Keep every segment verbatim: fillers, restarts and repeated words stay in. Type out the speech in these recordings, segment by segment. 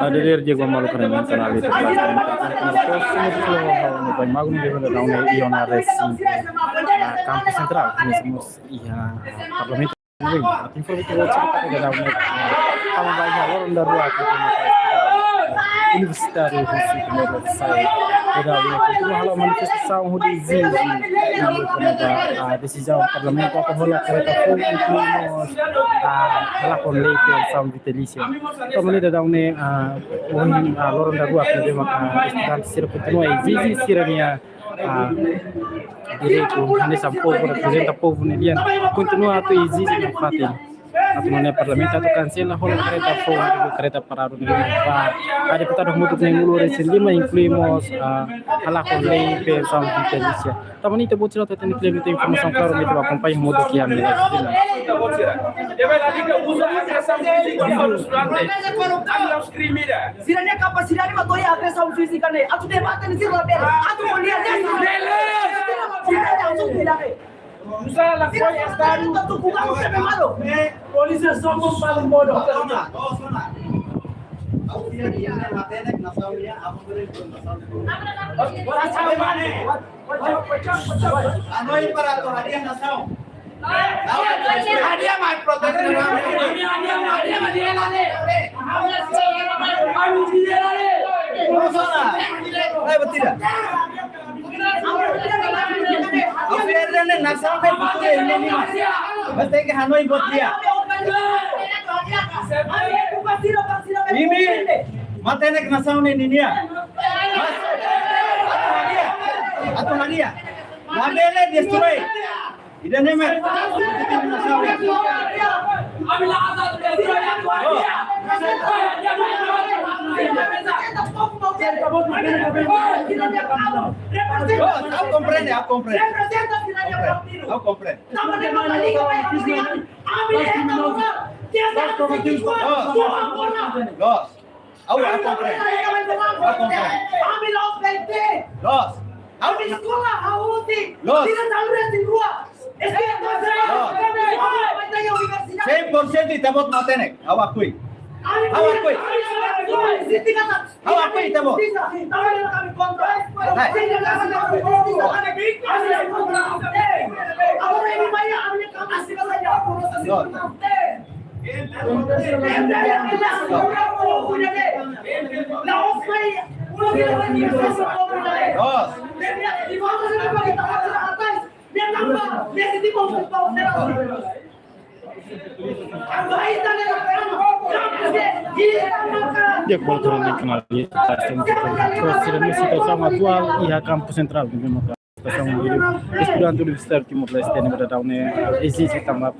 Ada dari dia gua malu keren yang kenal itu. Terus ini tuh kalau mau banyak magun dia udah tahu nih ion ada si, ah, kampu sentrál, ini semua iha parlamentu. Atu informa ke wajib kita ke dalam nek. Tama ba iha loron daruak ke universitáriu husi Timor Leste. Ke dalam nek. Itu halo manifestasaun hodi ezije, ah, desizaun parlamentu atu hola kareta foun, inklui mós, ah, halakon lei pensaun vitalísia. Tama ne'e daudaun ne'e, ah, ohin, ah, loron daruak ne'ebé maka estudante sira kontinua ezije sira-nia, ah, direitu, hanesan povu, reprezenta povu ne'e di'ak, kontinua atu ezije nafatin atu nune'e parlamentu atu kansela hola kareta foun, kareta paradu ne'e ba, ah, deputadu hamutuk neen-nulu resin lima, inklui mós, ah, halakon lei pensaun vitalísia. Tama ne'e ita-boot sira atu hatene kleur ita informasaun klaru, ita bá akompaña hamutuk iha ami. Sira-nia kapasidade ba to'o iha agresaun fízika ne'e. Atu debate ne'e sira labele. Atu ko'alia ne'e sira labele. Sira labele. Usa la foi estadu. Polísia só com palo modo. Hanoin para atu hadi'a nasaun. Hadi'a mai protesaun. Ai, batida. Au fiar ne'e nasaun ne'e futuru ne'e ninia. Mas tenke hanoin buat di'ak. Imi matenek nasaun ne'e ninia. Mas atu hadi'a, atu hadi'a. Labele destroi. Ida-ne'e mak. Loos, ha'u komprende, ha'u komprende. Ha'u komprende. Loos. Loos. Ha'u, ha'u komprende. Ha'u komprende. Loos. Ha'u. Loos. Loos. Sein por sentu ita-boot matenek. Ha'u akui. Ha'u akui. Ha'u akui ita-boot. Hai. Loos. Loos. Di'ak, volta lagi kenal di, terus, situasaun atuál iha kampu sentrál, di memang situasaun di estudante universitáriu Timor-Leste ne'ebé daudaun ne'e ezije tanba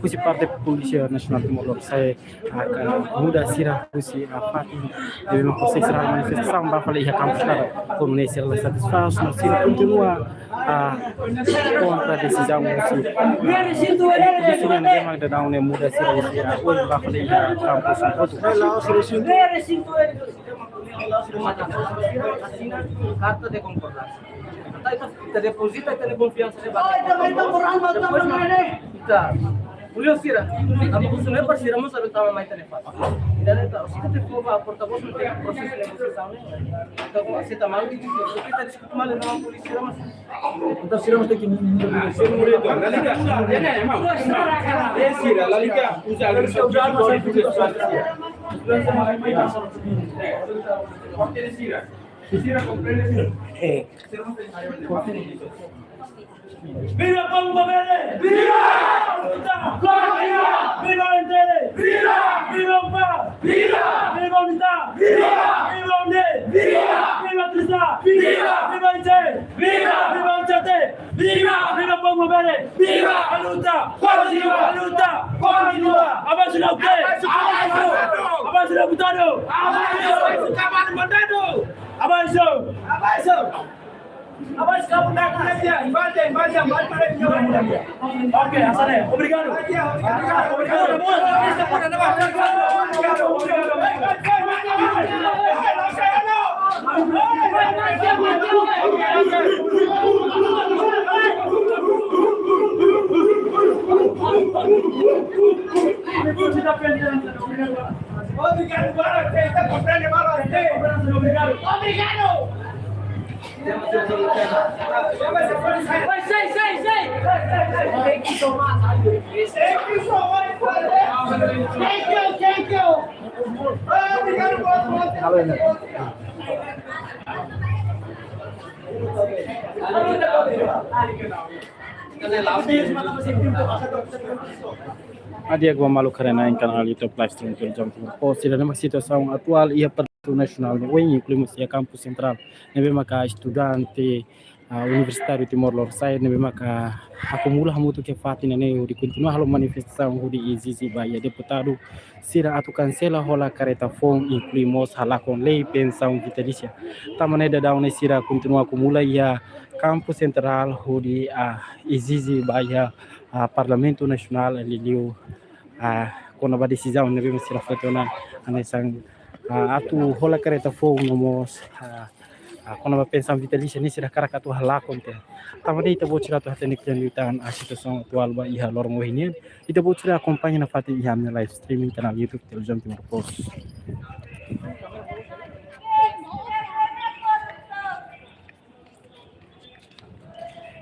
husi parte Polísia Nasionál Timor-Leste, ah, muda sira husi, ah, fatin, ne'ebé mak konsege sira manifestasaun ba fali iha kampu sentrál. Komu ne'e sira la satisfás, no sira kontinua, ah, kontra desizaun husi, ah, husi ne'ebé mak daudaun ne'e muda sira husi, ah, oin ba fali iha kampu sentrál. Asina karta de konkordánsia. Entaun, ita, ita depozita, ita-nia konfiansa ne'e ba. Depois, ita, polísia sira, tanba husi ne'e para sira mós atu tama mai ita-nia fatin. Entaun, ita, se ita fó ba portavós, ita prosesu negosiasaun ne'e. Entaun, se ita malu, ita diskute malu, ita polísia sira mós. Entaun, sira mós tenke, sira mós tenke, lalika, lalika uza agresaun fízika. Sira komprende, sira. Viva Povo Mabere! Viva! Viva! Viva Entele! Viva! Viva Upa! Viva! Viva Unita! Viva! Viva Une! Viva! Viva Trisa! Viva! Viva Ice! Viva! Viva Chate! Viva! Viva Povo Mabere! Viva! A luta continua! A luta continua! Avansu na o quê? Avansu! Avansu na deputadu! Avansu! Acabar o mandado! Avansu! Avansu! Avansu, avansu, avansu, avansu, avansu, avansu. Ok, asane. Obrigadu. Obrigadu. Obrigadu, agora você está compreendendo. Obrigado. Obrigado. Say, say, say. Thank you so much. Thank you so much, brother. Thank you, thank you. Obrigado. Di'ak ba maluk haree-na'in iha kanál YouTube live stream Televizão Timor Post, sira ne'e mak situasaun atuál iha Parlamentu Nasionál ne'e, ohin inklui mós iha kampus sentrál ne'ebé maka estudante, ah, universitáriu Timor Lorosa'e ne'ebé maka akumula hamutuk iha fatin ne'e hodi kontinua halo manifestasaun hodi ezije ba iha deputadu sira atu kansela hola karreta foun, inklui mós halakon lei pensaun vitalísia. Tanba ne'e daudaun ne'e sira kontinua akumula iha kampus sentrál hodi, ah, ezije ba iha, ah, Parlamentu Nasionál liuliu, ah, kona-ba desizaun ne'ebé mak sira foti ona hanesan, ah, atu hola karreta foun no mós, ah, ah, kona-ba pensaun vitalísia ne'e sira hakarak atu halakon tiha. Tanba ne'e ita-boot sira atu hatene kle'an liután, ah, situasaun atuál ba iha loron ohin nian. Ita-boot sira akompaña nafatin iha ami-nia live streaming kanál YouTube Televizão Timor Post.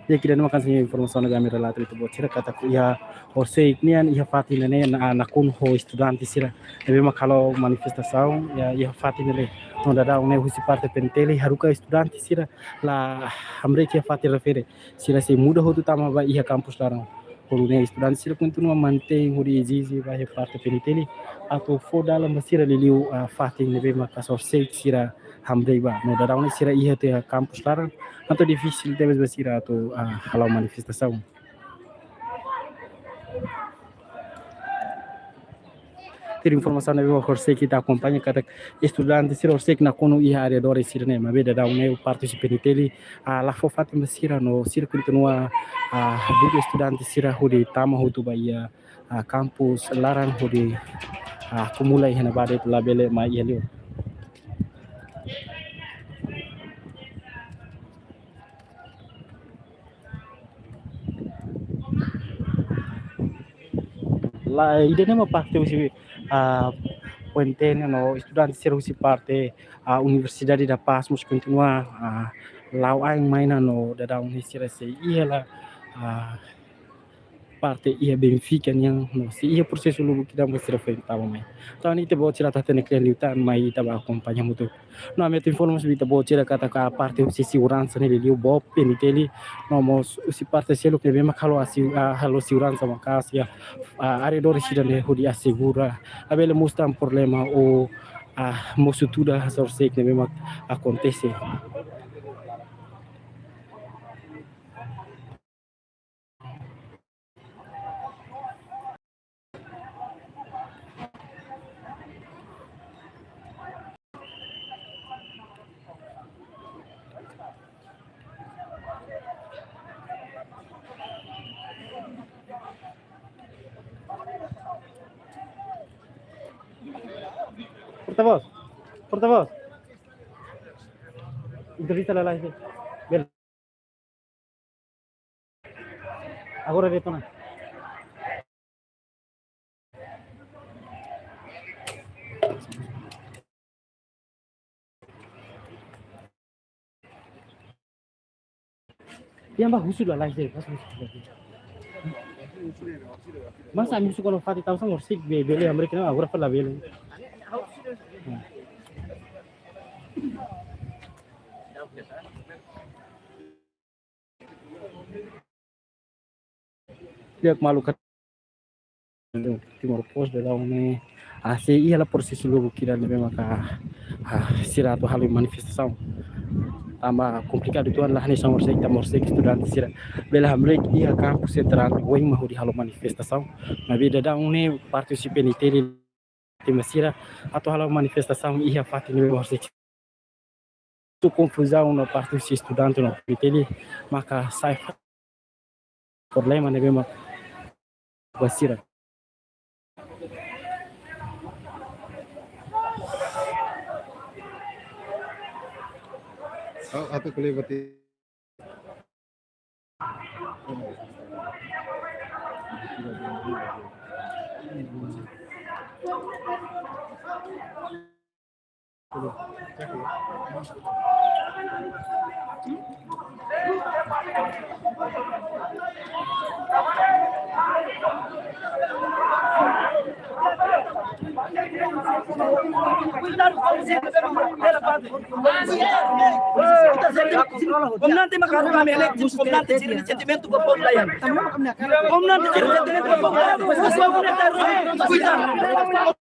Di'ak, ida-ne'e mak hanesan informasaun ne'ebé ami relata ba ita-boot sira katak iha horisehik nian iha fatin ne'e na, nakonu ho estudante sira ne'ebé mak halo manifestasaun iha, iha fatin ne'e. No daudaun ne'e husi parte PNTL haruka estudante sira la hamriik iha fatin refere. Sira sei muda hotu tama ba iha kampus laran. Hodi nune'e estudante sira kontinua mantein hodi ezije ba iha parte PNTL atu fó dalan ba sira liuliu, ah, fatin ne'ebé maka horisehik sira hamriik ba. No daudaun ne'e sira iha tiha kampus laran, entaun difisil tebes ba sira atu, ah, halo manifestasaun. Tuir informasaun ne'ebé horisehik ita akompaña katak estudante sira horisehik nakonu iha arredór sira-ne'e, maibé daudaun ne'e parte husi PNTL, ah, la fó fatin ba sira no sira kontinua, ah, hadudu estudante sira hodi tama hotu ba iha, ah, kampus laran hodi, ah, akumula iha ne'ebá de'it, labele mai iha liur. La, ida-ne'e mak parte husi, ah, PNTL no estudante sira husi parte, ah, Universidade da Paz mós kontinua, ah, la'o ain mai ona no daudaun ne'e sira sei iha la, ah, parte iha Benfica nian no sei iha prosesu lubuk ida mak sira foin tama mai. Entaun ita-boot sira atu hatene kle'an liután mai ita bá akompaña hamutuk. No ami atu informa ba ita-boot sira katak parte husi seguransa ne'e liuliu boot PNTL no mós husi parte seluk ne'ebé mak halo asi-, ah, halo seguransa maka'as iha, ah, arredór sira-ne'e hodi asegura labele mós tan problema ou, ah, mosu tuda horisehik ne'ebé mak akontese. Portavós, portavós. Entrevista la live. Bel. Agora retorna. Yang bah husu la live deh, pas husu la live. Masa ami husu kona fatin tau sang horisehik be-, bele hamriik ne'e agora fali la bele. Hmm. Di'ak maluk Timor Post daudaun ne'e, ah, sei iha la prosesu lubuk ida ne'ebé maka, ah, sira atu halo manifestasaun. Tanba komplikadu uitoan la hanesan horisehik, tanba horisehik estudante sira bele hamriik iha kampus sentrál oin mak hodi halo manifestasaun. Maibé daudaun ne'e parte husi PNTL tama sira atu halo manifestasaun iha fatin ne'ebé horisehik. Tu konfuzaun no parte husi estudante no PNTL maka sai fa-, problema ne'ebé mak ba sira. Oh, atu kuli bati. Komandante makaru kami elektrik, komandante sira sentimentu ba povu layan. Komandante sira sentimentu ba povu layan. Komandante sira sentimentu ba povu layan.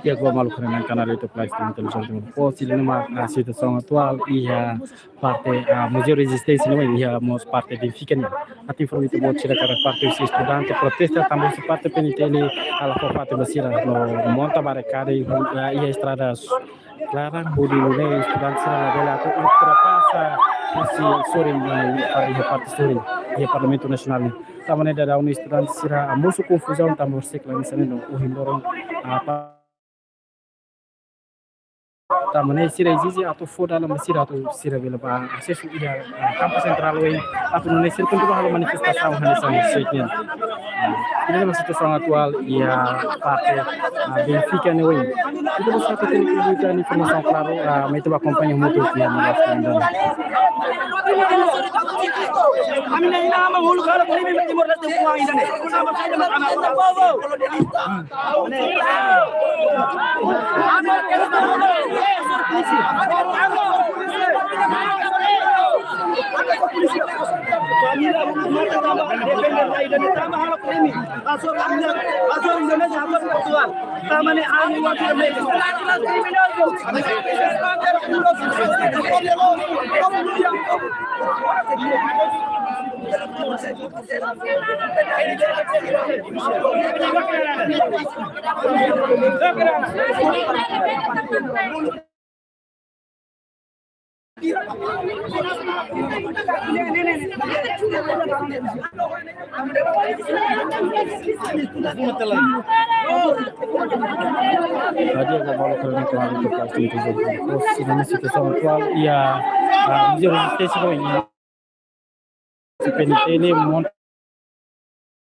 Di'ak, maluk sira, iha kanál YouTube Live Stream Televizaun Timor Post, ne'e mak, ah, situasaun atuál iha parte, ah, Muzeu Rezisténsia ne'e, iha mós parte Benfica ne'e. Atu informa ita-boot sira katak parte husi estudante protesta tanba husi parte P N T L halo fó fatin ba sira no monta barikada iha, ah, iha estrada klaran, hodi nune'e estudante sira labele atu ultrapasa husi sorin, ah, iha parte sorin, iha Parlamentu Nasionál ne'e. Tanba ne'e daudaun estudante sira hamosu konfuzaun tanba horisehik langsan ne'e no ohin loron, ah, pa-, tanba ne'e sira ezije atu fó dalan ba sira atu sira bele bá asesu iha, ah, kampu sentrál oin atu nune'e sira kontinua halo manifestasaun hanesan horisehik nian. Ida-ne'e mak situasaun atuál iha parte, ah, Benfica ne'e oin. Ita-boot sira atu hatene informasaun klaru, ah, mai ita bá akompaña hamutuk iha ne'e. Ami na ina ama hulu kala kali mi Timor-Leste kuang ida-ne'e. Sama saja mak ama. Hadi'a ba maluk sira iha kanál YouTube Live Stream Timor Post, iha situasaun atuál iha, ah, Muzeu Rezisténsia ne'e. P N T L monta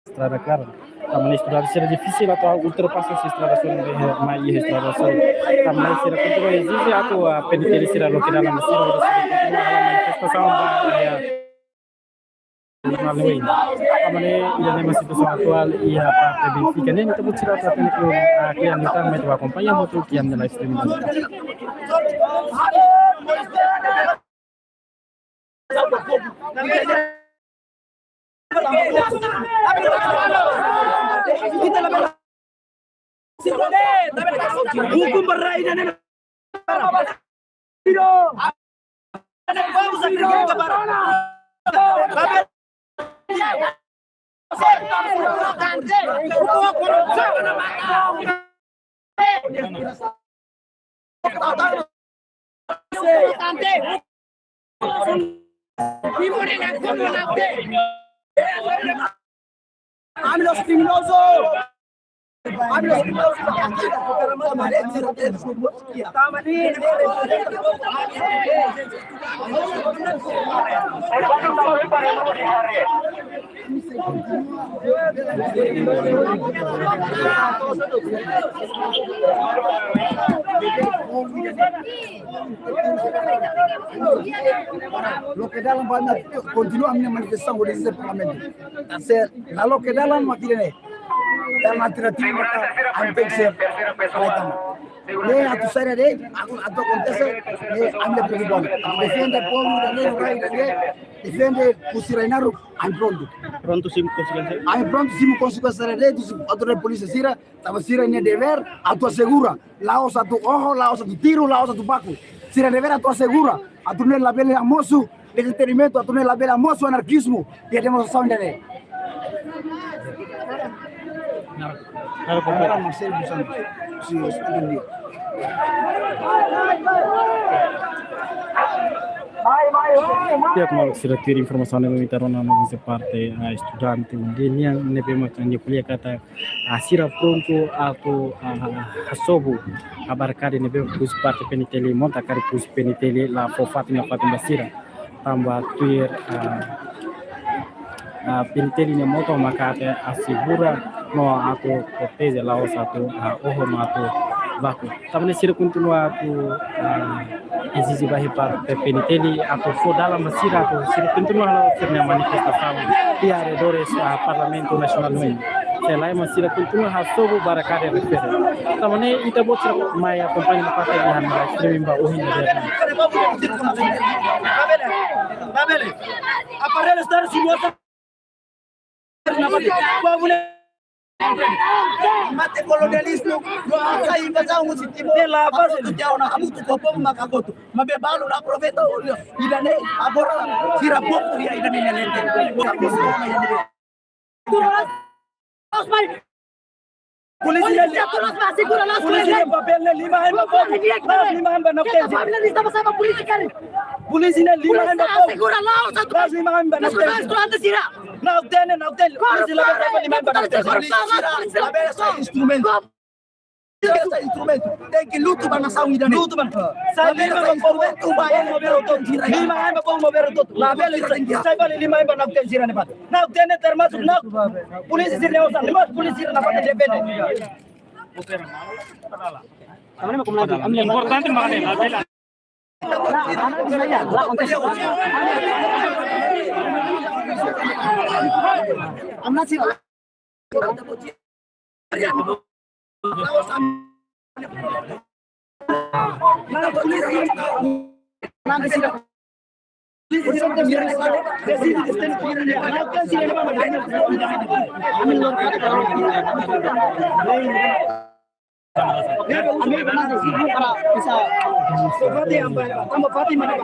estrada klaran. Tanba ne'e estrada sira difisil atu ultrapasa husi estrada sorin, mai iha estrada sorin. Tanba ne'e sira kontinua ezije atu, ah, P N T L sira loke dalan ba sira, hodi sira kontinua halo manifestasaun ba iha Nasionál ne'e. Tanba ne'e ida-ne'e mak situasaun atuál iha parte Benfica ne'e. Ita-boot sira atu hatene kle'an, ah, kle'an liután mai ita bá akompaña hamutuk iha ne'e live stream. Hukum ba rai ne'e. Ami los criminosos! Ami los criminosos! Loke dalan ba ami kontinua ami-nia manifestasaun hodi sira Parlamentu. Se la loke dalan mak ida-ne'e. Dalan alternativu maka ami tenke ser. Ne'e atu saida de'it, atu, atu akontese, ne'e ami la preokupa. Atu defende povu ida-ne'e, rai ida-ne'e, defende husi rai naruk, ami prontu. Prontu simu konsekuénsia? Ami prontu simu konsekuénsia de'it, husi autoridade polísia sira, tanba sira-nia devér atu asegura, la'ós atu oho, la'ós atu tiru, la'ós atu baku. Sira devér atu asegura, atu nune'e labele hamosu dezentendimentu, atu nune'e labele hamosu anarkizmu iha demonstrasaun ida-ne'e. Nara, nara, Marcelo dos Santos, si, si, Di'ak, maluk sira, tuir informasaun ne'ebé ita rona, no husi parte, ah, estudante uni nian ne'ebé mak nia ko'alia katak, ah, sira prontu atu, ah, hasobu, ah, barakaden ne'ebé husi parte PNTL monta karik husi PNTL la fó fatin, la fatin ba sira. Tanba tuir, ah, ah, PNTL nia moto maka atu asegura no atu proteje la'ós atu, ah, oho no atu baku. Tanba ne'e sira kontinua atu, ah, ezije ba iha parte PNTL atu fó dalan ba sira atu sira kontinua halo sira-nia manifestasaun iha arredores, ah, Parlamentu Nasionál nian. Se lae, mas sira kontinua hasobu barakaden refere. Tanba ne'e ita-boot sira mai akompaña nafatin iha live streaming ba ohin nian. Aparellu Estadu simu asa. Povu ne'e mate kolonializmu, no asa invazaun husi Timor. Ne'e la base. Atu tiauna hamutuk ho povu maka kotu. Maibé balu la aproveita ida-ne'e, agora sira povu iha ida-ne'e nia leten. Polísia ne'e, polísia ne'e papél ne'e liman ba povu. Lima ba na polísia. Polísia ne'e liman ba povu. Lima ba na polísia. Não tem, não tem. Polísia la ba liman ba na polísia. Instrumentu. Esa instrumentu tenke lutu ba nasaun ida-ne'e. Lutu ba. Sai lima ba povu, povu mover otot. Lima ba povu mover otot. Labele sai, sai fali lima ba nakten sira-ne'ebá. Nakten ne'e termasuk na polísia sira-nia osan. Lima polísia sira-ne'ebá defende. Importante, mana?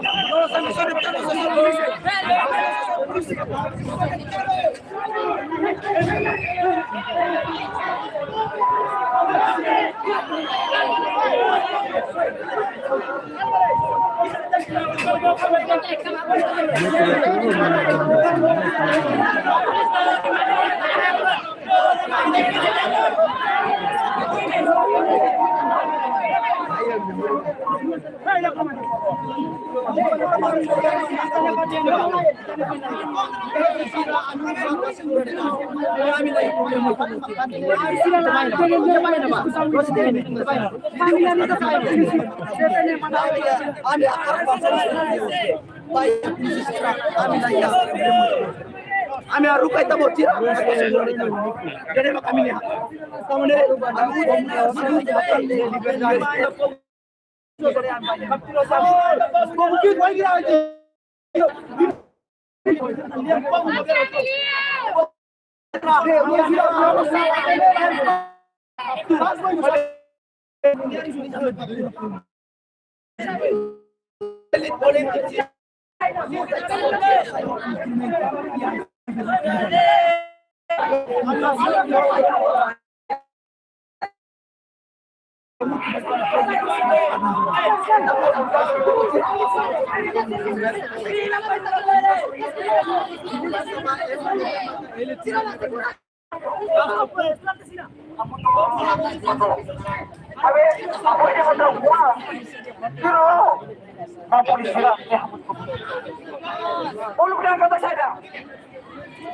Ami haruka ita-boot sira. Jadi, ami nia. Uluk dan kata saya.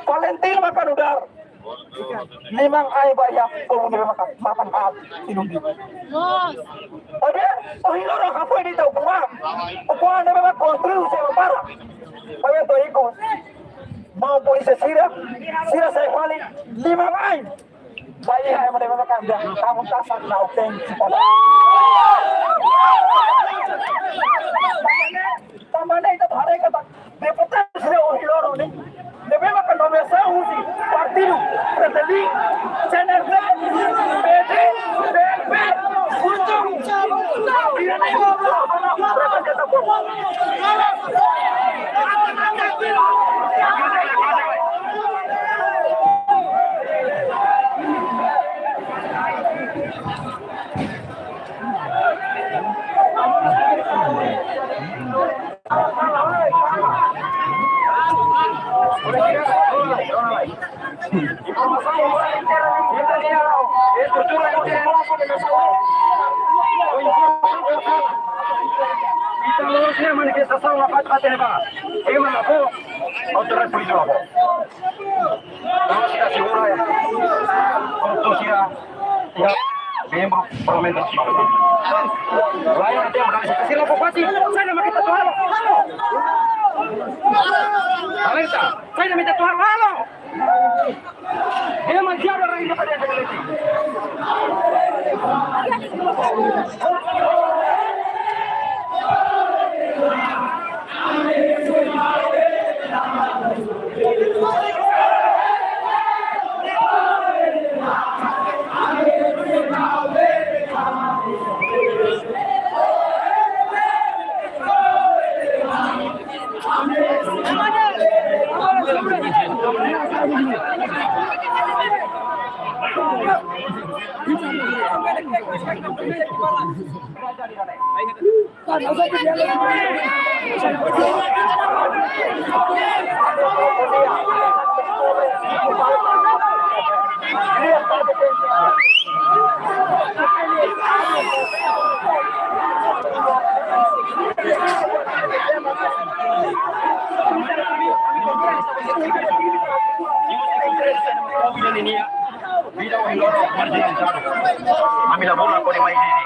Valentin maka nu'udar. Liman ain ba iha povu ne'ebé maka matan haat sinumbi. Oke, ohin loron hafoin ita ukun-an. Ukun-an ne'ebé maka konstrui husi para. Oke, to'o ikus. Maun polísia sira, sira sai fali liman ain. Ba iha ema ne'ebé maka anda, kamu tasak nau tem. Tanba ne'e ita haree katak deputadu sira ohin loron ne'e, ne'ebé maka nomeasaun husi partidu Fretilin, C N R T, P D, P L P, UNTUM, Tortura yang tidak langsung dengan salah. Ita lurusnya manifestasaun na fatin-fatin ne'ebá. Ema la fó, autoridade polísia la fó. Entaun sira asegura, eh, koruptor sira, ya, membru Parlamentu Nasionál. Lain nanti yang berani sira la fó fatin, sai mak ita atu halo. Alerta, sai mak ita atu halo. Ema di'ak, rai independente polítika. Vida ohin loron marginalizadu. Ami la bolu kona-ba ida-ne'e.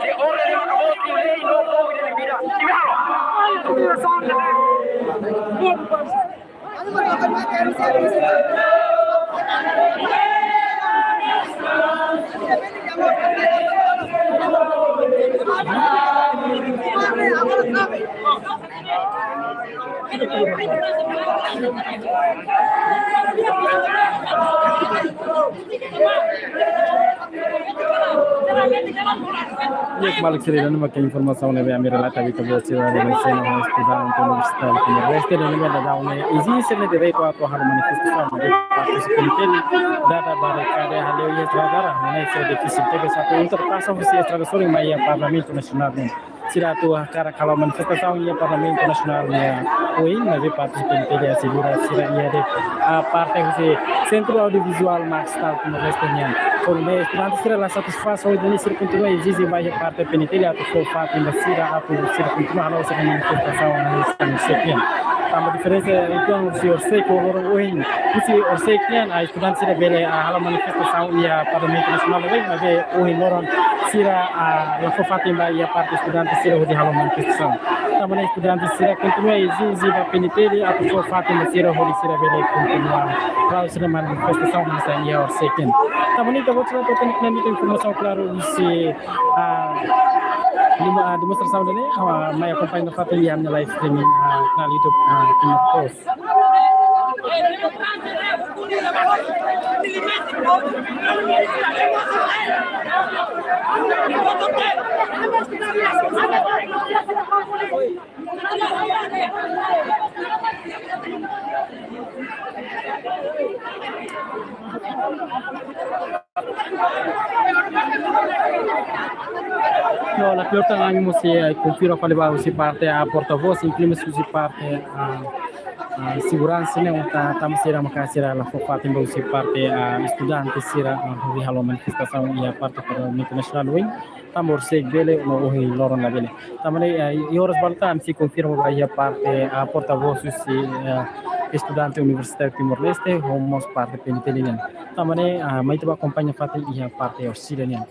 Se orden no voto, lei no voto de vida. Imi halo. Ida-ne'e maka informasaun ne'ebé ami relata ba ita-boot sira, ne'e maka estudante universitáriu Timor-Leste, ne'ebé daudaun ne'e ezije sira-nia direitu atu halo manifestasaun, maibé parte husi PNTL dada barikada hale'u iha estrada, ne'e sira difisil tebes atu ultrapasa husi estrada sorin mai iha Parlamentu Nasionál nian. Sira atu hakarak halo manifestasaun iha Parlamentu Nasionál nian oin, maibé parte husi PNTL asegura sira iha de'it, ah, parte husi Sentru Audiovizuál Max Stahl Timor-Leste nian. Porém, estudante sira la satisfás, ohin ne'e sira kontinua ezije ba iha parte PNTL atu fó fatin ba sira atu sira kontinua halo sira-nia manifestasaun iha Orsec nian. Tanba diferensa entaun husi Orsec ho loron ohin. Husi Orsec nian, ah, estudante sira bele, ah, halo manifestasaun iha Parlamentu Nasionál, maibé ohin loron sira, ah, la fó fatin ba iha parte estudante sira hodi halo manifestasaun. Tanba ne'e estudante sira kontinua ezije ba PNTL atu fó fatin ba sira hodi sira bele kontinua halo sira-nia manifestasaun hanesan iha Orsec nian. Tanba ne'e ita-boot sira atu hatene knaar ita informasaun klaru husi, ah, demo-, ah, demonstrasaun ida-ne'e, ah, mai akompaña nafatin iha ami-nia live streaming, ah, kanál YouTube, ah, Timor Post. No, la pior tan ami mós, eh, konfirma fali ba husi parte, ah, portavós, inklui mós husi parte, ah, ah, seguransa ne'e, entaun tanba sira maka sira la fó fatin ba husi parte, ah, estudante sira, ah, hodi halo manifestasaun iha parte Parlamentu Nasionál oin. Tanba Orsec bele, no ohin loron labele. Tanba ne'e, eh, iha oras balu tan ami sei konfirma ba iha parte, ah, portavós husi, eh, estudante universitáriu Timor-Leste, ho mós parte PNTL nian. Tanba ne'e, ah, mai ita bá akompaña fatin iha parte Orsida nian.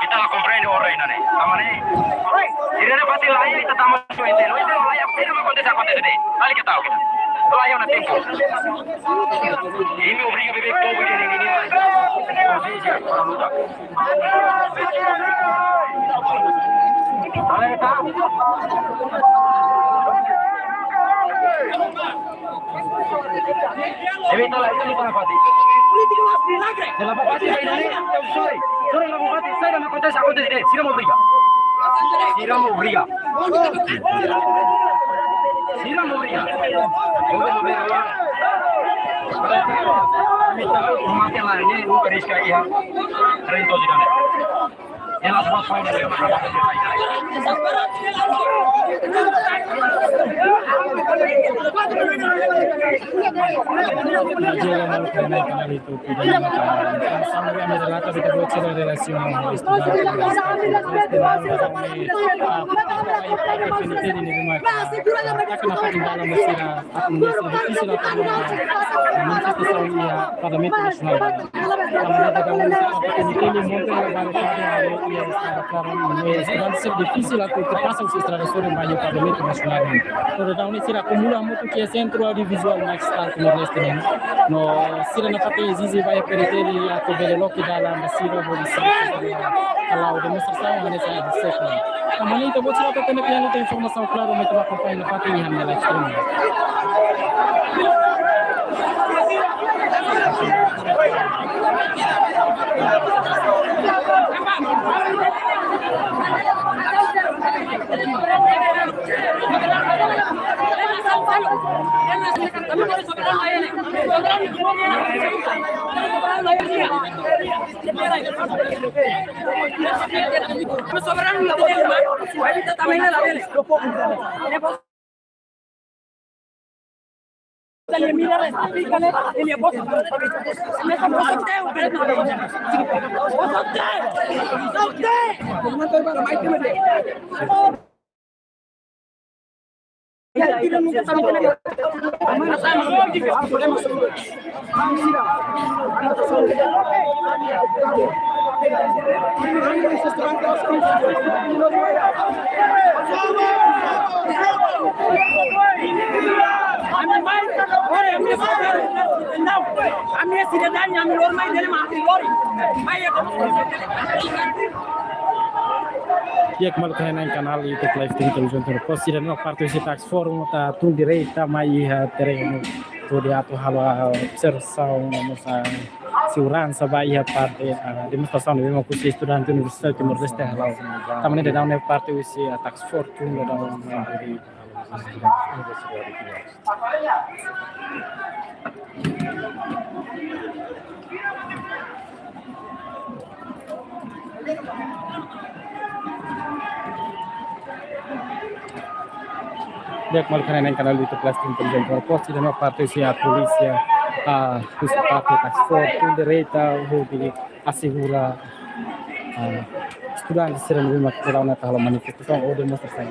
Ita la komprende ora ida-ne'e. Tanba ne'e, sira-ne'e fásil la iha, ita tama su entero. Ita la iha, ita la akontese, akontese de'it. Dale ke tau kita. La iha ona tempu. Imi obriga beibeik povu ida-ne'e, imi. Konsiénsia para luta. Dale ke tau. Evita la, evita la fatin. Polítika la milagre. Se la fatin, sai dala, sorry. Sorry, la fatin, sai dala, akontese, akontese. Sira mak obriga. Sira mak obriga. Sira mak obriga. Mate la, ne'e, nunka riska iha. Rento sira-ne'e. Manifestasaun iha Parlamentu Nasionál. Estudante sira difisil atu ultrapasa husi estrada sorin ba iha Parlamentu Nasionál. Entaun daudaun ne'e sira akumula hamutuk iha Sentru Audiovizuál Max Star Timor-Leste nian. No sira nafatin ezije ba iha P D T L atu bele loke dalan ba sira hodi sira hala'o demonstrasaun hanesan ida-ne'e. Tanba ne'e ita-boot sira atu hatene, ita-nia informasaun klaru, mai ita akompaña nafatin iha ha'u-nia live stream. Di'ak, maluk sira iha kanál YouTube live stream Televizaun Timor Post, sira ne'e mak parte husi task force mak tun direta mai iha terrenu hodi atu halo observasaun no mós seguransa ba iha parte, ah, demonstrasaun ne'ebé mak husi estudante Universidade Timor-Leste hala'o. Tanba ne'e daudaun ne'e parte husi, ah, task force tun daudaun mai hodi Di'ak, maluk sira iha kanál YouTube live stream Televizaun Timor Post, sira ne'e mak parte husi polísia, ah, husi parte task force tun direta hodi asegura, ah, estudante sira ne'ebé mak daudaun ne'e atu halo manifestasaun ou demonstrasaun.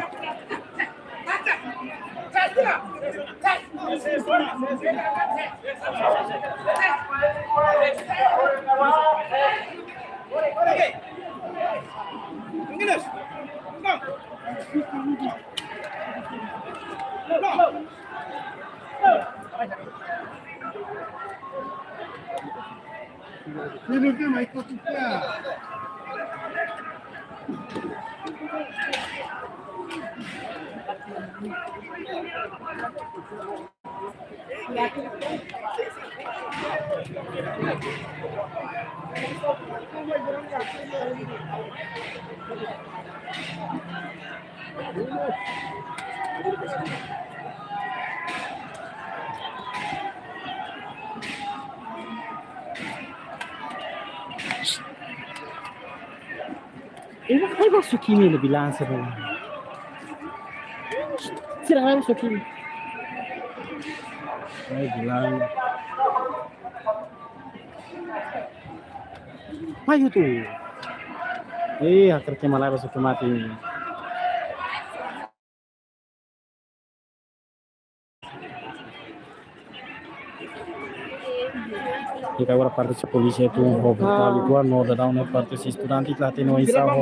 Ela vai ba Sukimi no bilansa, bro. Sira vai ba Sukimi. Ai, bilansa. Vai, YouTube. Eh, akhirnya malah ba Sukimah. Ita agora parte husi polísia atu ho brutal uitoan no daudaun ne'e parte husi estudante ita la hatene oinsá ho.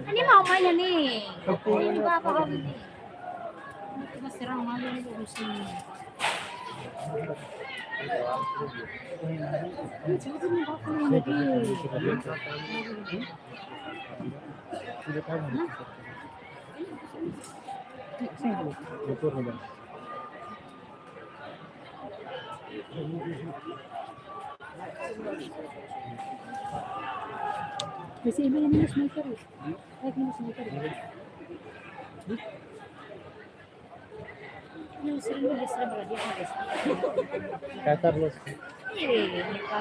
Ini mau mainnya nih. Ini apa ini? Kita serang malu ini urusin. Kasi iba yang minus meter. Kayak minus meter. Yang sering dia sering berada di atas. Katar los. Iya, iya, iya.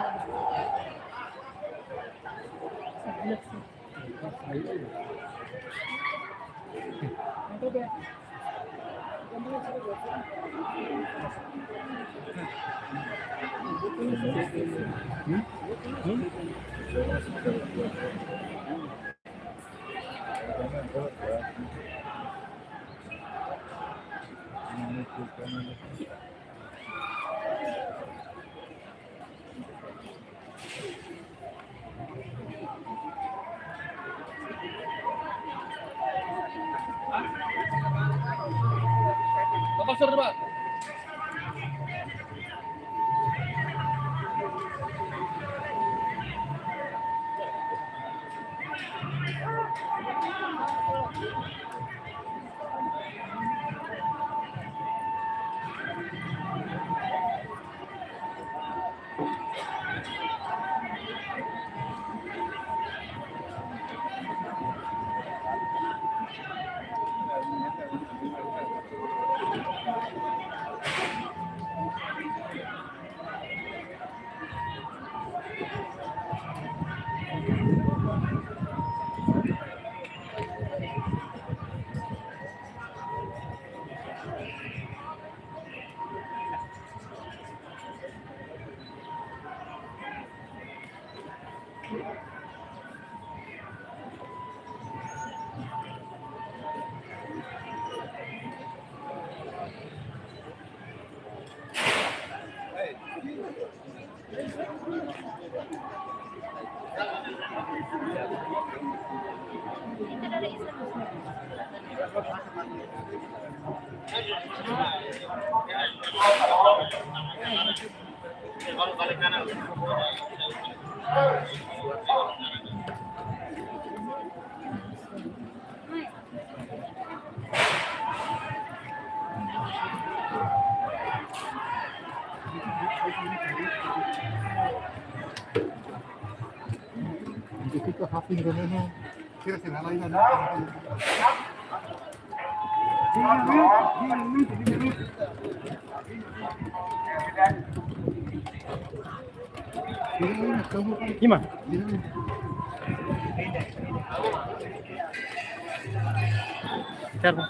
Ima. Certo.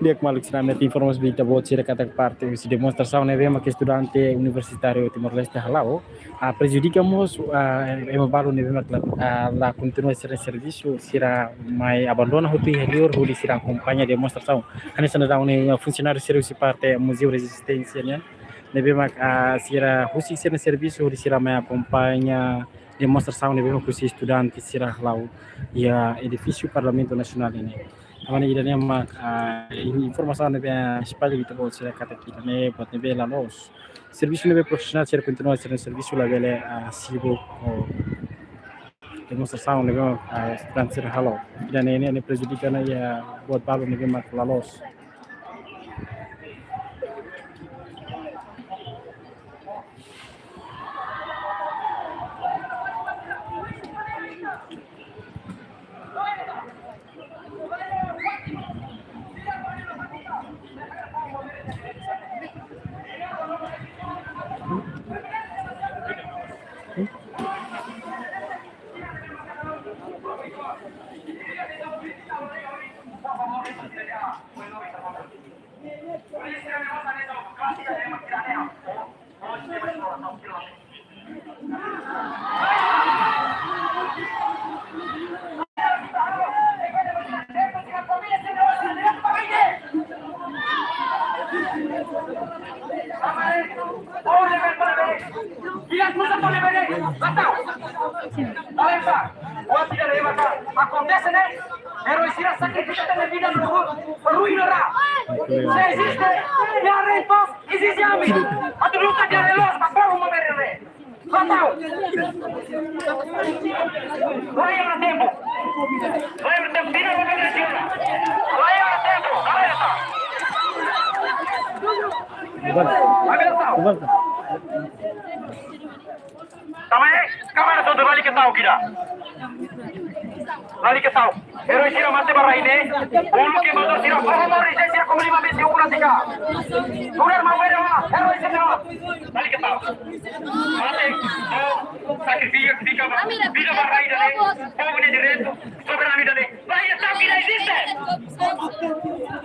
Di'ak, maluk sira, imi hatene informasaun ba ita-boot sira katak parte husi demonstrasaun ne'ebé mak estudante universitáriu Timor-Leste hala'o, ah, prejudika mós, ah, ema balu ne'ebé mak la, ah, la kontinua sira-nia servisu, sira mai abandona hotu iha li'ur hodi sira akompaña demonstrasaun. Hanesan daudaun ne'e, ah, funsionáriu sira husi parte Muzeu Rezisténsia nian, ne'ebé mak, ah, sira husik sira-nia servisu hodi sira mai akompaña demonstrasaun ne'ebé mak husi estudante sira hala'o iha edifísiu Parlamentu Nasionál nian. Tanba ne'e ida-ne'e mak, ah, informasaun ne'ebé, ah, espalla ba ita-boot sira katak ida-ne'e buat ne'ebé la loos. Servisu ne'ebé profisionál sira kontinua sira-nia servisu, labele, ah, sibuk ho demonstrasaun ne'ebé mak, ah, estudante sira hala'o. Ida-ne'e, ne'e, ne'e prejudika ona iha buat balu ne'ebé mak la loos. Akontese ne'e, eroi sira sakrifika sira-nia vida no ru-, ruin no ra. Se eziste, ya rei pos, eziste ami. Atu nunka dia relos, ba povu maubere. Total. Laiha tempu. Laiha tempu, vida no vida, vida. Laiha tempu, laiha tempu. Laiha tempu. Tanba ne'e, kamera só bele ke tau kida. Bele ke tau. Eroi sira mate ba rai ne'e. Bolu ke mate sira, povu moris sira komu lima besi ukun atika. Turan mau beda wa, eroi sira. Bele ke tau. Mate, sakrifika, fika ba, fika ba rai ida-ne'e. Povu nia direitu, soberania ida-ne'e. Laiha tau kida eziste.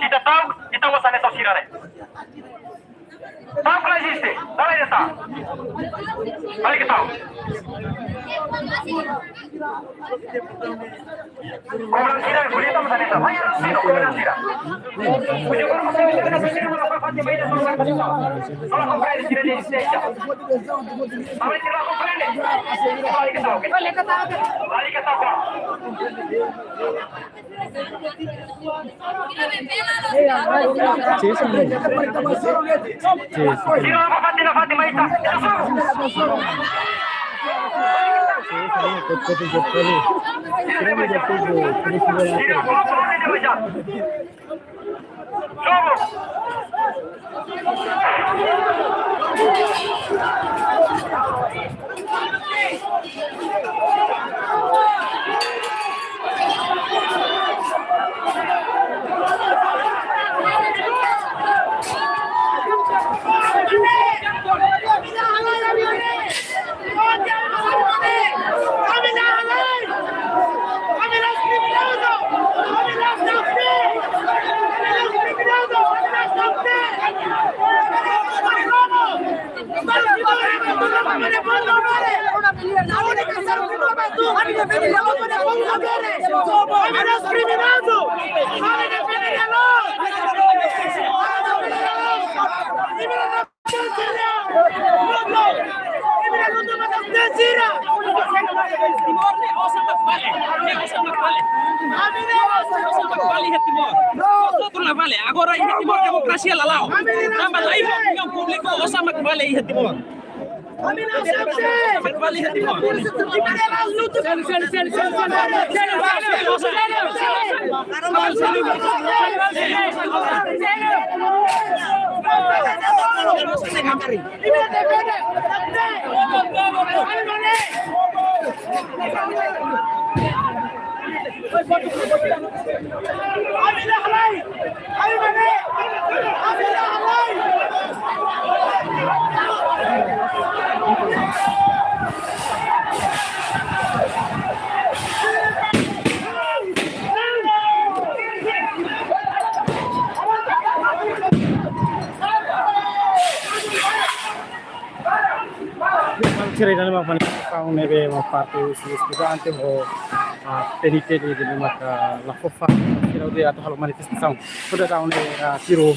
Ita tau, ita wasane tau sira ne'e. Tau kla eziste, tau la eziste. Bele ke tau. Kobransa sira, bonita, mas bonita. Vai, Rosino, kobransa sira. Uji kobransa sira, sira, sira, sira, sira, sira, sira, sira, sira, sira, komprende sira-nia ezisténsia. Bele ke tau. Bele ke tau. Sim, sim. Sim, sim. Tira a parte da Fátima aí, tá? Timor ne'e osan mak fali, ne'e osan mak fali. Osan mak fali iha Timor. Nosotros la vale. Agora iha Timor demokrasia la la'o. Tanba la iha opiniaun públiku, osan mak fali iha Timor. Osan mak fali iha Timor. Sira ida-ne'e mak manifestasaun ne'ebé mak parte husi estudante ho, ah, P N T ida-ne'e mak, ah, la fó fali sira atu halo manifestasaun. Sudah tahu ne'e, ah, tiru.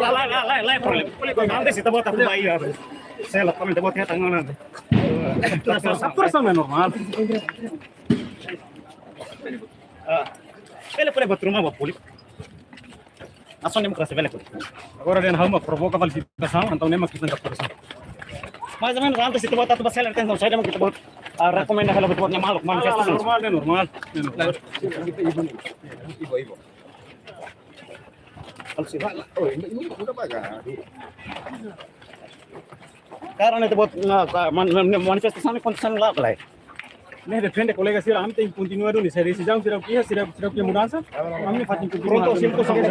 Lae, lae, lae, lae, problema. Antes ita-boot atu bá iha sela, ita-boot iha tangan. Situasaun, situasaun ne'e normál. Ah, bele, bele buat ruma ba polítiku. Nasaun demokrasia bele polítiku. Agora dehan ha'u mak provoka fali situasaun, entaun ne'e mak kestaun kapitulasaun. Mais ou menus, antes ita-boot atu bá sela, atensaun, saida mak ita-boot, ah, rekomenda hela ba ita-boot nia maluk manifestasaun. Normál, ne'e normál, ne'e normál. Ibu, ibu. Kalau sih, oh, ini, ini udah pagar. Karena ita-boot, ah, ka-, man-, man-, manifestasaun ne'e kondisaun la, lae. Ne'e depende kolega sira, ami tenke kontinua duni. Se desizaun sira iha, sira, sira iha mudansa, ami fatin kontinua. Prontu, sim, tu sama.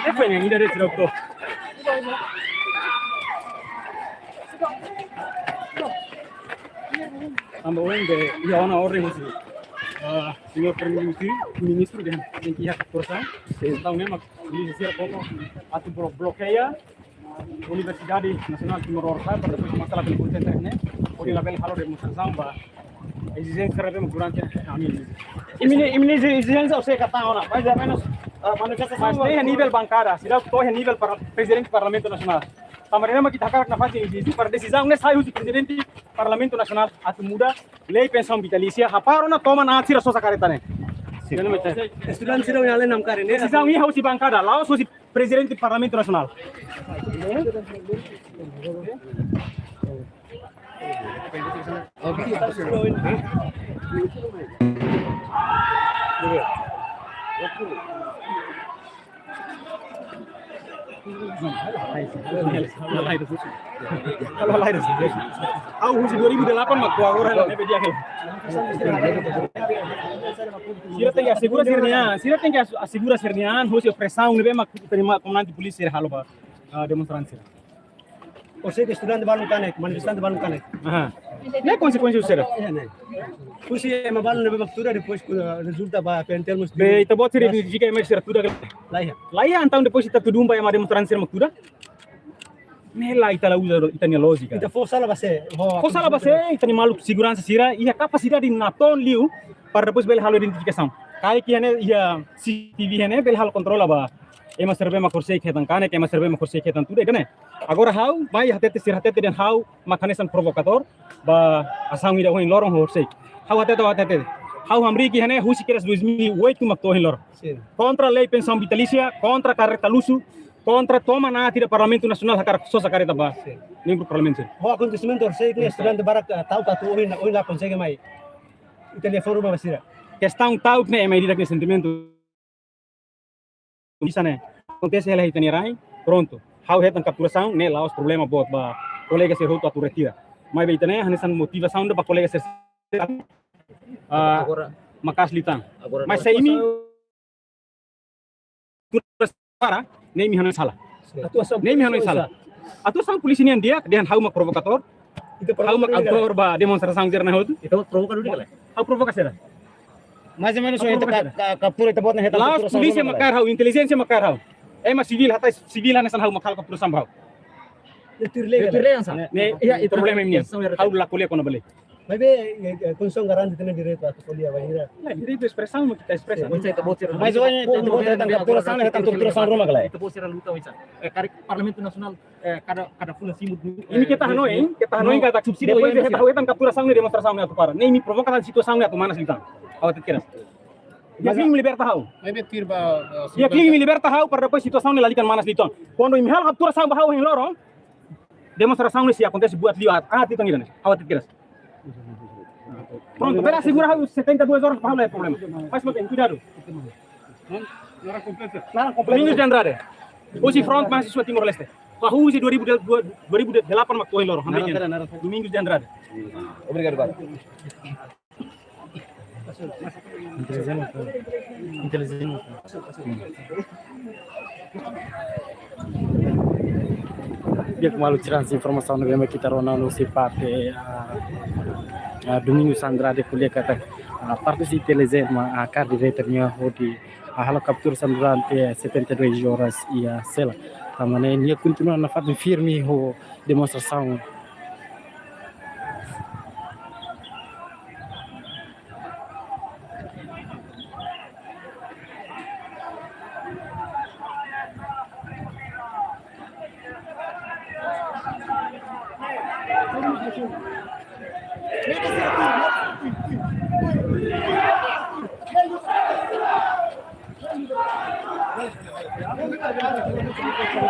Depois, ne'e, ida de'it sira hotu. Tanba ohin ne'e iha ona orden husi, ah, señór Primeiru-Ministru, Ministru dehan tenke iha kapitulasaun. Entaun ne'e mak polísia sira koko atu blo-, blokeia Universidade Nasionál Timor Leste, para depois masalah bele kontente ne'e, hodi labele halo demonstrasaun ba ezijénsia ne'ebé durante ami. Imi-nia, imi-nia ezijénsia, ou seja, kata ona, mais ou menus, ah, manifestasaun. Mas ne'e nivel bankada, seidauk to'o nivel para prezidente Parlamentu Nasionál. Tanba ne'e mak ita hakarak nafatin ezije para desizaun ne'e sai husi prezidente Parlamentu Nasionál atu muda lei pensaun vitalísia, hapara ona toman aat sira sosa kareta ne'e. Estudante sira-nia lei namkari ne'e. Desizaun iha husi bankada, la'ós husi prezidente Parlamentu Nasionál. Ha'u husi dua ribu delapan mak to'o agora hela ne'ebé di'ak hela. Sira tenke asegura sira-nia an, sira tenke as-, asegura sira-nia an husi opresaun ne'ebé mak ita-nia komandante polísia sira halo ba, ah, demonstrante sira. Ou seja, estudante balun kanek, manifestante balun kanek. Aha. Ne'e konsekuénsia sira. Iya, ne'e. Husi ema balun ne'ebé mak tuda, depois, eh, rezulta ba P N T L mós. Be, ita-boot sira identifika ema sira tuda ka lae? Lae. Lae, entaun depois ita tudu ba ema demonstrante sira mak tuda? Ne'e la, ita la uza ita-nia lójika. Ita fó sala ba sé? Fó sala ba sé, ita-nia maluk seguransa sira iha kapasidade natoon liu para depois bele halo identifikasaun. Karik iha ne'e, iha C C T V iha ne'e bele halo kontrola ba ema sira ne'ebé mak horisehik hetan kanek, ema sira ne'ebé mak horisehik hetan tuda, ka lae? Agora ha'u mai hatete, sira hatete dehan ha'u mak hanesan provokadór ba asaun ida ohin loron horisehik. Ha'u hatete, ha'u hatete. Ha'u hamriik iha ne'e husi kedas dois mil e oito mak to'o ohin loron. Sin. Kontra lei pensaun vitalísia, kontra karreta luxu, kontra toma naat ida Parlamentu Nasionál hakarak sosa karreta ba, sin, membru Parlamentu. Ho akontesimentu horisehik ne'e estudante barak, eh, ta'uk atu ohin, ohin la konsege mai. Ita-nia forma ba sira. Kestaun ta'uk ne'e ema ida-idak nia sentimentu. Bisa ne'e akontese hela iha ita-nia rai, prontu. Ha'u hetan kapturasaun, ne'e la'ós problema boot ba kolega sira hotu atu retira. Maibé ita-nia hanesan motivasaun ida ba kolega sira, ah, agora maka'as liután. Agora mas se imi para, ne'e imi hanoin sala. Atuasaun, ne'e imi hanoin sala. Atuasaun polísia nian di'ak, dehan ha'u mak provokadór. Ha'u mak autór ba demonstrasaun sira-ne'e hotu. Ita provokadór ka lae? Ha'u provoka sira. Mais ou menus, ha'u provoka sira. Ka-, ka-, kaptura ita-boot ne'e hetan kapturasaun. Laos polísia mak kaer ha'u, intelijénsia mak kaer ha'u. Ema sivil, hatais sivil hanesan ha'u mak halo kapturasaun ba ha'u. Ne'e tuir lei, ne'e tuir lei, sa. Ne'e, iya, ita problema imi nian. Ha'u la ko'alia kona-ba lei. Maibé, eh, eh, konstituisaun garante ita-nia direitu atu ko'alia bainhira. Ne'e direitu espresaun, mak ita espresa. Mas ita boot sira, mas ita boot sira hetan kapturasaun, hetan torturasaun ruma ka lae? Ita boot sira luta, wisa. Eh, karik Parlamentu Nasionál, eh, kada, kada fulan simu. Imi keta hanoin, keta hanoin katak subsídiu depois de hetan kapturasaun ne'e demonstrasaun ne'e atu para. Ne'e imi provoka tan situasaun ne'e atu manas liután. Ha'u hatete kedas. Di'ak liu imi liberta ha'u. Maibé tuir ba, eh, di'ak liu imi liberta ha'u para depois situasaun ne'e lalika manas liután. Kuandu imi halo kapturasaun ba ha'u ohin loron, demonstrasaun ne'e sei akontese buat liu aat, aat liután ida-ne'e. Ha'u hatete kedas. Prontu, bele asegura ha'u setenta e duas horas para ha'u la iha problema. Faz lo que, cuidado. Domingos de Andrade. Husi Front Mahasiswa Timor-Leste. Ha'u husi dua ribu dua, dua ribu delapan mak to'o ohin loron. Domingos de Andrade. Obrigadu, Bala. Intelijente. Intelijente. Di'ak maluk sira, informasaun ne'ebé mak ita rona husi parte, ah, ah, Domingos Andrade ko'alia katak, ah, parte husi I T L Z mak, ah, kaer direta nia hodi, ah, halo kapturasaun durante setenta e duas horas iha sela. Tanba ne'e nia kontinua nafatin firme ho demonstrasaun.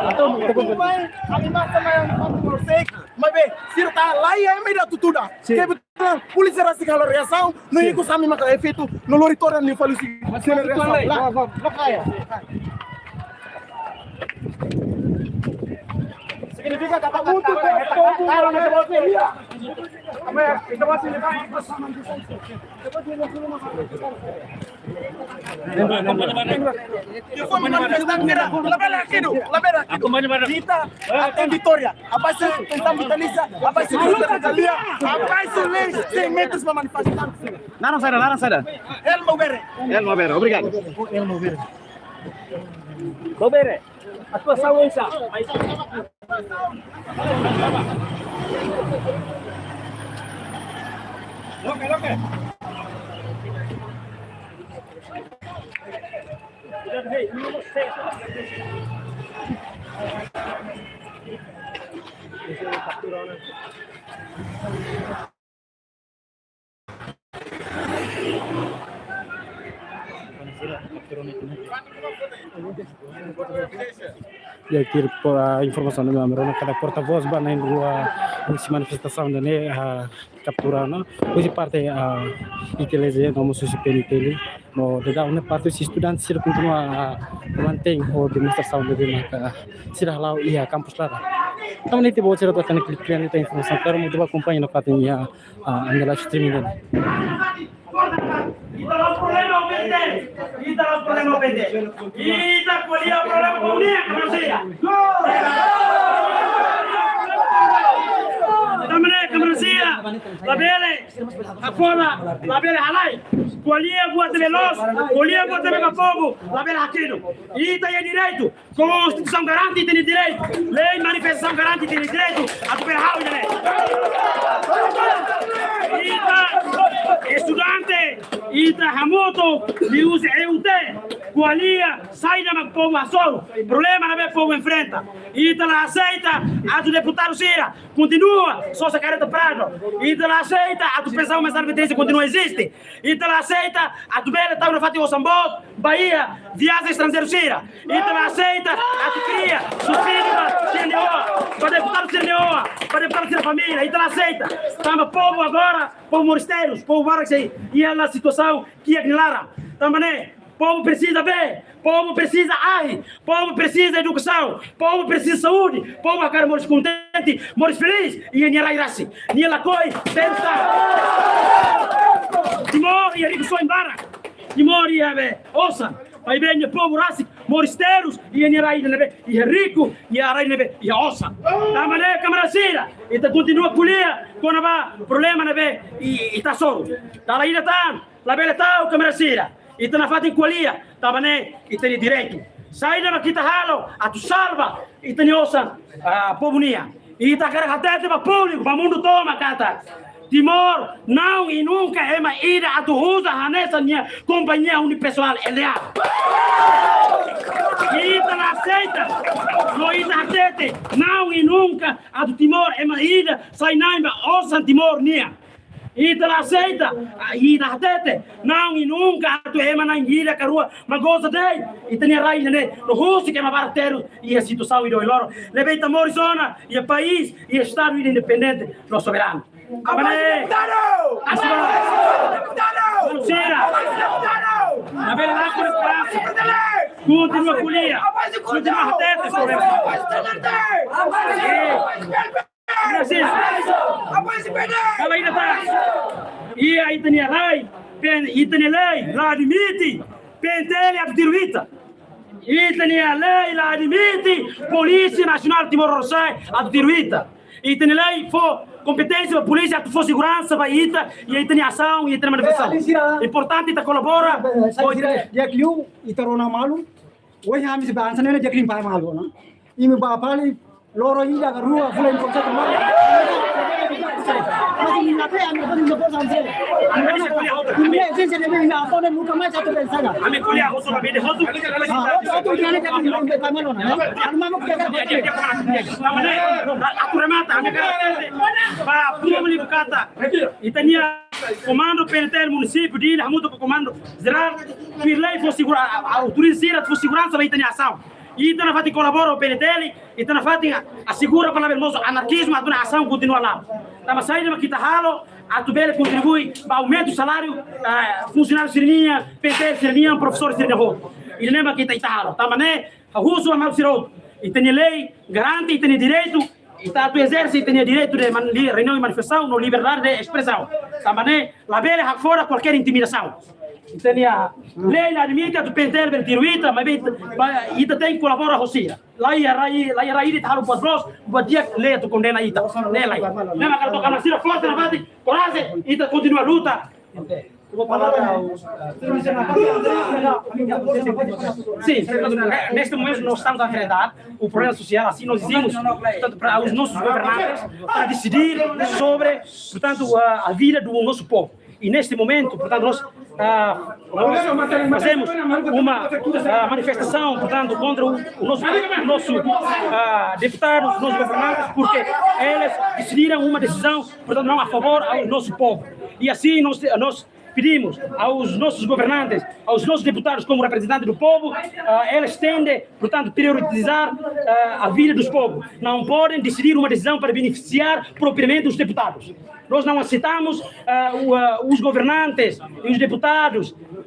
Entaun, ami masa mai, ami masa mai, maibé sira la iha ema ida atu tuda. Sin. Kebetulan polísia rasik halo reasaun, no ikus ami maka efeitu, no lori todan nia fali husi. Mas sira reasaun. La, la, la kaya. Signifika katak mutu, Labele hakidu, labele hakidu. Ita até vitória. Abaixo pensão vitalícia, abaixo luta da Lia, abaixo leis cem metros para manifestar. Naran saida, naran saida? Elmo Bere. Elmo Bere, obrigadu. Elmo Bere. Bere. Atuasaun oinsá? Ya, kir por, ah, informasaun ne'ebé ami rona katak porta-vós ba na'in rua husi manifestasaun ida-ne'e, ah, kaptura ona husi parte, ah, I T L Z no mós husi P N T L. No daudaun ne'e parte husi estudante sira kontinua mantein ho demonstrasaun ne'ebé maka sira hala'o iha kampus laran. Tanba ne'e ita-boot sira atu hatene klik klik ita informasaun, klaru, ita bá akompaña nafatin iha, ah, ami-nia live streaming ne'e. Ita la'ós problema ho P N T L. Ita la'ós problema ho P N T L. Ita ko'alia problema ho nia, kamarada sira. Tanba ne'e, kamarada sira, labele hakfodak, labele halai. Ko'alia buat ne'ebé loos, ko'alia buat ne'ebé ba povu, labele hakidu. Ita iha direitu, Konstituisaun garante ita-nia direitu, lei manifestasaun garante ita-nia direitu atu bele halo ida-ne'e. Ita estudante, ita hamutuk liuhusi E U T, ko'alia saida mak povu hasoru, problema ne'ebé povu enfrenta. Ita la aseita atu deputadu sira kontinua sosa kareta parada. Ita la aseita atu pensaun mensál emerjénsia kontinua eziste. Ita la aseita atu bele tau nafatin osan boot ba iha viajen estranjeiru sira. Ita la aseita atu kria subsídiu ba sira-nia oan, ba deputadu sira-nia oan, ba deputadu sira-nia família. Ita la aseita. Tanba povu agora, povu moris terus, povu barak sei iha ona situasaun kiak nia laran. Tanba ne'e, povu presiza bee, povu presiza ahi, povu presiza edukasaun, povu presiza saúde, povu hakarak moris kontente, moris felís iha nia rai rasik. Nia lakohi terus tan. Timor iha rikusoin barak. Timor iha be osan. Maibé nia povu rasik moris terus iha nia rai ne'ebé iha riku, iha rai ne'ebé iha osan. Tanba ne'e, kamarada sira, ita kontinua ko'alia kona-ba problema ne'ebé i-, ita hasoru. Dala ida tan, labele ta'uk, kamarada sira. Ita nafatin ko'alia, tanba ne'e ita-nia direitu. Saida mak ita halo atu salva ita-nia osan, ah, povu nian. Ita hakarak hatete ba públiku, ba mundu tomak katak Timor não e nunka ema ida atu uza hanesan nia kompañia unipesoál L D A. Ita la aseita, no ita hatete, não e nunka atu Timor ema ida sai na'in ba osan Timor nian. Ita la aseita, ah, ita hatete, não e nunka atu ema na'in ida ka rua mak goza de'it ita-nia rai ne'e, no husik ema barak terus iha situasaun ida ohin loron. Ne'ebé ita moris ona iha país, iha estadu ida independente no soberanu. Tanba ne'e, avanse, deputadu! Avanse, deputadu! Sira. Avanse, deputadu! Labele lakon esperansa. Avanse, deputadu! Kontinua ko'alia. Avanse, deputadu! Kontinua hatete problema. Avanse, deputadu! Avanse, deputadu! Brasil. Avanse, deputadu! Kala ida ta. Iha ita-nia lei, P N, ita-nia lei la admite P N T L atu tiru ita. Ita-nia lei la admite Polísia Nasionál Timor Lorosa'e atu tiru ita. Ita-nia lei fó kompeténsia ba polísia atu fó seguransa ba ita, iha ita-nia asaun, iha ita-nia manifestasaun. Importante ita kolabora. Di'ak liu, ita rona malu. Ohin ami sei bá hanesan ne'e, di'ak liu bá malu ona. Imi bá fali, loron ida ka rua, fali importante malu. Mas imi la pe, ami la pe, imi la pe, imi la pe. Ami ko'alia hotu, ami. Imi la pe, imi la pe, nunka mais atu pensa. Ami ko'alia hotu, ami de hotu. Ah, hotu, hotu, imi la pe, imi la pe, malu ona, eh? Anu mamu ke. Atu remata, ami hakarak ba públiku katak ita-nia Komandu P N T L munisípiu Dili hamutuk ho Komandu Jerál, tuir lei fó segura, a, a, autoriza sira atu fó seguransa ba ita-nia asaun. Ita nafatin kolabora ho P N T L, ita nafatin asegura para labele mosu anarkizmu atu nune'e asaun kontinua la'o. Tanba saida mak ita halo atu bele kontribui ba aumentu saláriu, eh, funsionáriu sira-nian, P N T L sira-nian, profesór sira-nian hotu. Ida-ne'e mak ita, ita halo. Tanba ne'e, ha'u husu ba maluk sira hotu. Ita-nia lei garante ita-nia direitu, ita atu ezerse ita-nia direitu de man-, de reuniaun, manifestasaun, no liberdade de espresaun. Tanba ne'e, labele hakfodak kualkér intimidasaun. Ita-nia lei la admite atu P N T L bele tiru ita, maibé ita, ba, ita tenke kolabora ho sira. La iha rai, la iha rai ida ita halo buat loos, buat di'ak lei atu kondena ita. Ne'e lei. Ne'e mak hakarak toka na sira forte nafatin, korajen, ita kontinua luta. Sin, portantu, ne-, neste momento nós estamos a enfrentar o problema social, assim nós dizemos, portanto, para os nossos governantes, para decidir sobre, portanto, a, a vida do nosso povo. E neste momento, portanto, nós, ah, nós fazemos uma, ah, manifestação, portanto, contra o, o nosso, o nosso, ah, deputado, os nossos governantes, porque eles decidiram uma decisão, portanto, não a favor ao nosso povo. E assim nós, nós pedimos aos nossos governantes, aos nossos deputados como representantes do povo, ah, eles têm de, portanto, priorizar, ah, a vida dos povos. Não podem decidir uma decisão para beneficiar propriamente os deputados. Nós não aceitamos, ah, o, ah, os governantes e os deputados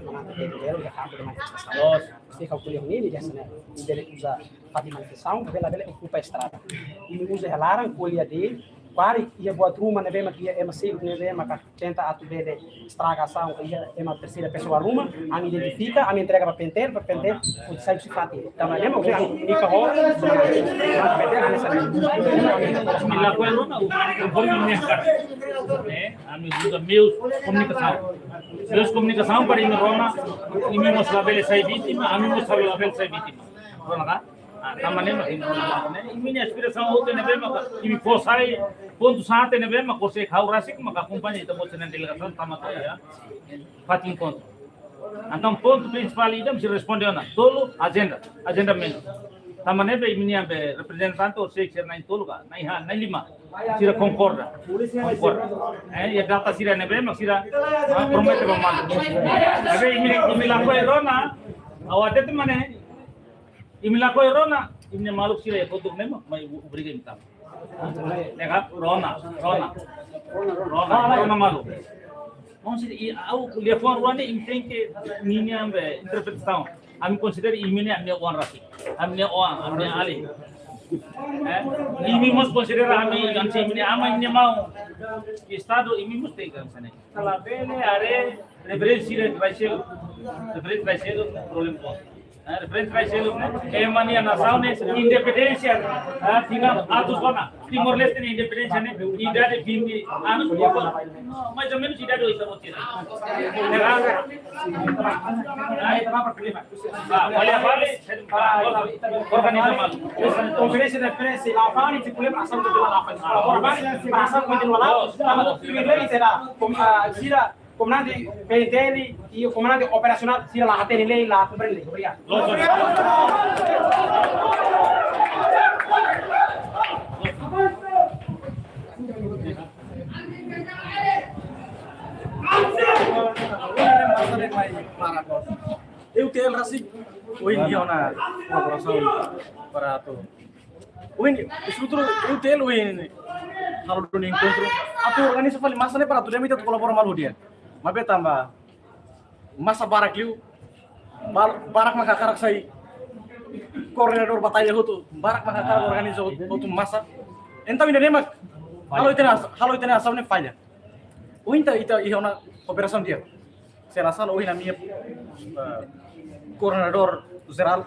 durante bele belo iha kampu de manifestasaun. Loos. Sei kalkula ne'e, nia dehan ne'e, nia bele uza fatin manifestasaun, bele, bele okupa estrada. Imi uza iha laran, ko'alia de'it, karik iha buat ruma ne'ebé mak iha ema seluk ne'ebé maka tenta atu bele estraga asaun, iha ema terseira pesoa ruma, ami identifika, ami entrega ba PNTL, ba PNTL foti sai husi fatin. Tanba ne'e mak ami nika ho PNTL hanesan ne'e. Imi lakohi rona, konforme imi hakarak. Eh, ami uza meius komunikasaun. Meius komunikasaun para imi rona, imi mós labele sai vítima, ami mós labele sai vítima. Rona ka? Ah, tanba ne'e mak imi rona. Imi-nia aspirasaun hotu ne'ebé maka imi fó sai, pontu sa'e ne'ebé maka kose kau rasik maka akompaña ita-boot sira-nia delegasaun tama to'o iha fatin enkontru. Entaun pontu prinsipál ida mesti responde ona. Tolu, ajenda, ajendamentu. Tanba ne'ebé imi-nia be reprezentante ou sei sira na'in-tolu ka, na'in-haat, na'in-lima. Sira konkorda. Konkorda. Eh, iha data sira ne'ebé mak sira, ah, promete ba malu. Ne'ebé imi, imi lakohi rona, ha'u hatete mak ne'e, imi lakohi rona, imi-nia maluk sira iha kotuk ne'e mak mai obriga imi tama. Ne'e ka, rona, rona. Rona, rona malu. Maun sira, i, ha'u liafuan rua ne'e imi tenke, ninia be interpretasaun. Ami konsidera imi ne'e ami-nia oan rasik. Ami-nia oan, ami-nia alin. Eh? Imi mós konsidera ami, ami imi-nia aman, imi-nia maun. Estadu, imi mós tenke hanesan ne'e. Labele haree referénsia rai seluk. Referénsia rai seluk, problema boot. Eh, referénsia rai seluk ne'e, ema nia nasaun ne'e independénsia, eh, tinan atus ona. Timor-Leste nia independénsia ne'e idade vinte anos, mais ou menos idade oito anos. Errado. Ah, olha, vale, organiza mal. Konferénsia de imprensa, la fali, se problema, asaun kontinua la fali. Agora, vale, asaun kontinua la, tama tu primeiro, será, como, ah, sira, komandante PNTL i komandante operasionál sira la hatene lei, la kumpre lei. Obrigadu. Eu tenho rasik, ohin iha ona kolaborasaun para atu. Ohin, estrutura UTL ohin halo duni enkontru. Atu organiza fali masa ne'e para atu dehan ita atu kolabora malu ho di'ak. Maibé tanba masa barak liu, bar-, barak maka hakarak sai koordenadór batalha hotu, barak maka hakarak organiza hotu, hotu masa. Entaun ida-ne'e mak halo ita-nia, halo ita-nia asaun ne'e falla. Ohin ita, ita iha ona operasaun di'ak. Sira sala ohin ami-nia, eh, koordenadór jerál,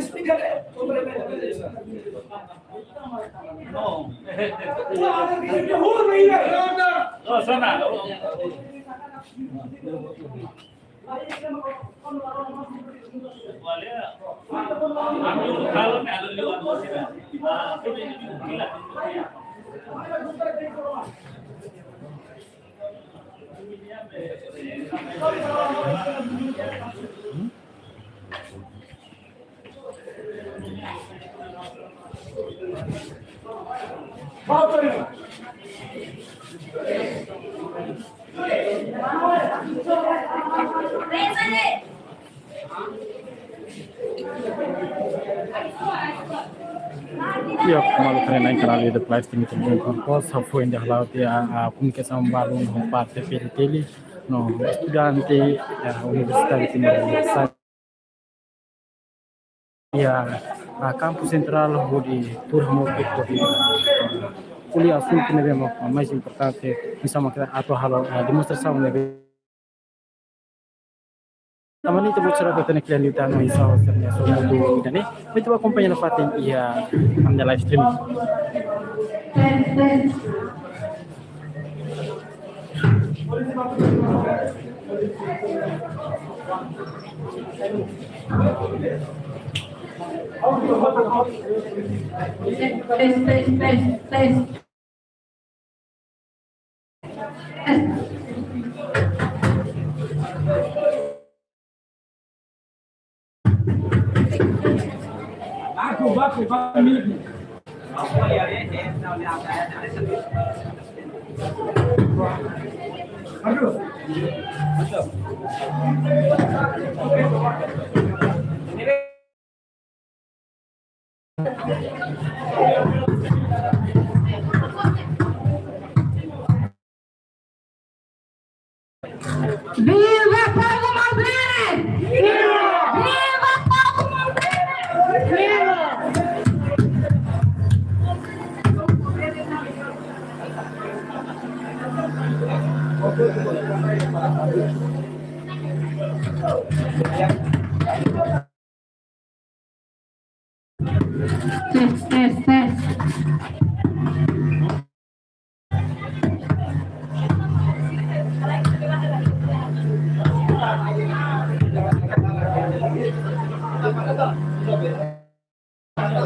explica, né? Não. Não, sana. Iya, maluk sira, iha kanál YouTube live stream Timor Post, foin hala'o tiha, ah, komunikasaun balun ho parte P L T L, no estudante, ah, Universidade Timor Leste, iha, ah, kampus sentrál, hodi tuur hamutuk hodi, ah, ko'alia asuntu ne'ebé mak, ah, mais importante, misalnya atu halo, ah, demonstrasaun ne'ebé Tanba ne'e ita-boot sira hotu ne'e klean liután no insa hosi ne'e so mutu ida-ne'e. Ita-boot akompaña nafatin iha ami-nia live stream. Test, test, test, test. Baku, baku, baku, minutu. Aduh. Viva povu maubere! Viva povu maubere! Viva! Tes, tes, tes. Viva!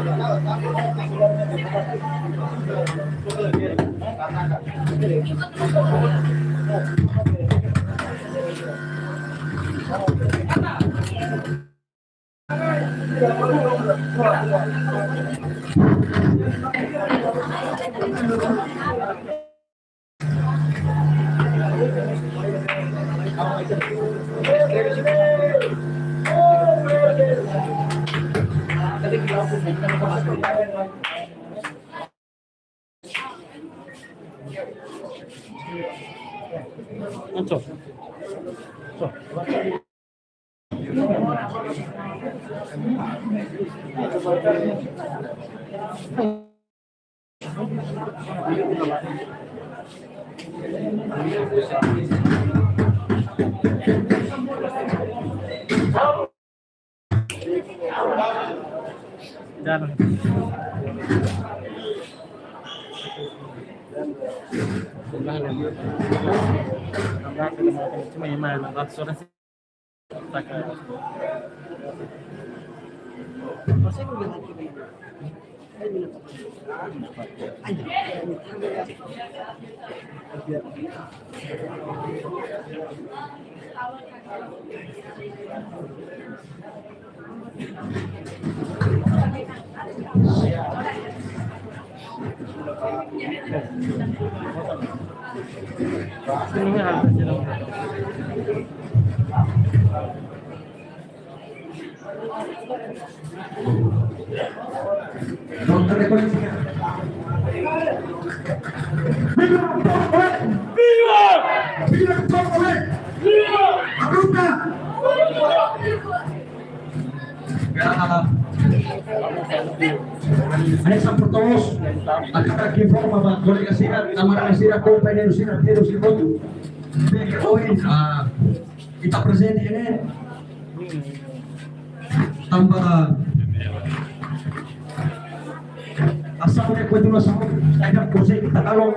Viva! Viva! Viva! Hanesan portavós, hakarak informa ba kolega sira, kamarada sira, kompañeiru sira, pedru sira hotu. Bem, ohin, ah, ita prezente ne'e tanba asaun ne'e kontinua, asaun ida kose ita halo,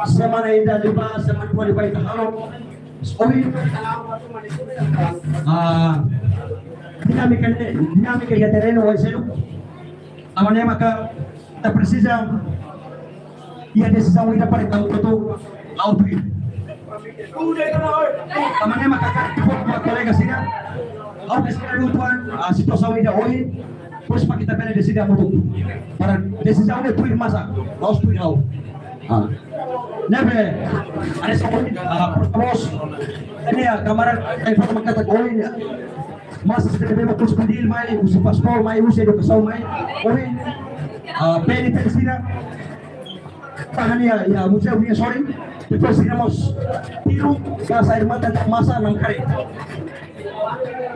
semana ida liubá, semana rua liubá ita halo. Ohin, ah, dinámika ne'e, dinámika iha terrenu ohin seluk. Tanba ne'e maka ita presiza iha desizaun ida para ita hotu la'o tuir. Tanba ne'e maka hakarak informa ba kolega sira, ha'u presiza la'o tuir, ah, situasaun ida ohin, depois para ita bele deside hamutuk. Para desizaun ne'e tuir masak, la'ós tuir ha'u. Ah. Ne'ebé, hanesan ohin, ah, portavós, ne'e, ah, kamarada, eh, informa katak ohin, ya. Masa sira ne'ebé mak husi Fundil mai, husi Faspol mai, husi Edukasaun mai, ohin, ah, P N P sira, tahan iha, iha muzeu nia sorin, depois sira mós tiru, gás air mata, masa namkari.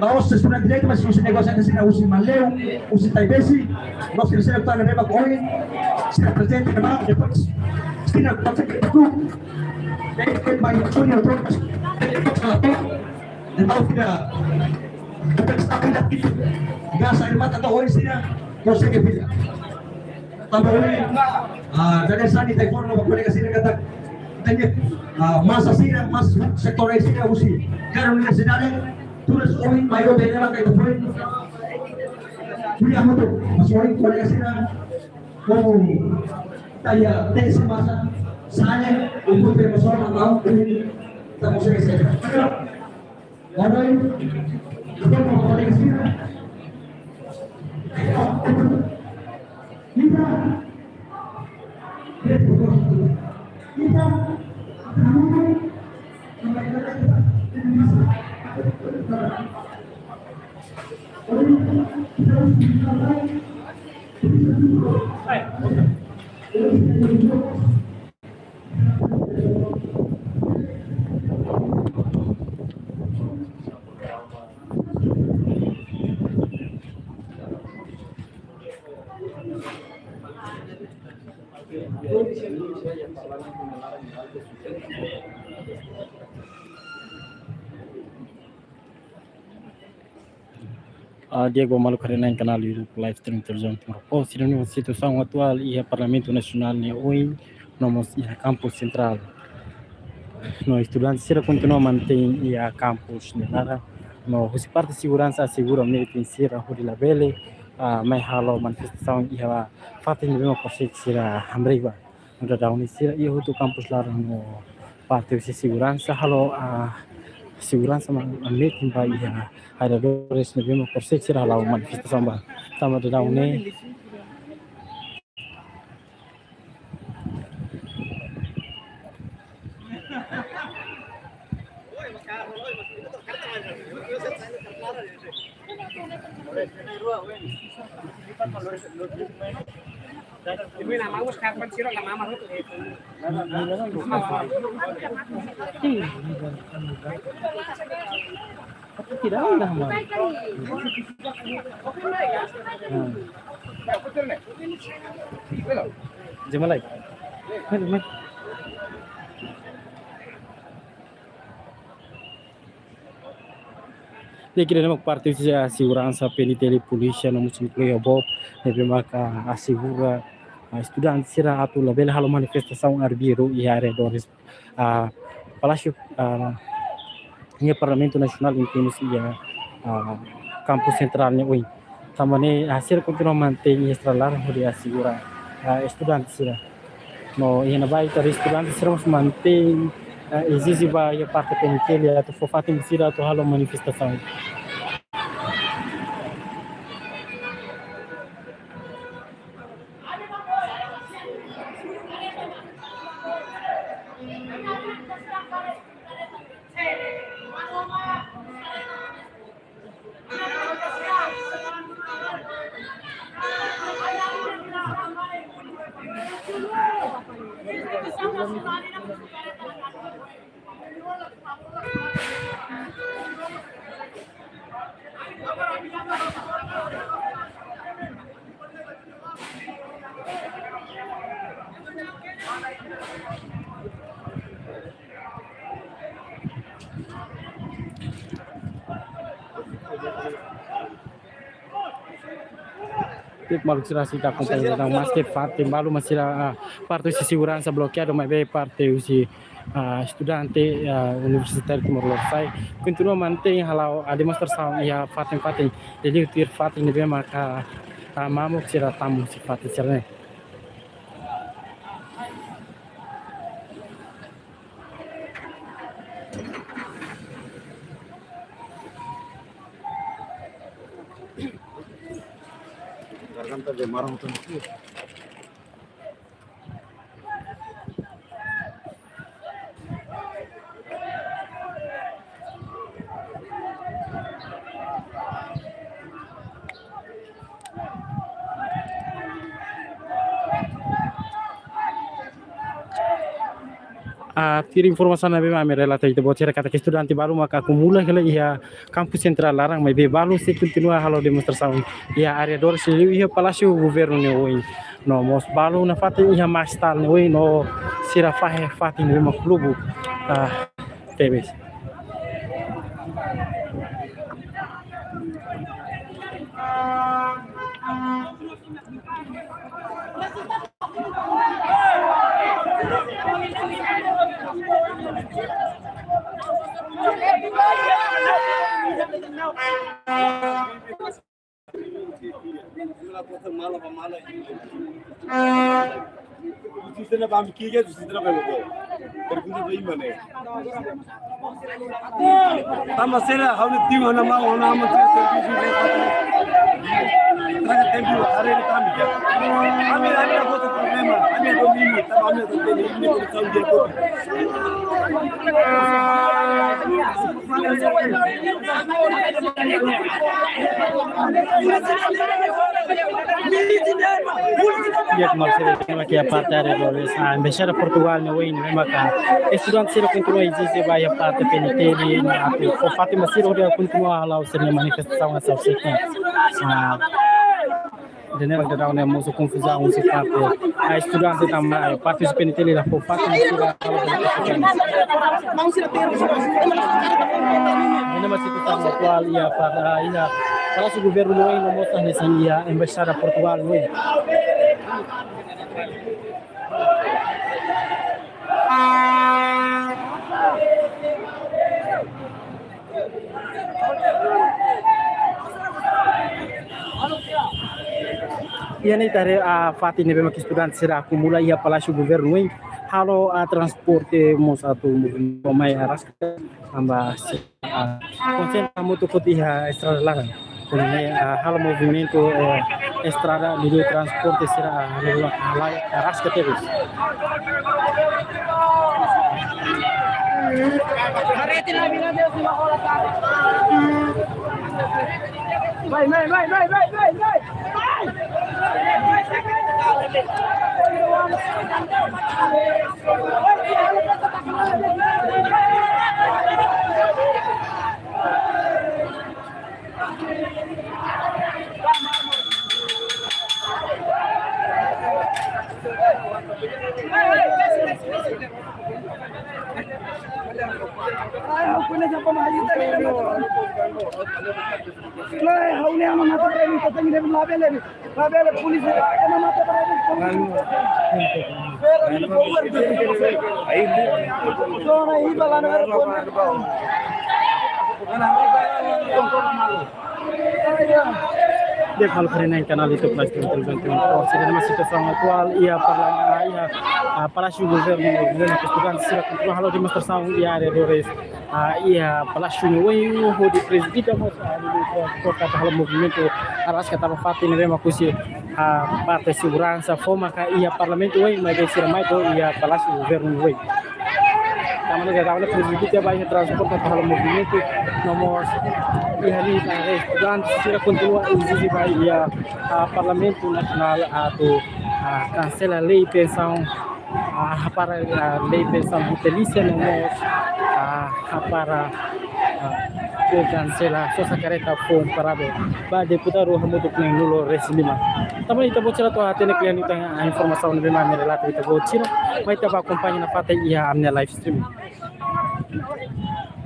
La'ós estudante direitu, mas husi negosiante sira, husi Maleu, husi Taibesi, no sira sira tan ne'ebé mak ohin, sira prezente ne'ebá, depois, sira konsege itu, ne'ebé mak ohin, outro, depois, sira, entaun sira, Gas air mata to'o oin sira konsege fila. Tanba oin, ah, dari sani tai forno ba kolega sira katak, tanya, ah, masa sira, mas setór sira husi kada universidade, turas oin mai oin bele maka itu poin. Kuliah mutu, mas oin kolega sira komu tanya tensi masa, sane, untuk pe masuk mau oin, tak mau sege sira. Ah, di'ak, maluk haree-na'in kanál YouTube live stream Televizaun Timor Post, sira-nia situasaun atuál iha Parlamentu Nasionál nia oin, no mós iha kampus sentrál. No estudante sira kontinua mantein iha kampus nia laran. No husi parte seguransa asegura metin sira hodi labele, ah, mai halo manifestasaun iha fatin ne'ebé mak konsege sira hamriik ba. Daudaun ne'e sira iha hotu kampus laran no parte husi seguransa halo, ah, seguransa mak metin ba iha arredores ne'ebé mak konsege sira halo manifestasaun ba. Tanba daudaun ne'e. Tidak ada, Bang. Hmm. Jamalai. Halo, Mai. Di'ak, ida-ne'e mak parte husi seguransa P N T L, polísia no mós inkluiu BOP ne'ebé maka asegura, ah, estudante sira atu labele halo manifestasaun arbiru iha arredores, ah, Palásiu, ah, iha Parlamentu Nasionál, inkluiu iha, ah, kampus sentrál nia oin. Tanba ne'e, ah, sira kontinua mantein iha estrada laran hodi asegura, ah, estudante sira. No iha ne'ebá ita haree estudante sira mós mantein, ah, ezije ba iha parte P N T L atu fó fatin sira atu halo manifestasaun. Di'ak, maluk sira, sei ita akompaña daudaun maske fatin balu mak sira, ah, parte husi seguransa blokeadu, maibé parte husi, ah, estudante, ah, Universitáriu Timor Lorosa'e kontinua mantein hala'o, ah, demonstrasaun iha fatin-fatin, liuliu tuir fatin ne'ebé maka, ah, mamuk sira tama husi fatin sira-ne'e. Garganta de marrón. Ah, tuir informasaun ne'ebé ami relata ita-boot sira katak estudante balu maka akumula hela iha kampus sentrál laran, maibé balu sei kontinua halo demonstrasaun iha arredores liuliu iha Palásiu Governu nia oin. No mós balu nafatin iha Mastal nia oin no sira fahe fatin ne'ebé mak lubuk, ah, tebes. Sira ba ami ki'ik, sira ba ami. Pergunta ba imi ne'e. Tanba sira, ha'u-nia tim, ha'u-nia maun, ha'u-nia aman, sira servisu ne'e. Traga tempu, hari ini kami, ya. Ami, ami la gosta problema, ami la gosta limite, tanba ami la gosta limite, ami la gosta limite. Di'ak, maluk sira, iha parte área dois, ah, Embaixada Portugal ne'e ohin, ne'e maka estudante sira kontinua ezije ba iha parte P N T L ne'e atu fó fatin ba sira hodi kontinua hala'o sira-nia manifestasaun hanesan ohin. Ah, ida-ne'e daudaun ne'e mosu konfuzaun husi parte, ah, estudante tanba, eh, parte husi P N T L la fó fatin ba sira halo manifestasaun. Ida-ne'e mak situasaun atuál iha par-, ah, iha Palásiu Governu ne'e ohin no mós hanesan iha Embaixada Portugal ne'e ohin. Iha ne'e ita haree, ah, fatin ne'ebé mak estudante sira akumula iha Palásiu Governu ohin, halo, ah, transporte mós atu movimentu mai araska tanba sira, ah, konsentra hamutuk foti iha estrada laran. Ne'e, ah, halo movimentu, eh, estrada, liuliu transporte sira, ah, halo, ah, lai, ah, araska tebes. Vai, vai, vai, vai, vai, vai, vai. Di'ak, maluk sira, iha kanál YouTube Live Stream Television Timor Post. Ida-ne'e mak situasaun atuál iha parla-, iha, ah, Palásiu Governu, ne'ebé mak estudante sira kontinua halo demonstrasaun iha área dois, ah, iha Palásiu ne'e ohin, hodi prejudika mós, ah, liuliu transporte atu halo movimentu araska tanba fatin ne'ebé mak husi, ah, parte seguransa fó maka iha Parlamentu ohin, maibé sira mai to'o iha Palásiu Governu ohin. Tanba ne'e, tanba ne'e prejudika ba iha transporte atu halo movimentu, no mós iha ne'e ita haree estudante sira kontinua ezije ba iha, ah, Parlamentu Nasionál atu, ah, kansela lei pensaun, ah, hapara, ah, lei pensaun vitalísia, no mós, ah, hapara, ah, kansela sosa karreta foun paradu ba deputadu hamutuk neen-nulu resin lima. Tanba ne'e ita-boot sira atu hatene kle'an liután informasaun ne'ebé mak ami relata ba ita-boot sira, mai ita bá akompaña nafatin iha ami-nia live streaming.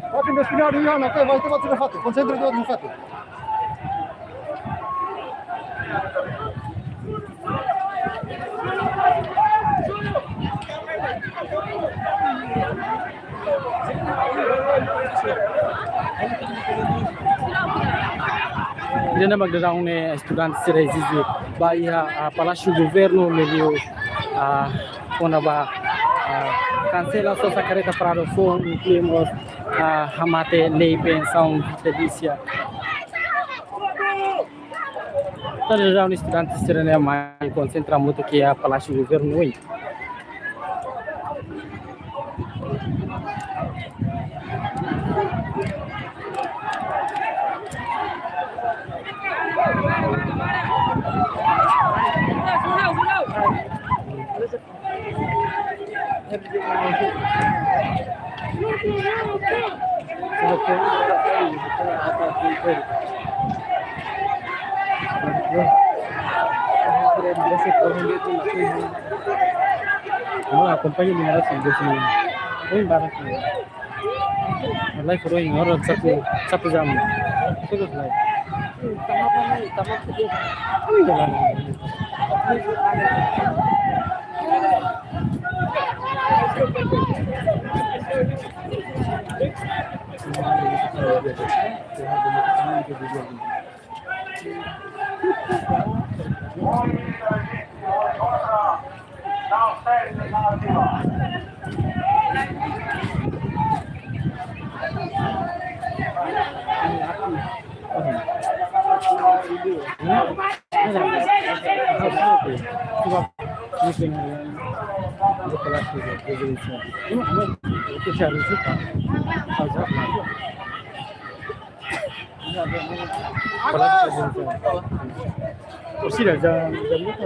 Fatin destinadu iha ona, oke, vai ita-boot sira nafatin, konsentra ita-boot nafatin. Ida-ne'e mak daudaun ne'e estudante sira ezije ba iha, ah, Palásiu Governu, liuliu, ah, kona-ba, ah, kansela sosa karreta paradu foun, inklui mós, ah, hamate lei pensaun vitalísia. Daudaun ne'e estudante sira-ne'e mai konsentra hamutuk iha Palásiu Governu ohin. Vamos lá, acompanha o melhor assim, desse menino. Vou embora aqui. Wallahi, furo ini orang satu, satu jam. Terus lah. Ini jalan. Torcida, ya, ya no está.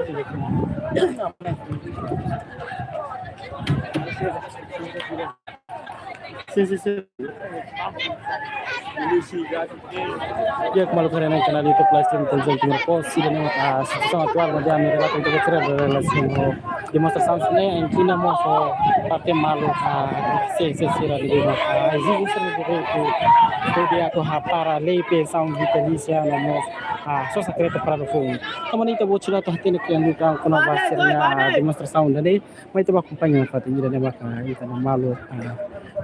Sin, sin, sin. Di'ak, maluk haree iha kanál YouTube live stream Televizaun Timor Post, sira-ne'e, ah, situasaun atuál ne'ebé ami relata ba sira relasiona ho demonstrasaun ne'e, iha ne'e mós parte maluk, ah, sin, sin, sira ne'ebé, ah, ezije sira direitu, direitu atu hapara lei pensaun vitalísia no mós, ah, sosa karreta parada foun. Tanba ne'e ita-boot sira atu hatene kona-ba sira-nia demonstrasaun ida-ne'e, mai ita bá akompaña fatin ida-ne'e maka ita-nia maluk, ah,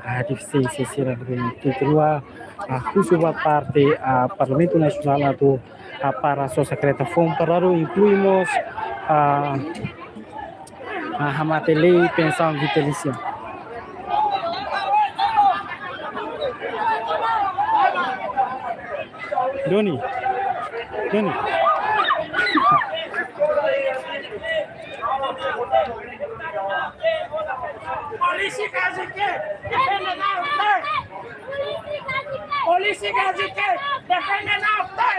ah, defisiénsia sira ne'ebé kontinua, ah, husu ba parte, ah, Parlamentu Nasionál atu, ah, hapara sosa karreta foun parada, inklui mós, ah, ah, hamate lei pensaun vitalísia. Doni. Doni. Polísia Kazike, defende Naute! Polísia Kazike, defende Naute!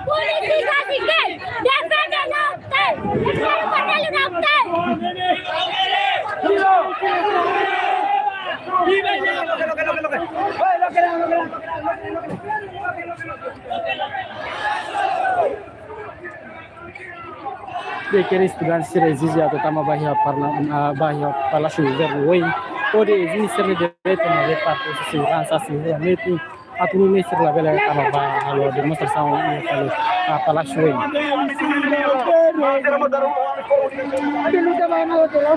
Polísia Kazike, defende Naute! Defende Naute! Di'ak, estudante sira ezije atu tama ba iha parla-, ah, ba iha Palásiu Governu oin, hodi ezije sira-nia direitu no parte seguransa, seguransa metin, atu nune'e sira labele tama ba halo demonstrasaun iha Palásiu, ah, Palásiu oin. Ida-ne'e mak ita haree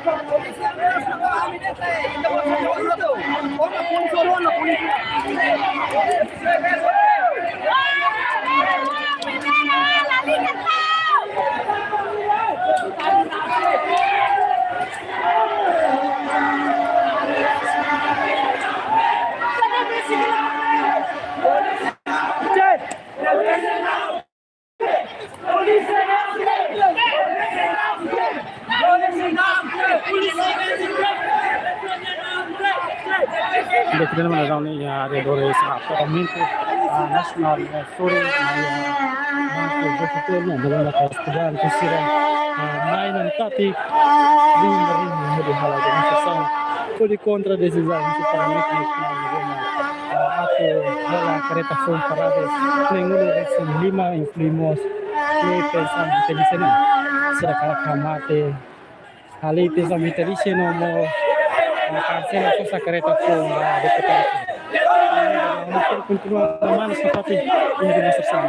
iha arredores, ah, Parlamentu, ah, Nasionál, ah, sore, ah, iha Banku Bositelu, ne'ebé maka estudante sira, ah, mai nafatin, rin, rin, hodi halo demonstrasaun, hodi kontra desizaun husi Parlamentu Nasionál, ne'ebé maka, ah, atu hela karreta foun parada, neen-nulu resin lima, inklui mós lei pensaun vitalísia ne'e. Sira hakarak hamate lei pensaun vitalísia no mós, ah, kansela sosa karreta foun ba deputadu. Ami kontinua manus nafatin iha demonstrasaun.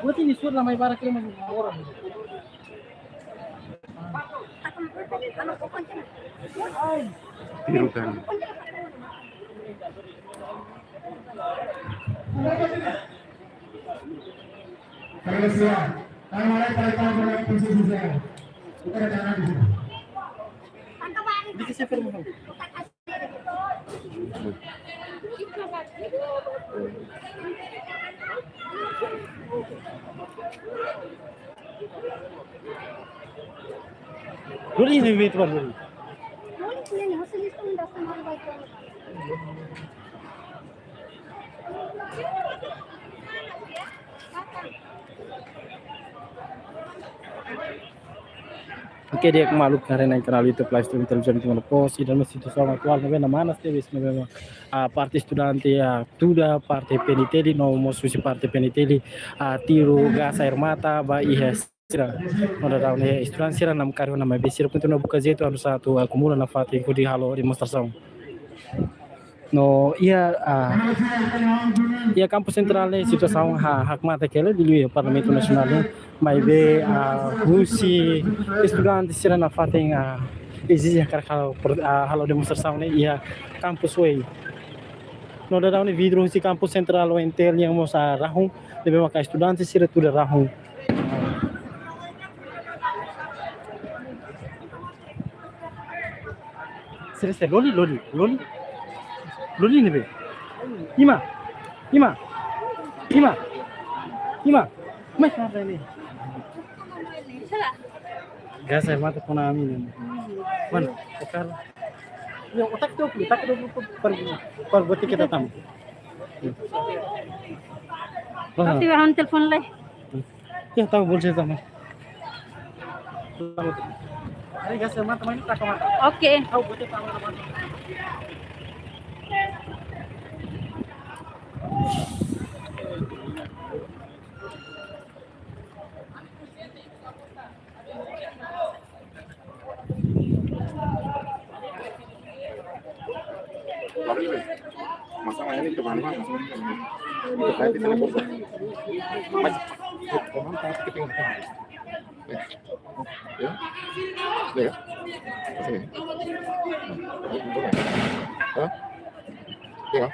Buat ini sudah lama ibarat kira masih orang. Tiru kan. Terus ya, kalau mulai tarik tarik mulai posisi saya. Kita ada tangan di sini. Dikasih firman. Luli ne'ebé tuan luli. Oke, di'ak maluk haree-na'in kanál YouTube Live Stream Televizaun Timor Post, iha dalam situasaun atuál ne'ebé namanas tebes ne'ebé, ah, parte estudante, ah, tuda parte PNTL, no mós husi parte PNTL, ah, tiru gás air mata ba iha sira. No daudaun ne'e estudante sira namkari ona maibé sira kontinua buka jeitu anu sa atu akumula nafatin hodi halo demonstrasaun. No iha, ah, iha Kampu Sentrál ne'e situasaun ha-, hakmatek hela liuliu iha Parlamentu Nasionál ne'e, maibé, ah, husi estudante sira nafatin, ah, ezije hakarak halo pro-, ah, halo demonstrasaun ne'e iha kampus Uei. No daudaun ne'e vidru husi Kampu Sentrál UNTL nian mós, ah, rahun, ne'ebé maka estudante sira tuda rahun. Sira, sira, loli, loli, loli. Loli ne'ebé. Ima. Ima. Ima. Ima. Mai, karena ini. Gás air mata kona ami ne'e. Mana? Otak. Ya, otak tu, otak tu, per, per buat kita tam. Wah. Pasti bahan telepon leh. Ya, tahu boleh sama. Hari gás air mata, main tak kemana? Oke. Tahu boleh tak kemana? Masalah ini kemana, Mas? Mas, ya. Ya. Sini. Hah? Ya.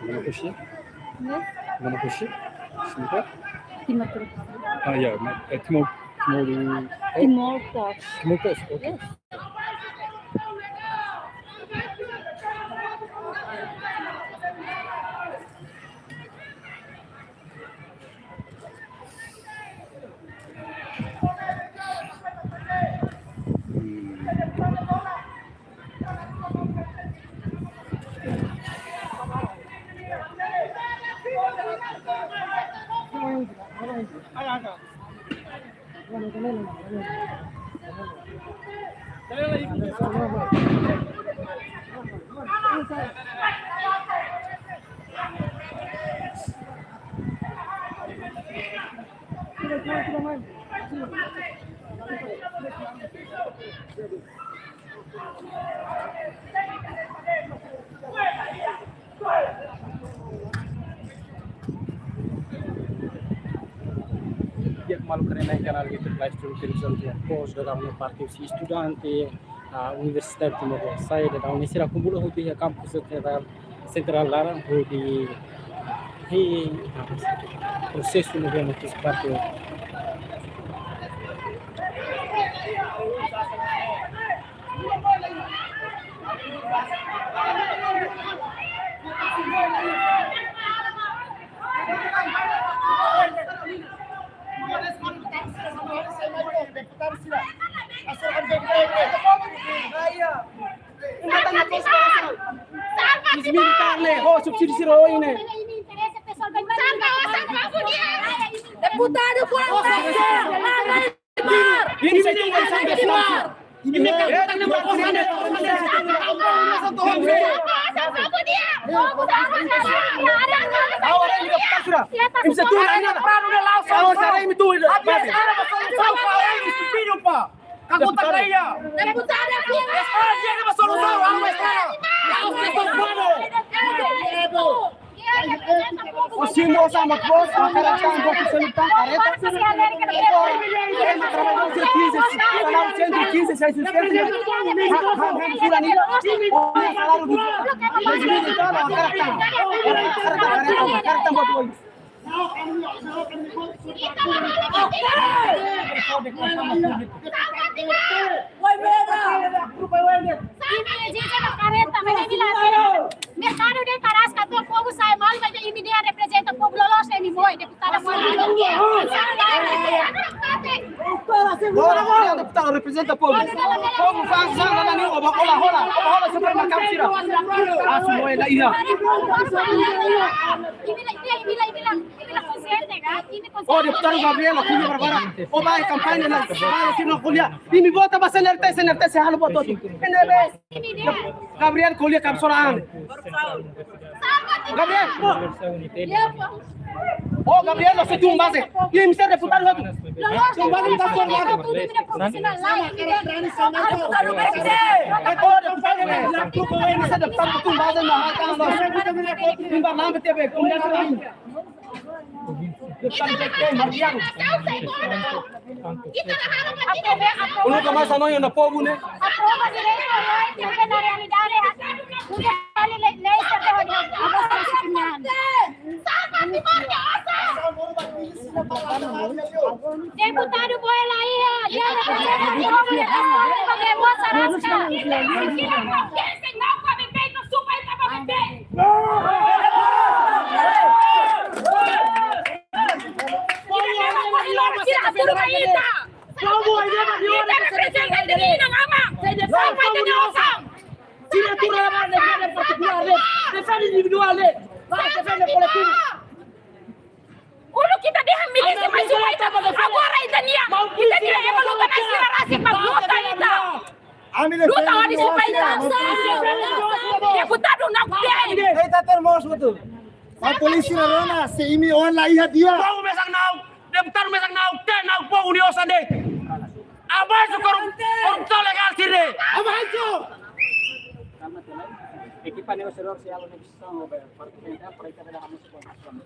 Mana hosi? Ya. Mana hosi? Siapa? Timor Post. Ah, ya, ma-, eh, Timor, Timor, oh. Timor Post. Timor Post, oke. Yes. Di'ak, maluk haree nai kanál YouTube live stream televizaun Timor Post, daudaun ne'e parte husi estudante, ah, Universidade Timor Leste, daudaun ne'e sira kumpul hotu iha kampus sentrál, sentrál laran hodi, ah, prosesu ne'ebé mak parte. Os militares ne'e, ho, subsídiu sira ho ne'e. Deputadu fora! Ini saya tunggu sampai sekarang. Ini kan kita nak buat sana. Awak ini dah petang sudah. Ini satu orang ini dah. Awak saya ini tuh. Habis ada masalah sama orang ini, stupid, Pak. Kamu tak kaya. Deputadu fora! Ah, dia ada masalah sama orang. Kamu stupid, Pak. O símbolo sama bos, hakarak tan bos, senta kareta. Ema trabalhadór sira quinze, saláriu cento e quinze, seiscentos. Ha, ha, ha, fila ne'e. O saláriu dos, dos mil e tal, hakarak tan. Hakarak tan, hakarak tan, hakarak tan buat bos. Imi ezije ba kareta, mas imi la hatene. Merkadu de Tarasca, atu povu sai malu, mas imi dehan reprezenta povu, loloos imi moe, deputada moe. Deputada reprezenta povu. Povu fa'an sasán, la, la, ni, oba, hola, hola, oba, hola, supermerkadu sira. Asu moe la iha. Imi la, imi la, imi la, imi la konsente, ka? Imi konsente. Oh, deputadu Gabriel, ko'alia barbaridade. Oh, ba kampaña la, ba sira ko'alia. Imi vota ba C N R T, C N R T sei halo buat hotu. N B S. Gabriel ko'alia kam soran. Gabriel. Oh, Gabriel, você tem um base. Imi sei deputadu hotu. Tem um base, tá soran. Oh, deputadu, imi sei deputadu, tem um base, não, não. Imi ba T V, ko'alia soran. Unu ka mai sanoña ona povu ne'e. Aprova direitu, na realidade, uza lei, lei, lei, Deputadu Boy la iha, dia representa povu, dia representa povu, dia representa povu. Ita reprezenta ita-nia osan. Sira tuur la bá defende partikular de'it, defende individuál de'it, bá defende koletivu. Uluk ita dehan milísia, mas ita agora ita-nia, ita-nia ema luta, mas sira rasik mak luta ita. Luta hodi supaya ita. Deputadu na'ok-teen. Ita termos betul. Ba polísia rona, se imi oan la iha di'ak. Povu mesak na'ok, deputadu mesak na'ok-teen, na'ok povu nia osan de'it. Abaixo korup-, korrupsaun legál sira. Abaixo. Ekipa negosiadór sei halo negosiasaun ho parte pemerintah para ita bele hamutuk ho negosiasaun.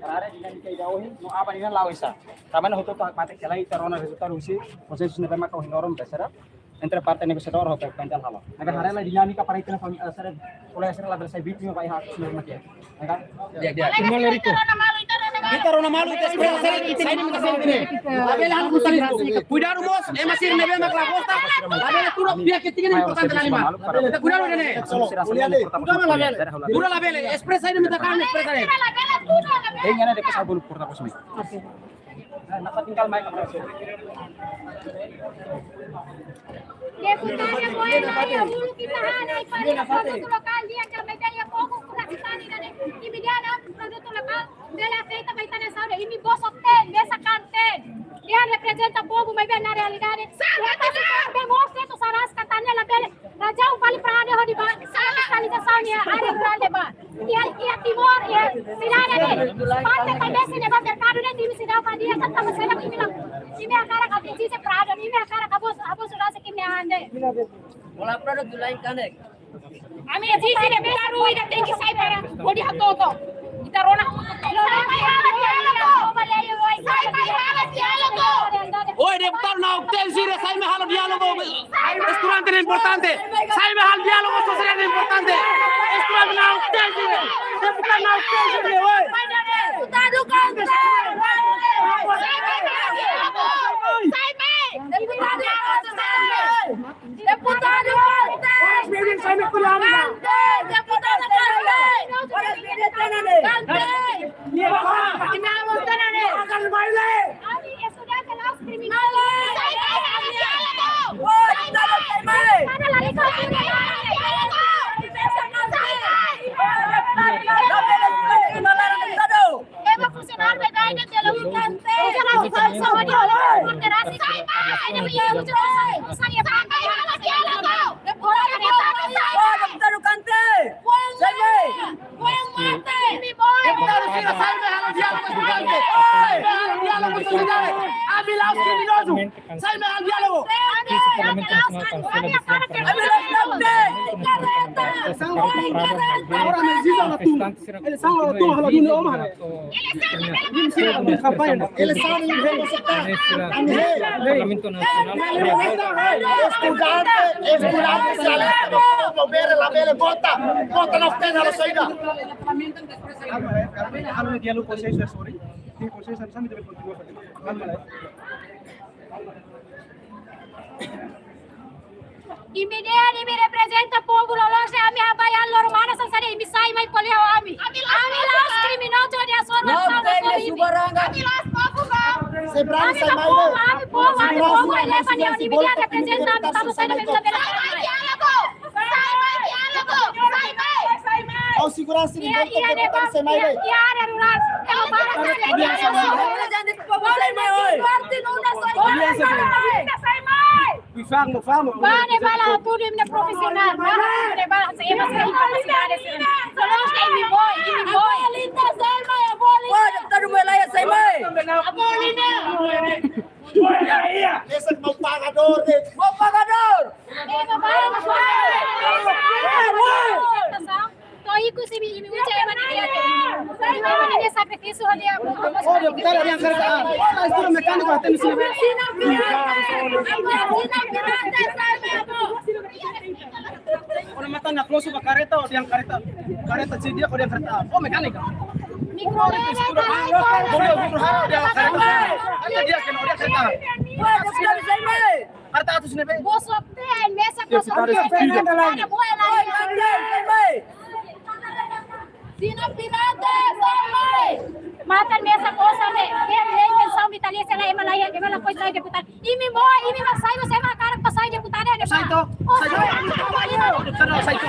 Karena dinámika ida ohin, no aban ida la'o sá. Tanba ne'e hotu-hotu hakmatek, ita rona rezultadu husi konsensu ne'ebé mak ohin loron bele será entre parte negosiadór ho pe-, pemerintah halo. Ne'ebé haree lai dinámika para ita-nia fami-, eh, sira, kolega sira labele sai vítima ba iha atus ne'ebé mak iha. Ya kan? Di'ak, di'ak. Ita rona malu, ita espresa saida, ita rona malu, ita espresa saida, ita rona malu, ita espresa saida. Labele halo buta lihat. Kuidadu mós, ema sira ne'ebé mak la gosta. Labele tuur, pihak ketiga ne'e importante la lima. Ita kuidadu ne'e. Tuur labele. Tuur labele, espresa saida, ita kan espresa saida. Ei, ngana de pasal bolu porta kosmi. Oke. Deputada Boy la iha, uluk ita hanoin para produtu lokál, dehan katak ita-nia povu kurang tani dan imi dehan produtu lokál bele afeta ba ita-nia saúde, imi bosok-teen, mesak-teen. Dehan reprezenta povu, maibé na realidade, ema sira ne'ebé mós atu sarani katak nia labele, razaun fali para nia hodi ba, sa fiskalizasaun iha área rurál ne'ebá. Iha, iha Timor, iha sidade ne'e, parte tabesi ne'ebá merkadu ne'e, imi seidauk hadi'a, tanba saida imi la, imi hakarak atu ezije para ida, imi hakarak abuzu, abuzu rasik imi-nia an de'it. Bola produtu lain kanek. Ami ezije ne'e, deputadu ida tenke sai para hodi hato'o. Ita rona. Sai mai halo diálogu. Sai mai halo diálogu. Oi, deputadu na'ok-teen sira, sai mai halo diálogu. Estudante ne'e importante. Sai mai halo diálogu, sosiedade ne'e importante. Estudante na'ok-teen sira. Deputadu na'ok-teen sira, oi. Deputadu kan. Sai mai halo diálogu. Sai mai. Deputadu kan. Deputadu Kante! Deputadu Kante! Deputadu Kante! Kante! Ami estudante la'ós kriminozu. Sai mai! Sai mai! Sai mai! Ema funsionáriu da União de Luz. Sai mai! Sai mai! Deputadu Kante! Sai mai! Deputadu sira, sai mai halo diálogu estudante! Sai mai halo diálogu sosiedade! Ami la'ós kriminozu! Sai mai halo diálogu! Ami la'ós kriminozu! Agora me diz, ela tu. Eleisaun la tun, halo duni, ó, mano. Eleisaun la tun, kampaña. Eleisaun la tun, kampaña. Estudante, estudante, se alerta, povu bele, labele vota. Vota na'ok-teen, halo saida. Halo diálogu, konsensu, sorry. Sin konsensu, saida debe kontinua. Imi dehan imi reprezenta povu, loloos ami habai an loron mana sansade, imi sai mai ko'alia ho ami. Ami la'ós kriminozu, dia suara. Ami la'ós povu, ba. Ami povu, ami povu, ami povu, imi dehan reprezenta ami, tanba saida imi labele. Sai mai diálogu. Sai mai diálogu. Sai mai. Ha'u seguransa iha, iha, iha área rurál. Ema barak sai diálogu. Sai mai, oi. Sai mai. Famo, famo. Ba ne'ebá la tudu imi-nia profisionál. Ba ne'ebá la, se ema sira inkapasidade sira. Só nós que imi boi, imi boi. Oi, deputadu Boy la iha, sai mai. Ese mau pagador, eh. Mau pagador. To'o ikus imi, imi uza ema nia, imi nia sakrifísiu hodi. Oh, deputadu, dehan kareta. Ah, estuda mecânico, até no ensino. Ó-nia matan na klosu ba kareta, ó dehan kareta. Kareta se di'ak, ó dehan kareta. Oh, mecânica. Mikro lele, mikro lele. Anda dia kena, dia kena. Arta atus ne'ebé? Boso te, mesak boso te. Ada bola lagi. Sina pirata, sai mai. Matan mesak boso te. Dia lei kan saum Italia sela ema laiha, ema lakohi sai deputadu. Imi moe, imi mak sai, sai mak hakarak sai deputadu. Sai to. Oh, sai to. Sai to. Sai to.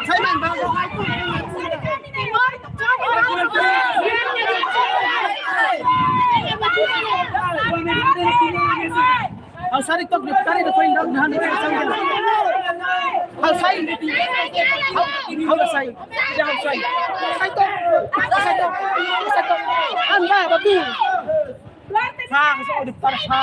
Sai man, bang. Ha'u sai tok deputadu ida foin dau nahan tok sai. Ha'u sai. Ha'u, ha'u sai. Ida ha'u sai. Sai tok. Sai tok. Sai tok. Anda, babu. Sa, sa, deputadu sa.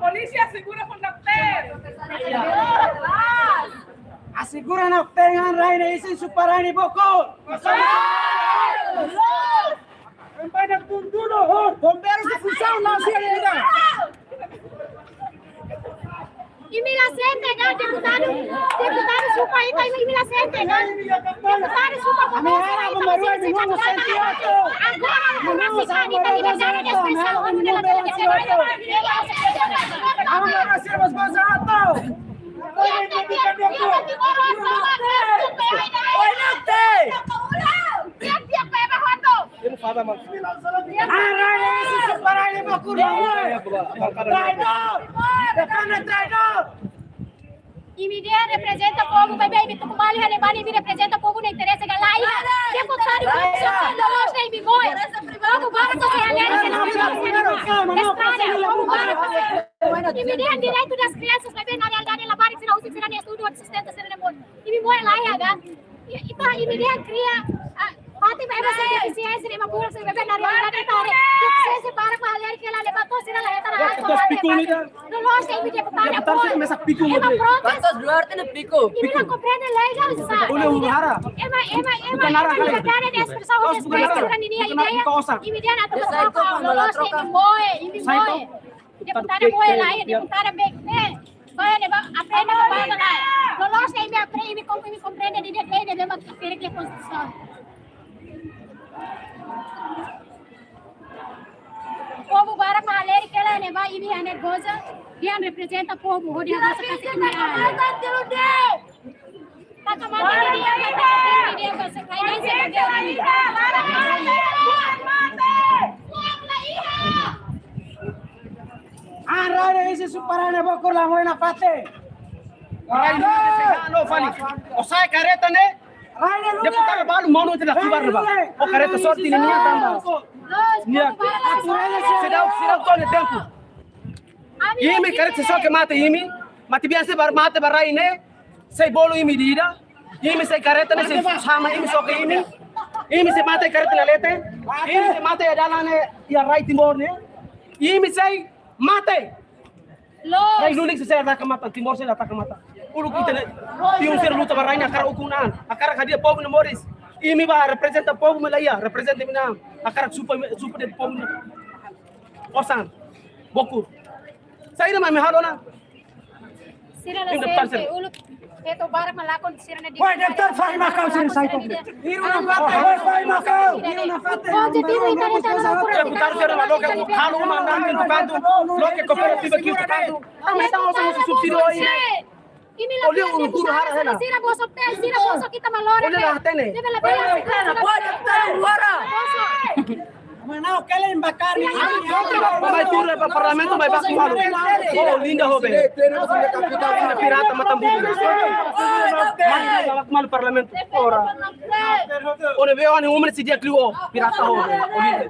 Polísia asegura fó-nia terra. Asegura nia terra, rai ne'e isin Super Rai nia bokur. Bombeiru sira funsaun, não sei ainda. Imi la sente ka deputadu, deputadu supa ita, imi la sente ka? Deputadu supa. Ami hara, ami hara, ami hara, ami hara. Agora, ami hara, ami hara, ami hara. Oi, não tem. Imi fada, mano. Rai ne'e isin Super Rai nia bokur, mano. Traidór! Defende traidór! Imi dehan reprezenta povu, bebé, imi tuku bali hale bali, imi reprezenta povu nia interese ka lae? Deputadu, loloos ne'e imi moe. Povu barak só se hale hale. Estrada, povu barak. Imi dehan direitu das kriansas, bebé, na realidade labarik sira husik sira-nia estudu, sustenta sira-nia moris. Imi moe lae ka? Ita, imi dehan kria, ah, fatin ba ema sira defisiénsia, ema barak sira bebé, na realidade ita haree defisiénsia barak ba aldeia, kela leba to sira la eta na. Deputadu pikun ida. Loloos imi deputadu. Deputadu sira mesak pikun ida. Ema protes. Quantas Duarte na pico? Imi la komprende lei ka, sa? Olha o hara. Ema, ema, ema, ema liberdade de expressão, respeita sira-nia ideia. Imi dehan atu troka, loloos imi moe, imi moe. Deputadu moe lae, deputadu bek te. Koe ne'ebá aprende ba banda lae. Loloos imi aprende, imi kom-, imi komprende didi'ak lei ne'ebé mak ferik iha konstituisaun. Povu barak mak halerik hela ne'ebá imi hanesan goza, dehan reprezenta povu, hodi goza kasi imi. Taka mate imi dehan, taka mate imi dehan, basa kai nai se bebé. Rai ne'e isin Super Rai nia bokur, la moe nafatin. Rai ne'e isin, no fali. O sai kareta ne'e. Deputadu balu monu tela kubar ba. O kareta sorte ne'e nia tamba. Nia. Seidauk, seidauk to'o nia tempu. Imi kareta sei soke mate imi. Mate biasa ba mate ba rai ne'e. Sei bolu imi ida-idak. Imi sei kareta ne'e sei sama imi soke imi. Imi sei mate kareta nia leten. Imi sei mate iha dalan ne'e iha rai Timor ne'e. Imi sei mate. Rai lulik sei ataka matan, Timor sei ataka matan. Uluk ita ne'e. Piun sira luta ba rai ne'e hakarak ukun an. Hakarak hadi'a povu nia moris. Imi ba reprezenta povu mak la iha, reprezenta imi-nia an. Hakarak supa, supa de'it povu nia osan. Bokur. Saida mak imi halo ona? Sira la sente, uluk feto barak mak lakon sira-nia. Woi, deputadu fali maka'as sira sai tok. Iru nafatin, woi, fali maka'as. Iru nafatin. Deputadu sira mak loke halo uma andante no canto, loke kooperativa aqui no canto. Também estão usando subsídio aí. Imi la, olha o guru hara hela. Sira boso pe, sira boso kita malora. Olha lá, tem, né? Deve la bela. Woi, deputadu, bora. Boso. Mana kelen bakar ni. Mai tuur ba parlamentu, mai baku malu. Oh, Olinda ho be. Pirata matan bubu. Mai baku malu parlamentu. Ora. Ó-nia be oan ne'e uma ne'e sei di'ak liu, pirata ho be. Olinda.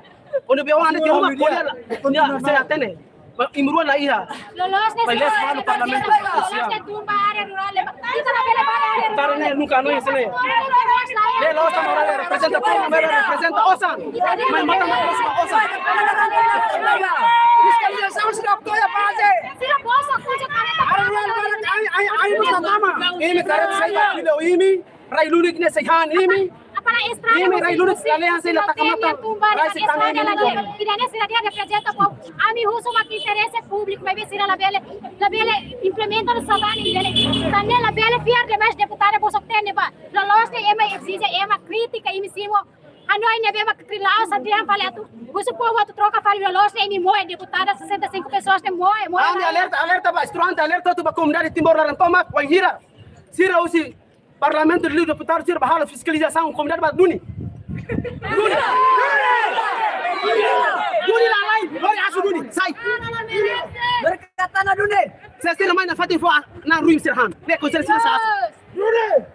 Ó-nia be oan ne'e di'ak uma ko'alia la. Nia sei hatene. Ba, imi rua la iha. Loloos ne'e. Mai les malu parlamentu. Loloos ne'e tun ba área rurál, ita labele ba área rurál. Tara ne'e nunka no ese ne'e. Loloos ne'e ora reprezenta povu, ora reprezenta osan. Mai matan osan, osan. Fiskalizasaun sira toya baze. Sira bosa kuja kareta. Área rurál, ai, ai, ai, nunka tama. Imi kareta sai ba fila imi. Rai-lulik ne'e sei han imi. Apala estrada. Imi rai-lulik, sira lalehan sei la taka matan. Rai sei tama imi. Ida-ne'e sira dehan reprezenta povu. Ami husu mak interese públiku, maibé sira labele, labele implementa no sabani dele. Tan ne'e labele fiar demais deputadu, bosok hatene ba. Loloos ne'e ema ezije, ema kritika, imi simu. Hanoin ne'ebé ema kritika, la'ós dehan fali atu. Husu povu atu troka fali, loloos ne'e imi moe, deputada sessenta e cinco pessoas ne'e moe, moe. Ami alerta, alerta ba, estudante, alerta atu ba komunidade Timor laran tomak, wainhira sira husi Parlamentu, liuliu deputadu sira ba halo fiskalizasaun komunidade ba duni. Duni. Duni la lae, lori asu duni, sai. Merkatana duni. Se sira mai nafatin fó, na'in-ruin sira han. Ne'e konsellu sira sa asu.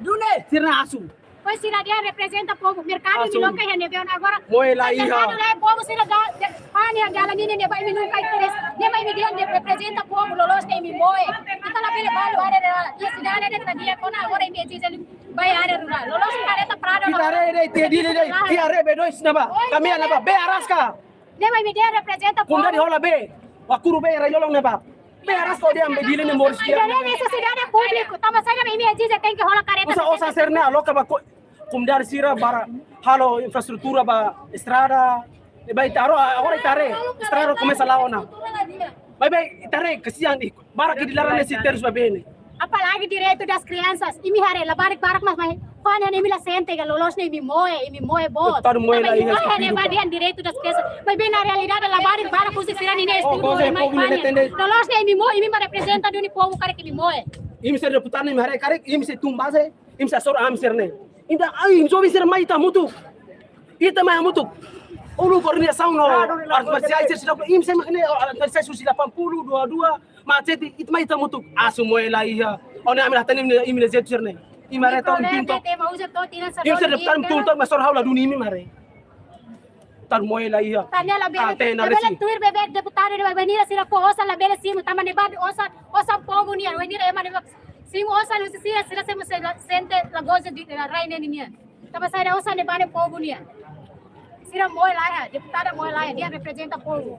Duni. Sira na'in asu. Pois sira dehan reprezenta povu, merkadu asu. Imi loke iha ne'ebé ona agora. Moe la iha. Merkadu la iha, povu sira da, de, pani yang jalan ini ne'ebá imi nunka interes. Ne'ebá imi dehan reprezenta povu, loloos ne'e imi moe. Ita labele balu ada, ada, iha sidade de'it tadi ya, kona agora imi ezije ba área rurál. Loloos kareta Prado. Ita haree de'it, ita haree de'it, ita haree B dois ne'ebá. Kami ne'ebá, bee araska. Ne'ebá imi dehan reprezenta povu. Komunidade hola bee. Wakuru bee rai-lolon ne'ebá. Bee araska, ó dehan bee Dili ne'e moris di'ak. Ida-ne'e nesesidade públiku. Tanba saida mak imi ezije tenke hola kareta. Osan, osan sira-ne'e aloka ba ko-, komunidade sira para halo infraestrutura ba estrada. Ne'ebá ita haree, agora ita haree, estrada komesa la'o ona. Maibé ita haree kasihan, barak ida laran ne'e sei terus ba bee ne'e. Apalagi direitu das kriansas. Imi haree, labarik barak mak mai. Fa'an ne'e imi la sente ka loloos ne'e imi moe, imi moe boot. Deputadu moe la iha. Imi moe ne'e ba dehan direitu das kriansas. Maibé na realidade labarik barak husi sira-nia estudu. Oh, konsellu povu ne'e mai fa'an ne'e. Loloos ne'e imi moe, imi mak reprezenta duni povu karik imi moe. Imi sei deputadu ne'e imi haree karik, imi sei tun baze. Imi sei hasoru ami sira-ne'e. Imi dehan, ai, imi joven sira mai ita hamutuk. Ita mai hamutuk. Uluk koordenasaun no, artes marsiais sira, imi sei mak ne'e, artes marsiais husi delapan puluh, dua dua, macete, ita mai ita hamutuk. Asu moe la iha. Ó-nia ami la hatene imi-nia, imi-nia jeitu sira-ne'e. Imi haree to'o imi tun to'o. Imi sei deputadu tun to'o, mas só ha'u la duni imi haree. Tan moe la iha. Tan ne'e labele, labele tuir bebé deputadu ne'e bainhira sira fó osan labele simu, tanba ne'ebá osan, osan povu nian, bainhira ema ne'ebé simu osan husi sira, sira sente la goza rai ne'e nian. Tanba saida, osan ne'ebá ne'e povu nian. Sira moe la iha, deputada moe la iha, dehan reprezenta povu.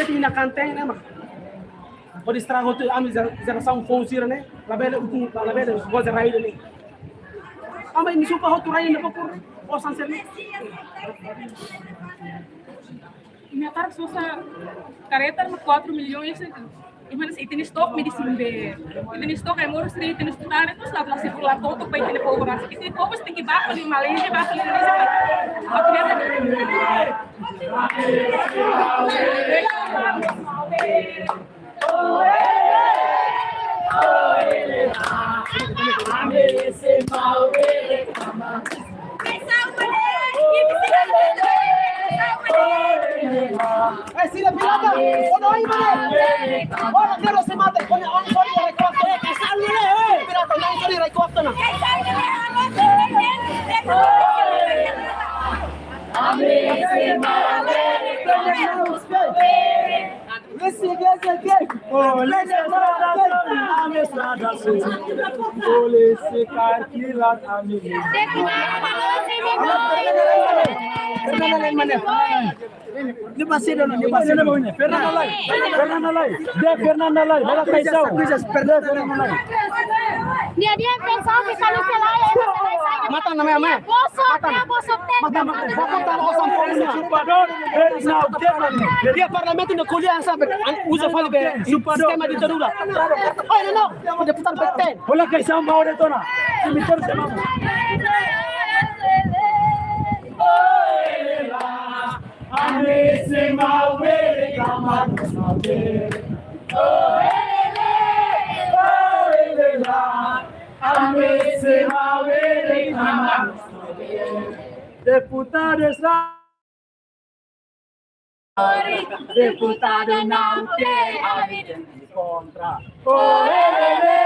Parlamentu ina kanten ne'e mak hodi estraga hotu ami jera-, jerasaun foun sira ne'e, labele ukun, labele goza rai ne'e. Tanba imi supa hotu rai ne'e bakur, osan sira ne'e. Imi hakarak sosa kareta mak quatro milhões, imi-nia stok medisina be. Imi-nia stok ai moru sri, imi-nia stok tane, terus la, la sirkula totu ba imi-nia povu rasik. Imi-nia povu tenke bá fali Malázia, bá fali Indonézia, bá fali. Eh, sira pirata, oh, no, ai, mane. Oh, no, quiero se mate, pone on, sorry, recuerdo. Pirata, no, sorry, recuerdo, no. Polísia estrada sorin, ami estrada sorin. Polísia karkilar ami. Fernanda Lai, Fernanda Lai, Fernanda Lai. De Fernanda Lai, bela atensaun. De Fernanda Lai. Dia, dia pensava que kalau se lá é Matan na mea, mea. Matan. Matan, matan. Boko tan osan polísia. Usurpadór, eles não devem. Dia parlamentu ne'e ko'alia hanesan be, an-, uza fali be, usurpadór, sistema ditadura. Oi, no, no. Deputadu be ten. Olha que são mal de tona. Cemitério de mama. Ami sei Maubere, kama nos Maubere. Oh, elele, oh, elele. Ami sei Maubere, kama nos Maubere. Deputadu estrada. Deputadu não tem a vida de contra. Oh, elele,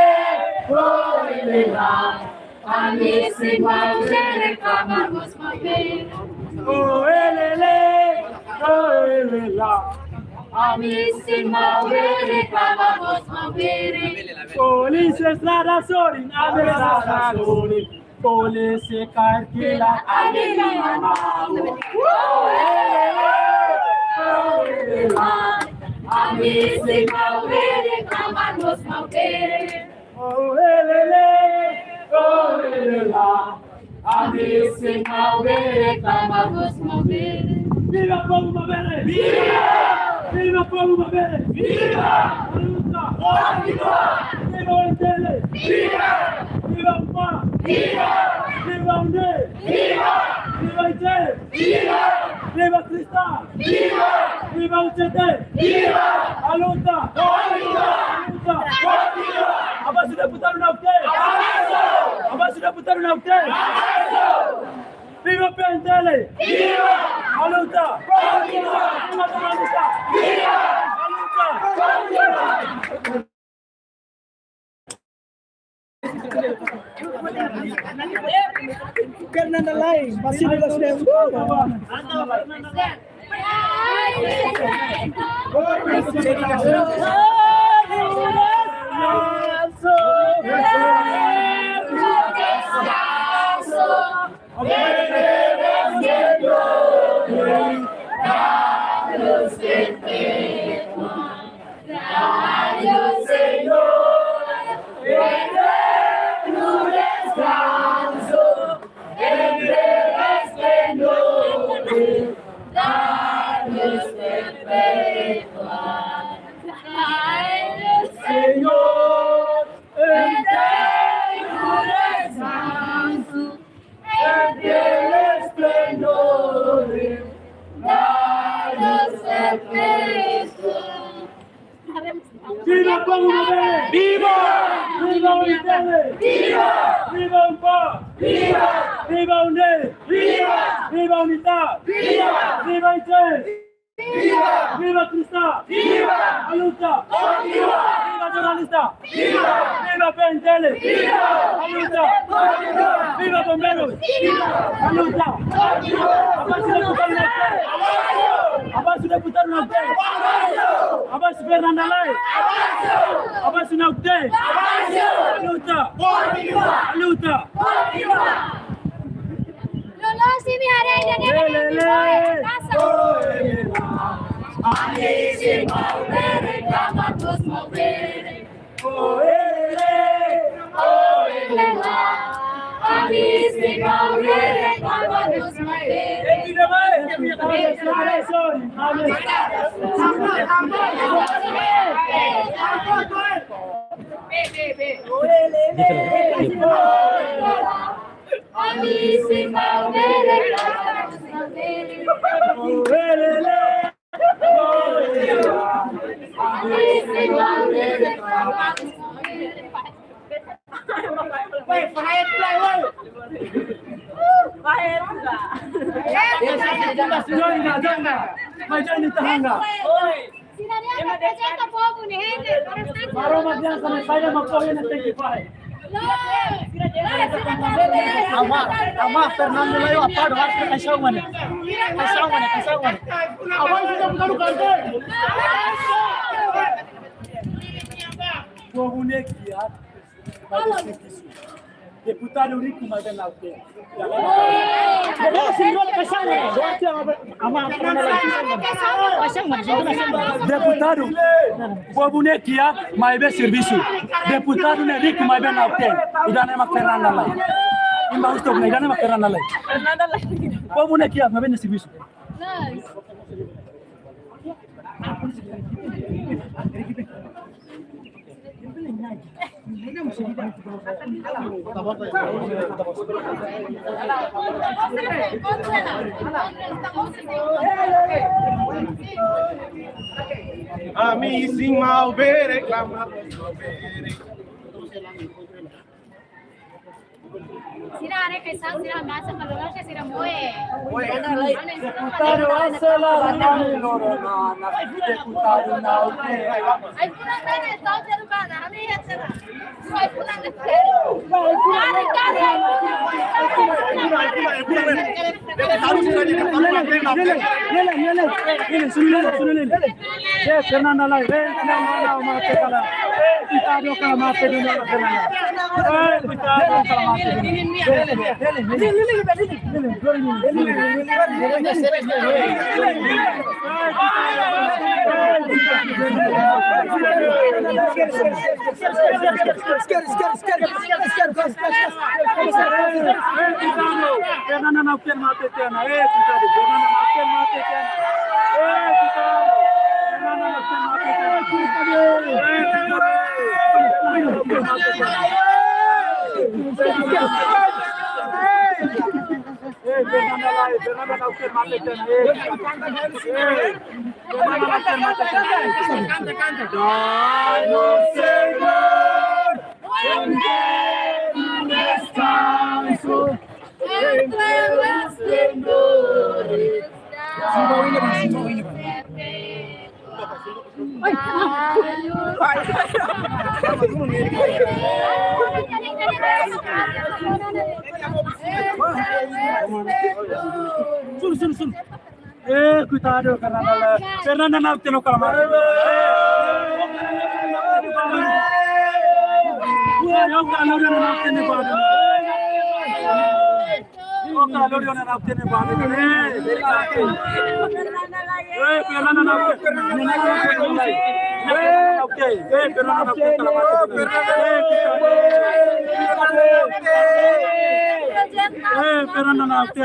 oh, elele. Ami sei Maubere, kama nos Maubere. Oh, elele, oh, elele. Ami sei Maubere, kama nos Maubere. Polísia estrada sorin, ami estrada sorin. Polísia karkilar ami mama. Oh, elele, oh, elele. Ami sei Maubere, kama nos Maubere. Oh, elele, oh, elele. Ami sei Maubere, kama nos Maubere. Viva povu Maubere! Viva! Viva povu Maubere! Viva! Luta! Continua! Viva O M T L! Viva! Viva UPA! Viva! Viva UNE! Viva! Viva I T! Viva! Viva Kristau! Viva! Viva U C T! Viva! A luta! Continua! A luta! Continua! Avansu deputadu Naute! Avansu! Avansu deputadu Naute! Avansu! Viva P N T L! Viva! A luta! Continua! Viva jornalista! Viva! A luta! Continua! Fernanda Lai, Basílio das Neves. Señor, eterno descanso, eterno esplendor, dados a Cristo. Viva povu maubere! Viva! Viva U N T L! Viva! Viva UNPAZ! Viva! Viva UNDEF! Viva! Viva UNITA! Viva! Viva I C S! Viva! Viva Cristã! Viva! A luta! Continua! Viva jornalista! Viva! Viva P N T L! Viva! A luta! Continua! Viva bombeirus! Viva! A luta! Continua! Abaixo deputadu Nauctero! Abaixo deputadu Nauctero! Abaixo! Abaixo Fernanda Lai! Abaixo! Abaixo Nauctero! Abaixo! A luta! Continua! A luta! Continua! Lolo, sini hari ini ada. Lele, lele. Kasar. Ami sei bá reklama dos maubere. Oh, lele. Oh, lele. Ami sei bá reklama dos maubere. Join na, join na. Mai join di tahanga. Sira-nia reprezenta povu ne'e, para Maromak biasa na saida mak povu ne'e tenke fahe. Ama, ama Fernando Lai, apa doa kaixaun mana? Kaixaun mana? Kaixaun mana? Apa itu yang bukan bukan? Povu ne'e kiak, maibé servisu. Deputadu riku maibé la'ós. Deputadu, povu ne'e kiak, maibé servisu. Deputadu ne'e riku maibé la'ós. Ida-ne'e mak Fernanda Lai. Imba ustok na, ida-ne'e mak Fernanda Lai. Povu ne'e kiak, maibé servisu. Ami sei bá reklama. Sira haree kaixaun, sira masa kalau sira moe. Deputadu aselara nani loro nana, deputadu Nauctero. Ai, pulang sana, tahu sira mana? Ami ya sira. Ai, pulang. Lele, lele, lele, sunu lele, sunu lele. Eh, Fernanda Lai, eh, Fernanda Lai, mate kala. Eh, kita dua kala mate dulu, Fernanda. Eh, kita dua kala mate dulu. Lele, lele, lele, lele. Eh, Fernanda Lai, Fernanda Lai, Fernanda Lai, Fernanda Lai, Fernanda Lai. Dai-nos, Senhor, um eterno descanso entre Simbau ini, Bang, simbau ini, Bang. Sun, sun, sun. Eh, koitadu, Fernanda la. Fernanda la, tenu kala mati. Eh, eu kala, eu não tenho nada. Oka lori ona na tene ba. Eh, Fernanda na tene. Eh, Fernanda na tene. Eh, Fernanda na tene. Eh, Fernanda na tene. Eh,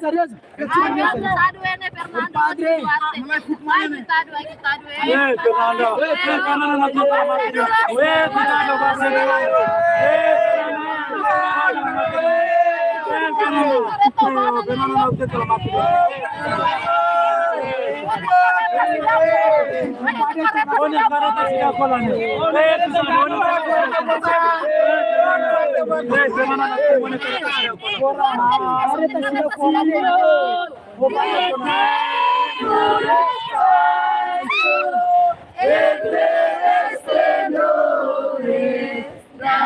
Serius. Fernanda, agitadu, eh, Fernanda. Padre. Agitadu, agitadu, eh. Eh, Fernanda. Eh, Fernanda, na tua cama. Eh, Fernanda, Fernanda. Eh, Fernanda, na tua cama. Olha, agora tá se dando cola, né? Eh, Fernanda, olha. Eh, Fernanda, na tua cama. Entre esplendores da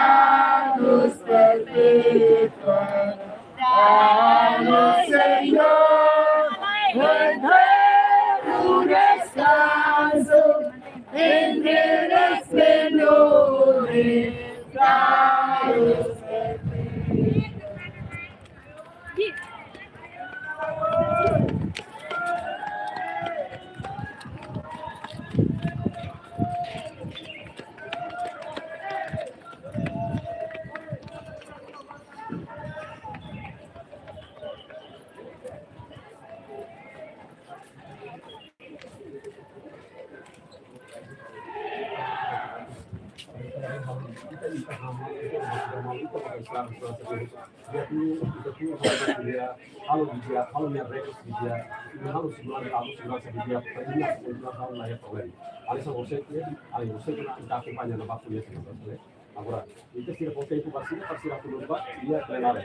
luz perpétua, da luz, Senhor, eterno descanso, entre esplendores da luz perpétua. Dia tu, dia tu, dia, halo dia, halo nia redes dia, halo semua, halo semua dia, halo semua dia, halo semua dia. Alisa, você, ali você que está acompanhando a batalha, né? Agora, ita sira fó tempu ba sira, para sira atu lori ba iha plenária.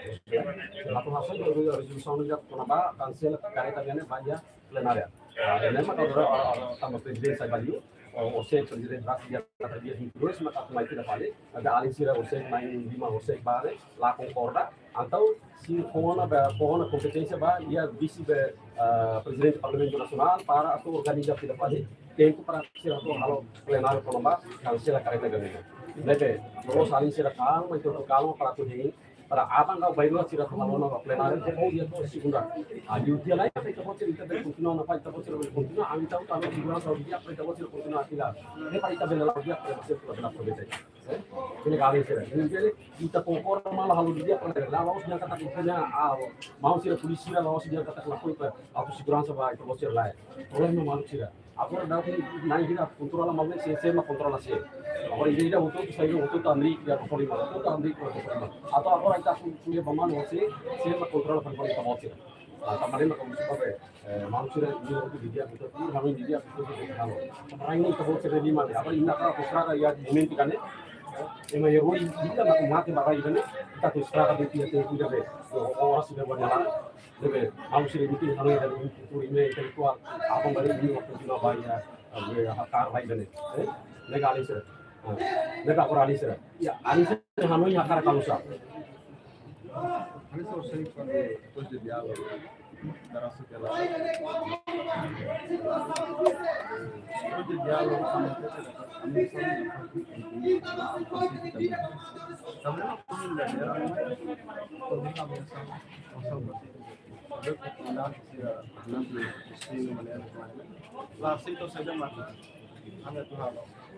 Atu hasoru rezolusaun ida kona-ba kansela kareta nian ba iha plenária. Ah, ne'e mak agora, ah, ah, tanba prezidente sai ba li'ur, ah, o se prezidente rasik dia, ata dia vinte e dois, maka atu mai fila fali. Ada alin sira o se mai lima o se ba ne'e, la konkorda. Entaun, se fó ona ba, fó ona kompeténsia ba iha vise ba, ah, prezidente Parlamentu Nasionál para atu organiza fila fali tempu para sira atu halo plenária kona-ba kansela kareta gasolina. Ne'ebé, loloos alin sira kalma, entaun kalma para atu hein, para aban ka bainrua sira atu halo ona ba plenária, entaun, oh, dia to'o segunda. Ah, dia lae, ita-boot sira, ita bele kontinua, ita-boot sira bele kontinua, ami tau, tau, segunda, tau, dia, ita-boot sira kontinua fila. Ne'e para ita bele la'o di'ak, para ita bele aproveita. Eh? Ida-ne'e alin sira. Ida-ne'e ita konkorda malu halo di'ak, para la'ós dehan katak ita-nia, ah, maun sira polísia sira la'ós dehan katak lakohi para atu seguransa ba ita-boot sira lae. Problema maluk sira. Agora daudaun ne'e ita kontrola malu, sé, sé mak kontrola sé. Agora ida-ida hotu-hotu sai hotu-hotu amri, ya, problema. Hotu-hotu amri, problema. Entaun agora ita atu ko'alia ba malu sé, sé mak kontrola para ita-boot sira. Ah, tanba ne'e mak ha'u husu ba, eh, maun sira, imi hotu di'ak, imi hotu, imi di'ak, imi hotu, imi hotu. Rai no ita-boot sira lima ne'e. Agora ita atu estraga iha momentu ne'e. Ema herói, ita mak mate ba rai ne'e. Ita atu estraga de'it iha tempu ida-ne'e. Oh, oh, sudah banyak lah. Ne'ebé, maun sira imi hotu, imi hotu, imi intelektuál, aban-bainrua imi hotu kontinua ba iha, eh, hakar rai ne'e. Eh? Ne'e ka alin sira. Ah, ne'e ka agora alin sira. Ya, alin sira hanoin hakarak halo sá. Por isso eu sei quando depois de diálogo, da nossa relação. Depois de diálogo, quando você está começando a fazer também. Também não tem nada, não tem nada, não tem nada. La sei to saja mati. Hanya Tuhan.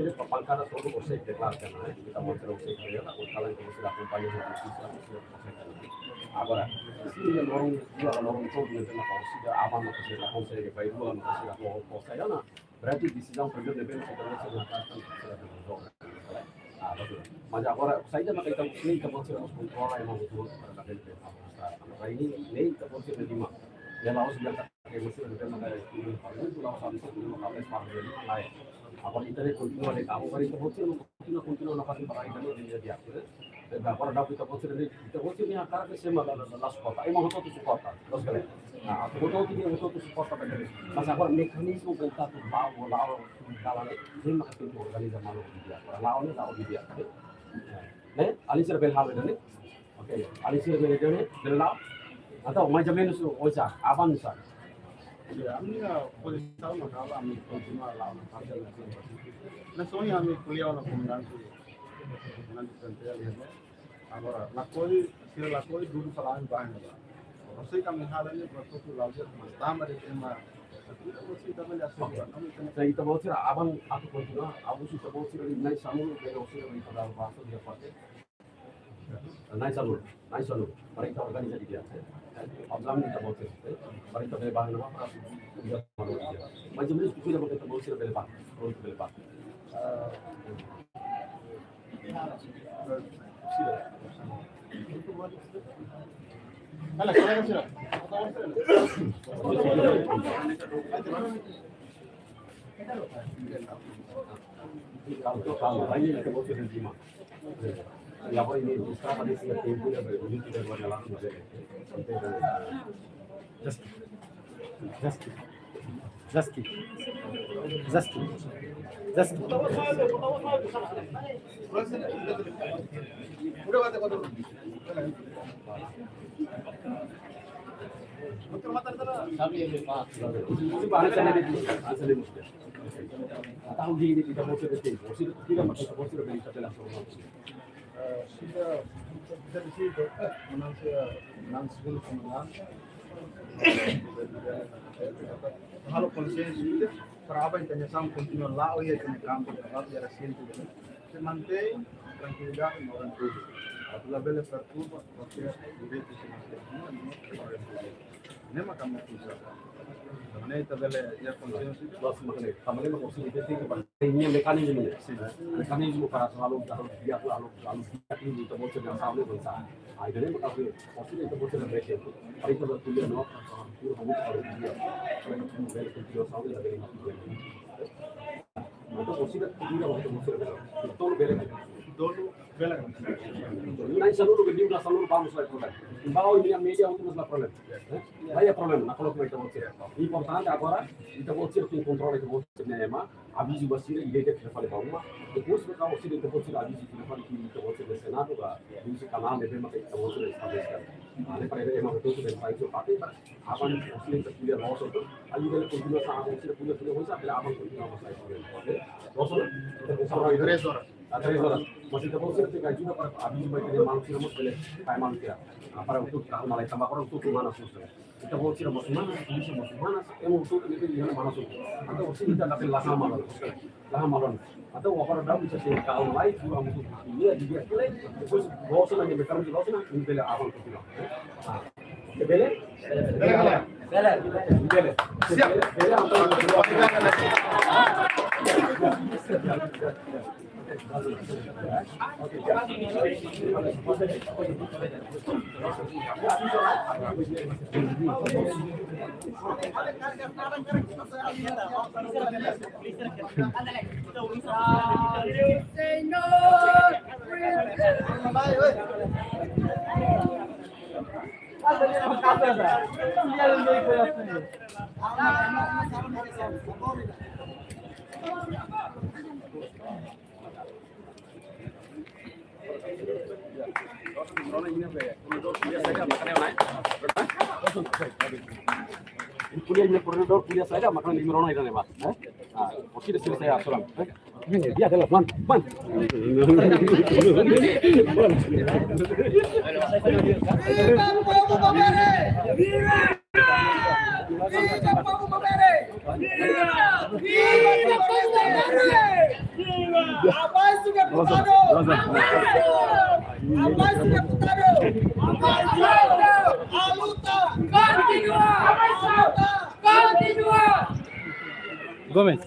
sira ba bankada todo orsida deklara, eh, ita-boot sira orsida deklara, o kala ita-boot sira akompaña, orsida, orsida, orsida. Agora, se nia loron, nia loron todo, nia tena orsida, aban maka sira la konsege, bainrua maka sira la konsege, ona. Berarti desizaun primeiru ne'ebé ita-boot sira la konsege. Ah, betul. Mas agora, saida maka ita-boot sira, ita-boot sira mós kontrola, ema hotu para kaben pe. Agora, ne'e, ne'e ita-boot sira lima. Ya, la'ós ita-boot sira lima, la'ós ita-boot sira lima, la'ós ita-boot sira lima, lae. Agora, ita kontinua de'it, agora ita-boot sira kontinua, kontinua nafatin para ita-boot sira di'ak, eh. Agora daudaun ita-boot sira, ita-boot sira-nia hakarak ke sema la, la, la suporta. Ema hotu-hotu suporta. Loos ka lae? Ah, hotu-hotu, hotu-hotu suporta ba ita. Mas agora mekanizmu ba ita atu bá, la'o, kala ne'e, ne'e maka tenke organiza malu di'ak. Para la'o ne'e, la'o di'ak, eh. Ne'e, alin sira bele halo ne'e. Oke, alin sira bele dehan, bele la'o. Atau mais ou menos oinsá, avansa. Ya, ami-nia pozisaun mak halo, ami kontinua la'o nafatin. Ne'e sonhu ami ko'alia ona komandante. Komandante Central, ya. Agora, lakohi, sira lakohi, dudu fali ami bá ne'ebá. Orsida ami halo ne'e, para hotu la'o di'ak, mas tanba de'it ema, ita-boot sira bele aseita, ami tena. Ita-boot sira, aban atu kontinua, aban ita-boot sira, na'in-sanulu, bele orsida, bele ita-boot sira, bele parte. Na'in-sanulu, na'in-sanulu. Para ita organiza di'ak, eh. Aban ita-boot sira, eh. Para ita bele bá ne'ebá, para ita bele bá. Mais ou menos, kuandu ita-boot sira bele bá, prontu bele bá. Ah, sira. Just keep, just keep, just keep, just keep. Tahu di ini tidak mau cerita, tidak mau cerita, tidak mau cerita. Eh, sira, sira di situ, eh, menang sira, menang sepuluh kemenangan. Halo konsensus ida, para aban ita-nia nasaun kontinua la'o iha ita-nia kampu, para iha resin tu. Se mantein trankuilidade no orang tuju. Atu labele perturba, kualkér direitu se mantein. Ne'e maka ami susar. Tanba ne'e ita bele iha konsensus ida. Loos, mak ne'e, tanba ne'e mak orsida ita tenke ba, tenke iha mekanizmu. Sin. Mekanizmu para selalu, selalu di'ak, selalu, selalu di'ak, ita-boot sira-nia nasaun ne'e bangsa. Ah, ida-ne'e mak orsida ita-boot sira bele, para ita bele ko'alia no, para ita bele ko'alia. Para ita bele ko'alia, saúde da bele. Entaun orsida ita-boot sira bele. Tolu bele. Tolu bele. Na'in-sanulu, ke diu na'in-sanulu, vamos, la problema. Embora hoje em dia média, hotu mós la problema. Eh? La iha problema, nakonu mai ita-boot sira. Importante agora, ita-boot sira tenke kontrola ita-boot sira-nia ema, avizu ba sira, ida-idak fila fali ba uma. Depois, ita-boot sira, ita-boot sira avizu fila fali, ita-boot sira Senadu, ba, avizu kanál ne'ebé mak ita-boot sira estabelese. Ah, ne'e para ema hotu-hotu bele sai sua parte, para aban orsida ita ko'alia loos hotu, ami bele kontinua sa, orsida ko'alia, ko'alia, orsida bele aban kontinua ba sai. Oke? Loos, ita kontinua. Três horas. Ah, três horas. Mas ita-boot sira tenke ajuda para avizu ba ita-nia maluk sira mós bele, para maluk sira. Ah, para hotu-hotu, ah, malai tanba agora hotu-hotu manas mós. Ita-boot sira mós manas, polísia mós manas, ema hotu-hotu ne'e bele manas hotu. Entaun orsida ita labele la hamalan. La hamalan. Entaun agora daudaun ita sei kau lai, dua mutu. Iya, dia kile. Depois, loos ona, dia bertarung di loos ona, ne'e bele aban kontinua. Ah. Bele? Bele, bele. Bele. Bele. Siap. Bele, bele, entaun. Ko'alia iha koridór, ko'alia saida, makanan lima rona ida-ne'e ba. Eh? Ah, oke, dah selesai, asal. Eh? Ini dia adalah man, man. Viva povo Maubere! Viva povo Maubere! Viva povo Maubere! Abaixo deputado! Abaixo deputado! Abaixo! A luta continua! A luta continua! Gomes.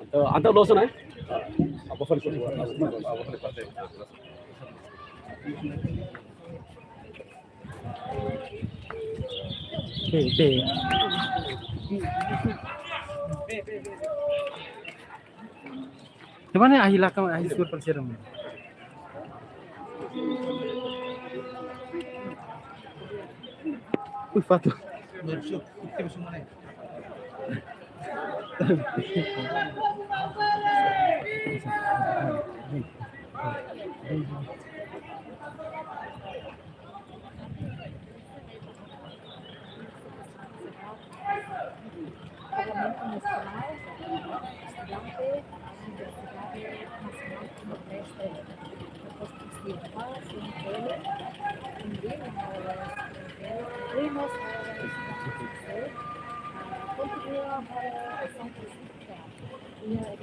Entaun, entaun loos ona, eh? Apa fali? Oke, oke. Di mana ahi lakang, ahi sur persiapan? Ui, fato. Parlamento Nacional, estudante da Universidade Nacional Timor-Leste, Professor Silva, C N T L, Primos, continua para ação política.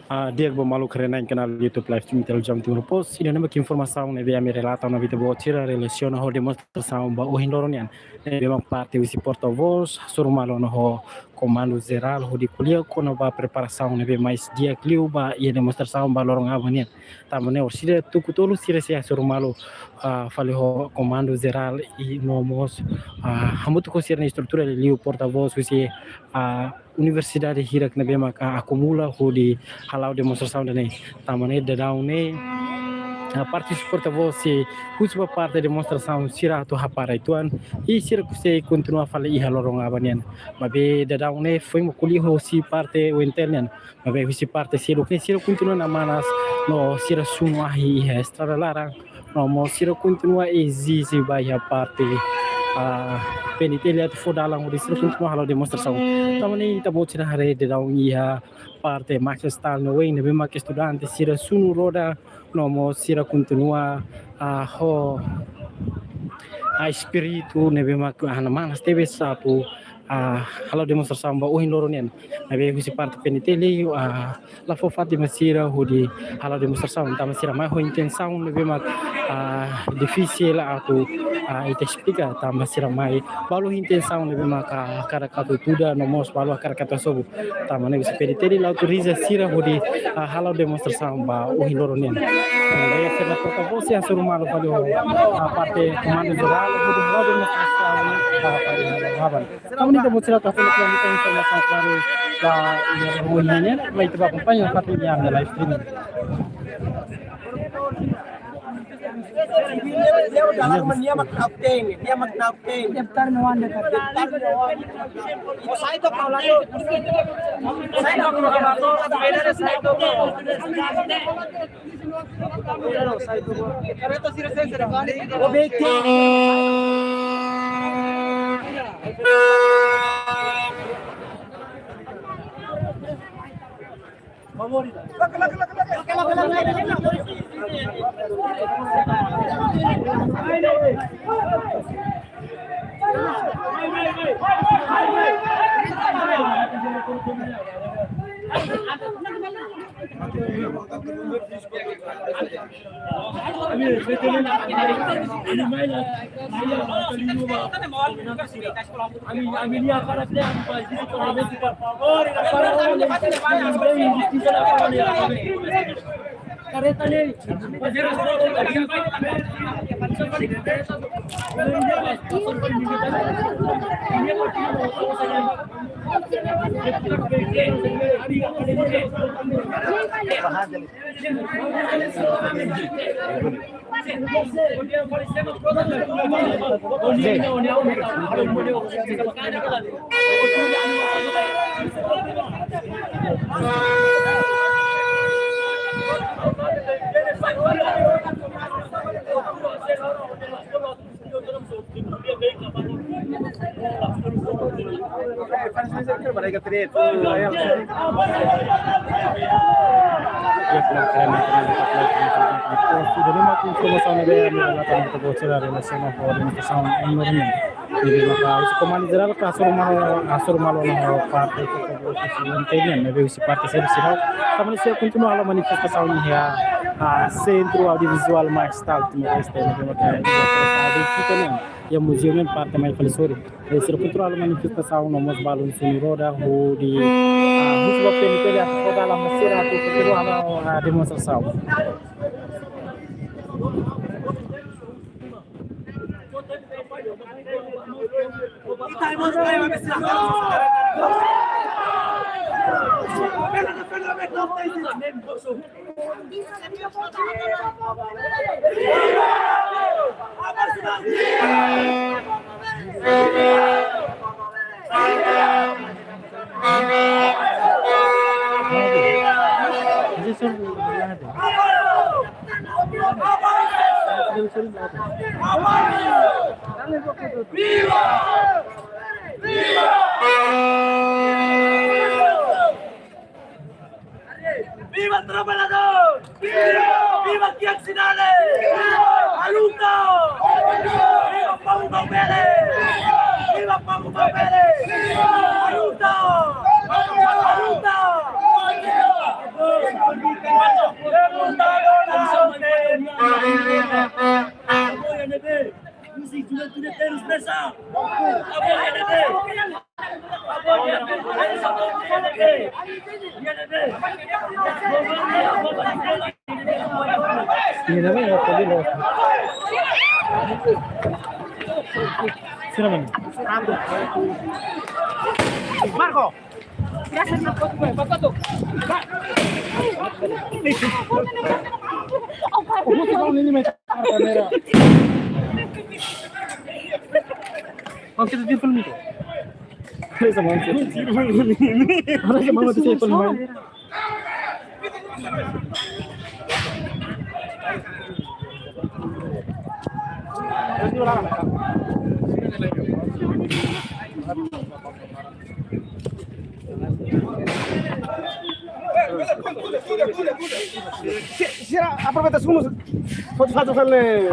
Ah, di'ak ba maluk haree-na'in kanál YouTube live stream Televizaun Timor Post. Ida-ne'e mak informasaun ne'ebé ami relata ona ba ita-boot sira relasiona ho demonstrasaun ba ohin loron nian. Ne'ebé mak parte husi porta-vós hasoru malu ona ho Komandu Jerál hodi ko'alia kona-ba preparasaun ne'ebé mais di'ak liu ba iha demonstrasaun ba loron aban nian. Tanba ne'e orsida tuku tolu sira sei hasoru malu, ah, fali ho Komandu Jerál i no mós, ah, hamutuk ho sira-nia estrutura liuliu porta-vós husi, ah, universidade hirak ne'ebé maka akumula hodi hala'o demonstrasaun ida-ne'e. Tanba ne'e daudaun ne'e, ah, parte husi porta-vós sei husu ba parte demonstrasaun sira atu hapara uitoan i sira sei kontinua fali iha loron aban nian. Maibé daudaun ne'e foin mak ko'alia husi parte O N T L nian. Maibé husi parte seluk ne'e sira kontinua namanas no sira sunu ahi iha estrada laran. No mós sira kontinua ezije ba iha parte, ah, P N T L atu fó dalan hodi sira kontinua hala'o demonstrasaun. Tanba ne'e ita-boot sira haree daudaun iha parte Max Stahl nia oin ne'ebé mak estudante sira sunu roda no mós sira kontinua, ah, ho, ah, espíritu ne'ebé mak, ah, namanas tebes atu, ah, hala'o demonstrasaun ba ohin loron nian. Maibé husi parte P N T L, ah, la fó fatin ba sira hodi hala'o demonstrasaun, tanba sira mai ho intensaun ne'ebé mak, ah, difisil atu, ah, ita esplika, tanba sira mai balu ho intensaun ne'ebé mak, ah, hakarak atu tuda no mós balu hakarak atu hasobu. Tanba ne'e husi P N T L la autoriza sira hodi, ah, hala'o demonstrasaun ba ohin loron nian. Ne'e sira porta-vós sei hasoru malu fali ho, ah, parte Komandu Jerál hodi hala'o demonstrasaun ba fali ho aban. Tanba ne'e ita-boot sira atu hato'o fali informasaun klaru ba iha ohin nian, mai ita bá akompaña fatin iha ami-nia live streaming. Informasaun ne'ebé ami relata no to'o agora, relasiona ho demonstrasaun enorme. Ne'ebé maka husi komandu jerál ka hasoru malu, hasoru malu ona ho parte povu sira-ne'e, ne'ebé husi parte sira-ne'e. Tanba ne'e sira kontinua halo manifestasaun iha, ah, Sentru Audiovizuál Maestral Timor-Leste, ne'ebé maka iha iha muzeu ne'e parte mai fali sorin. Eh, sira kontinua halo manifestasaun no mós balun sunu roda hodi, ah, husu ba P N P L atu fó dalan ba sira atu kontinua halo, ah, demonstrasaun. Viva trabalhador! Viva! Viva kiak sinale! Viva! Aluta! Viva povu Maubere! Viva povu Maubere! Aluta! Aluta! Apoia ne'ebé husi juventude terus mesa. Apoia ne'ebé. Marco. Vamos kita telepon ni. Ada sama. Ada sama mati telepon main. Si-, sira aproveita sunu. Satu-satu kali.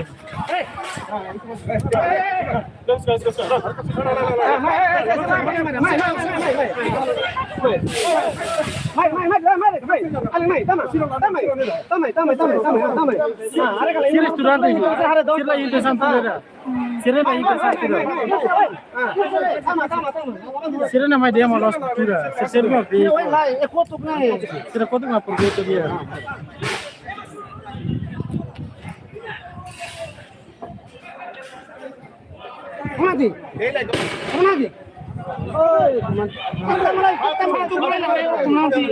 Sira estudante, sira interesante, sira interesante. Sira mai interesante. Sira mai demo loos kultura. Sira, sira mai bi. Sira kotuk na projetu di'ak. Mati. Mati. Oi, teman. Mati.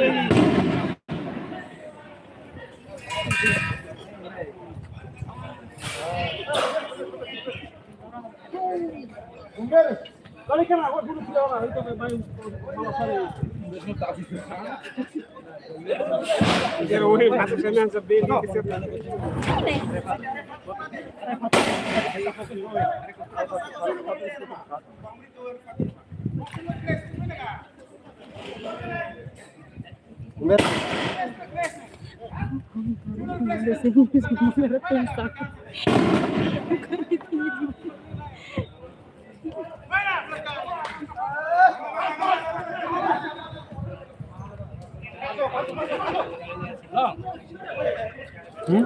Hmm?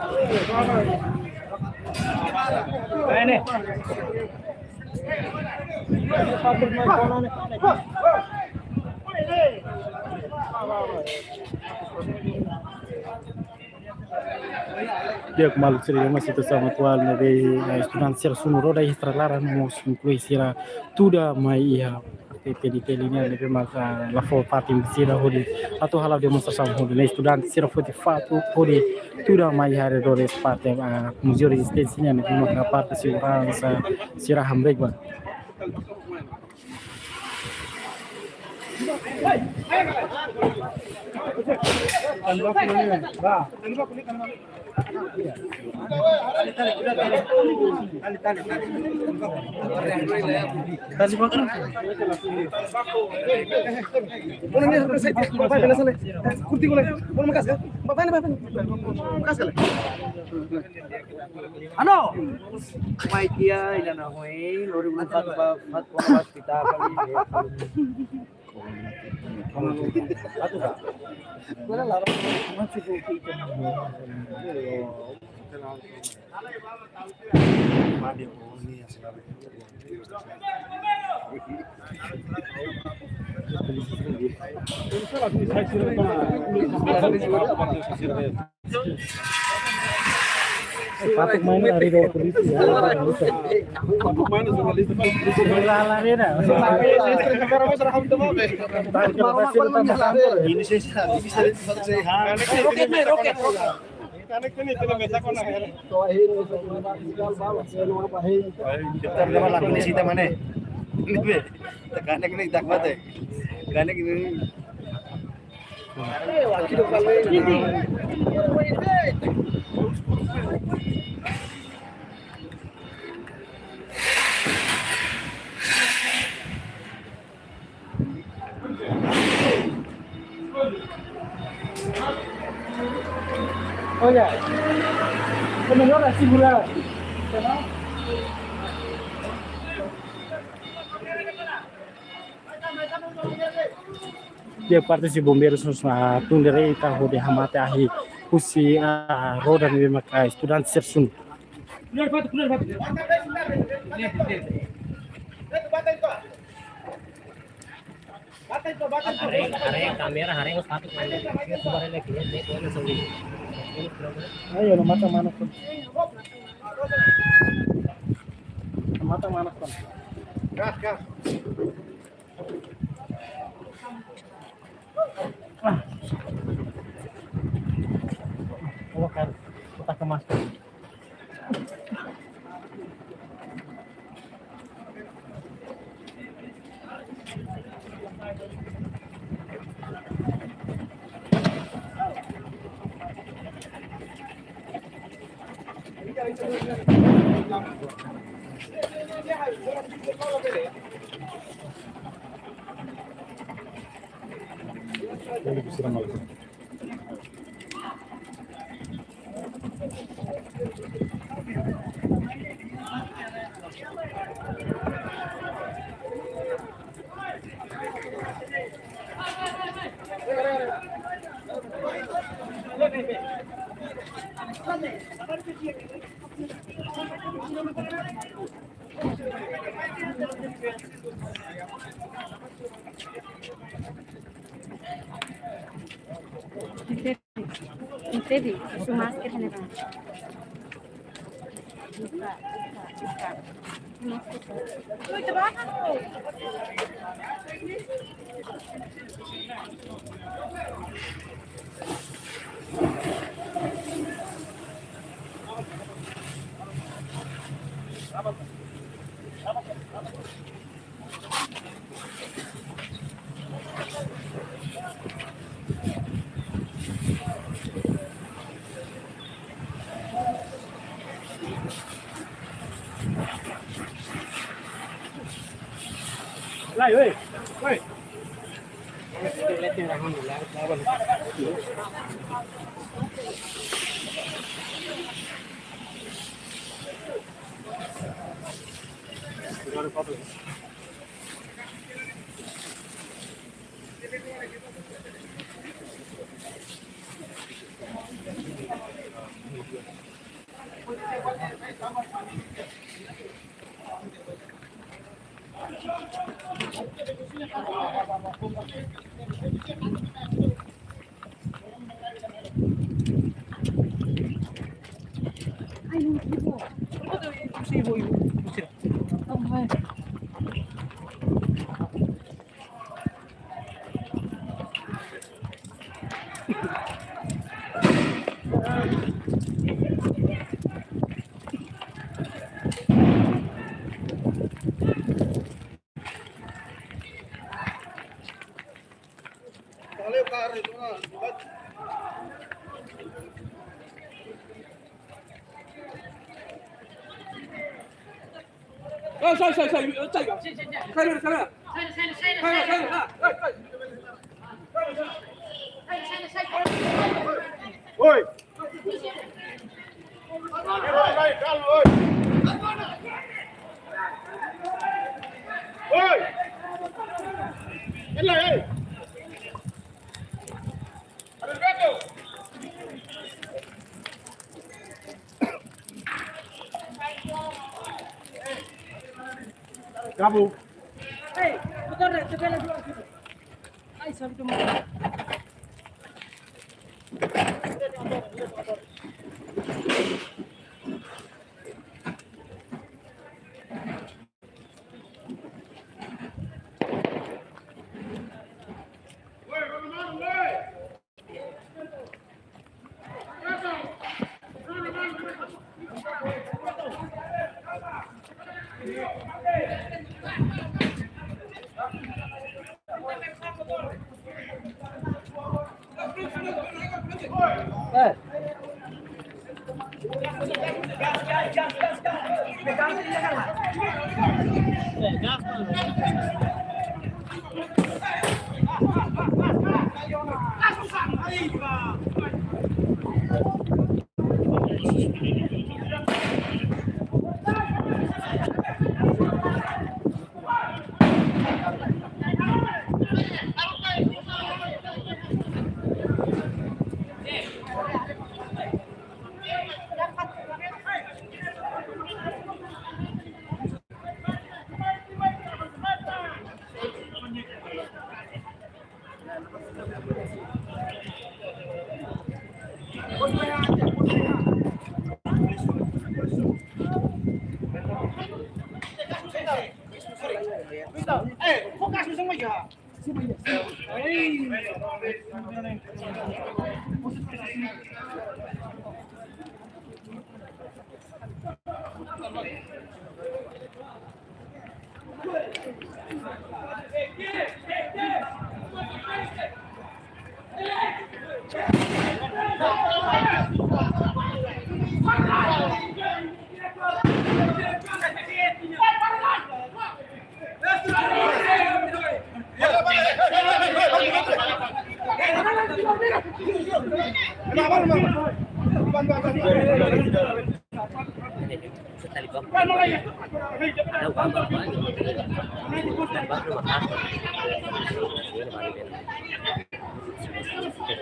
Di'ak, maluk sira, iha situasaun atuál ne'ebé, eh, estudante sira sunu roda iha estrada laran mós inklui sira tuda mai iha parte P D T nian ne'ebé maka la fó fatin sira hodi atu hala'o demonstrasaun hodi ne'e estudante sira foti fatin hodi tuda mai iha arredór desa parte, ah, Muzeu Rezisténsia nian ne'ebé maka parte seguransa sira hamriik ba. Ano? Mai dia ila na hoi, lori ulun fatu ba, fatu ba hospital. Fatuk main dari dua polisi ya. Fatuk main dari dua polisi. Lala dia dah. Ini sih, ini sih, ini sih. Roket, roket. Kita lakukan di sini mana? Ini be. Tekanan ini tak mati. Tekanan ini. Olha, o melhor é segurar. Di'ak, parte husi bombeirus mós, ah, tun direita hodi hamate ahi husi, ah, roda ne'ebé maka estudante sira sunu. Haree, haree kamera, haree os fatuk mana. Ayo, no mata mana pun. Mata mana pun. Gas, gas. Ah. Oh, kan. Kita ke masker. Entende? Su máscara ne'e. Lai, oi, oi. Sai, sai, sai, sai, sai. Sai, sai, sai. Sai, sai, sai. Oi. Kabu.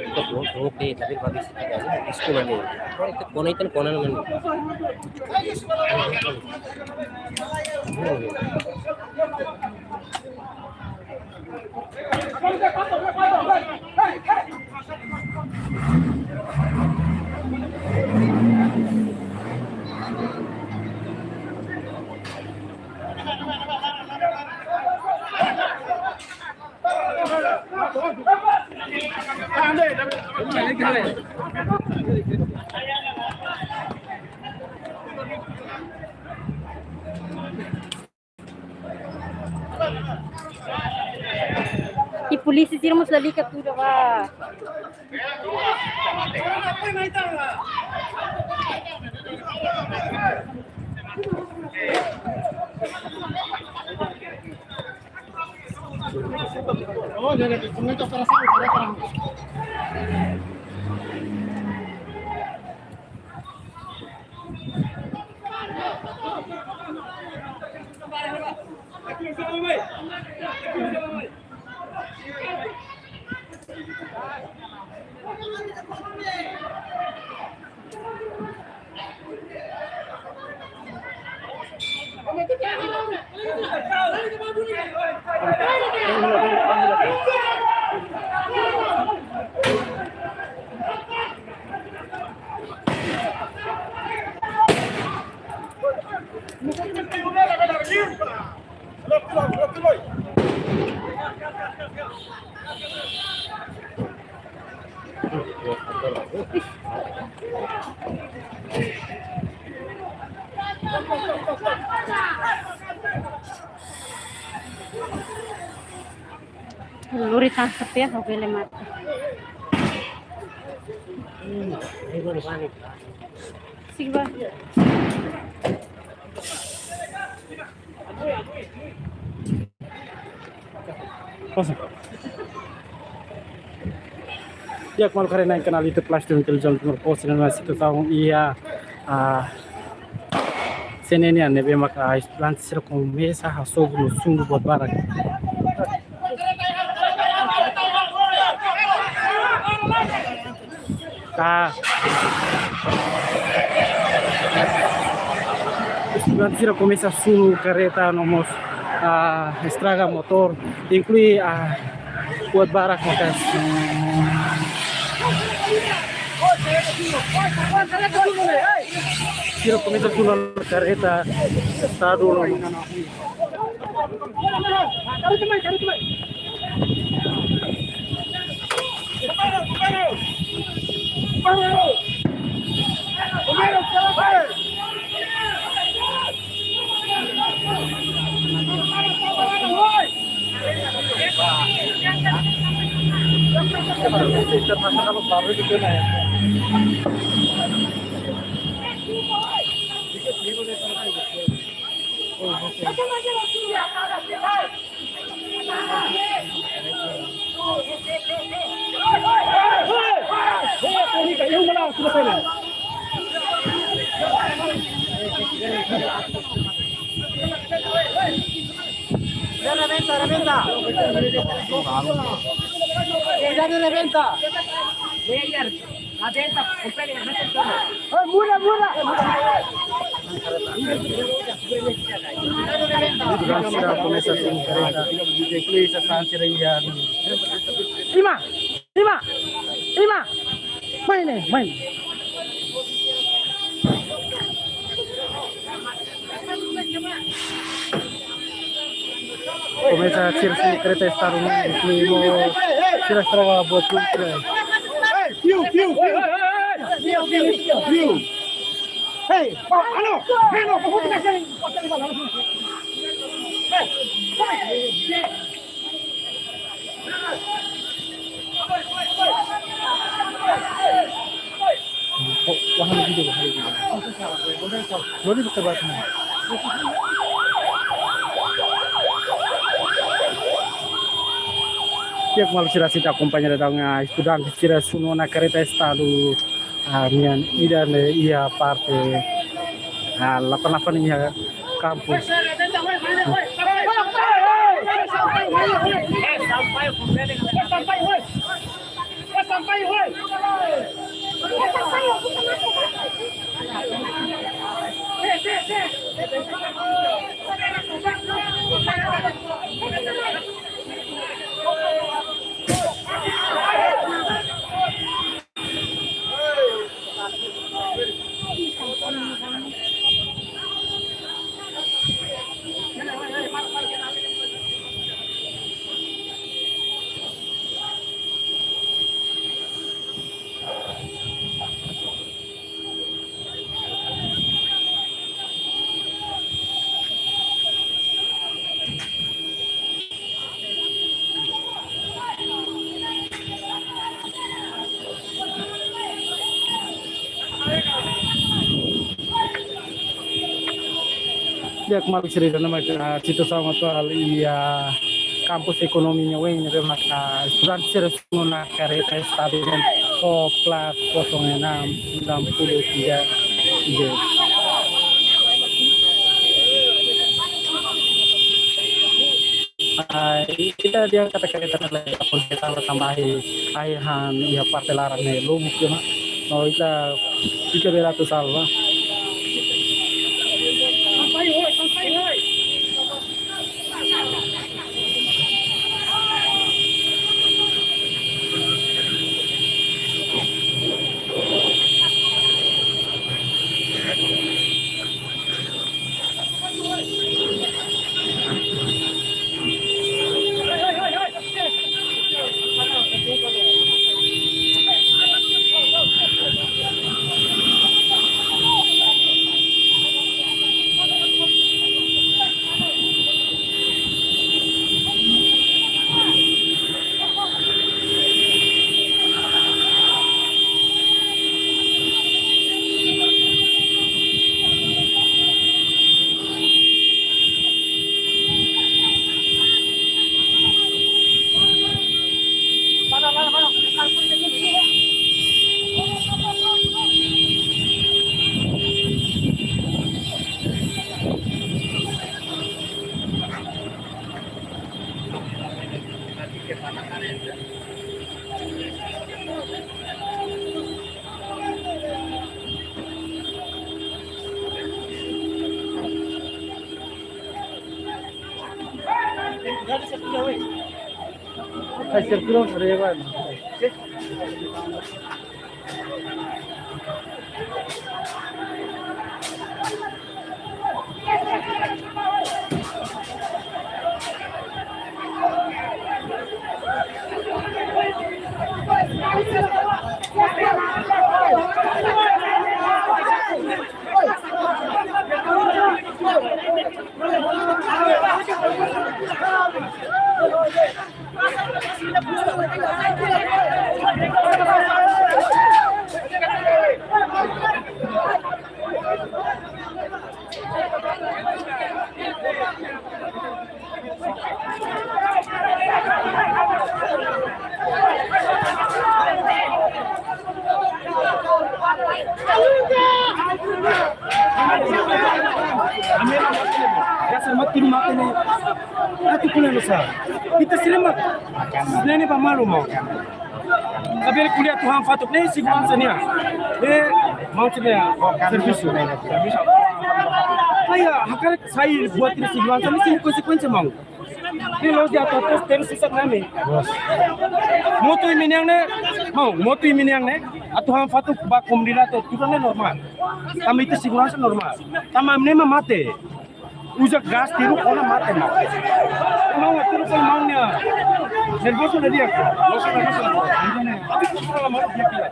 Untuk, untuk, untuk di, tapi habis, ya, diskusi nih. Itu kona, itu kona, nih. I polísia sira mós lalika tuda ba. Lori tangkap ya, kau bele mati. Siwa. Kosong. Ya, kembali karena kanál YouTube Plus T V Televizaun Timor Post, ne'e mak situasaun iha, ah, Senenia ne'ebé maka estudante sira komesa hasobu no sungu buat barak. Ah. Estudante sira komesa sunu kareta no mós, ah, estraga motór, inklui, ah, buat barak maka. Sira komesa sunu kareta Estadu no. Ya, reventa, reventa. Ya, reventa. Reventa, comprende, reventa. Oi, mura, mura. Sira komesa sunu kareta. Lima, lima, lima. Mai ne'e, mai. Komesa sira sunu kareta Estadu no, no sira estraga buat tudo. Hey, piu, piu, piu. Piu, piu, piu. Hey, oh, ano, hey, no, Di'ak, maluk sira, ita akompaña daudaun, ah, estudante sira sunu ona kareta Estadu, ah, nian ida ne'e iha parte, ah, lapan-lapan iha kampus. Di'ak, maluk sira, ida-ne'e mak, ah, situasaun atuál iha, ah, kampus ekonomi Niué ne'ebé maka, ah, estudante sira sunu ona kareta Estadu nian, ho plat kosong enam sembilan puluh tiga G. Ah, ita dehan katak kareta ne'e la aponteta tanba ahi, ahi han iha parte laran ne'e lubuk, ya, no ita fiar katak salva. Dasar mate, mate ne'e. Atu kule no sa. Ita sira mak. Ne'e ne'e ba malu mau. Kabele ko'alia atu han fatuk ne'e seguransa nian. Eh, mau tine servisu. Servisu. Aya, hakarak sai buat ne'e seguransa, ne'e sei konsekuénsia mau. Ne'e loos de'it atu, atu tene susar nami. Motu imi-nian ne'e, mau, motu imi-nian ne'e, atu han fatuk ba komunidade, tuir ne'e normál. Tanba ita seguransa normál. Tanba ne'e mak mate. Uza gás tiru kona mate mak. Mau tiru kona mau nia. Nervozu la dia. Nervozu la dia. Abi tu kona mau dia kila.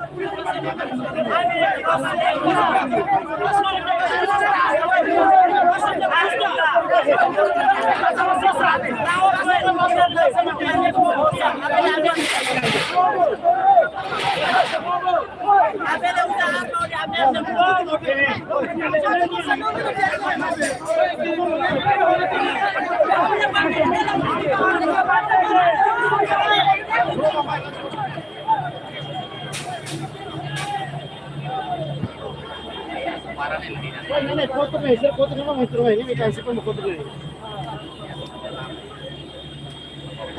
Ini kotor nih, saya kotor memang kotor ini, ini kasih pun kotor nih.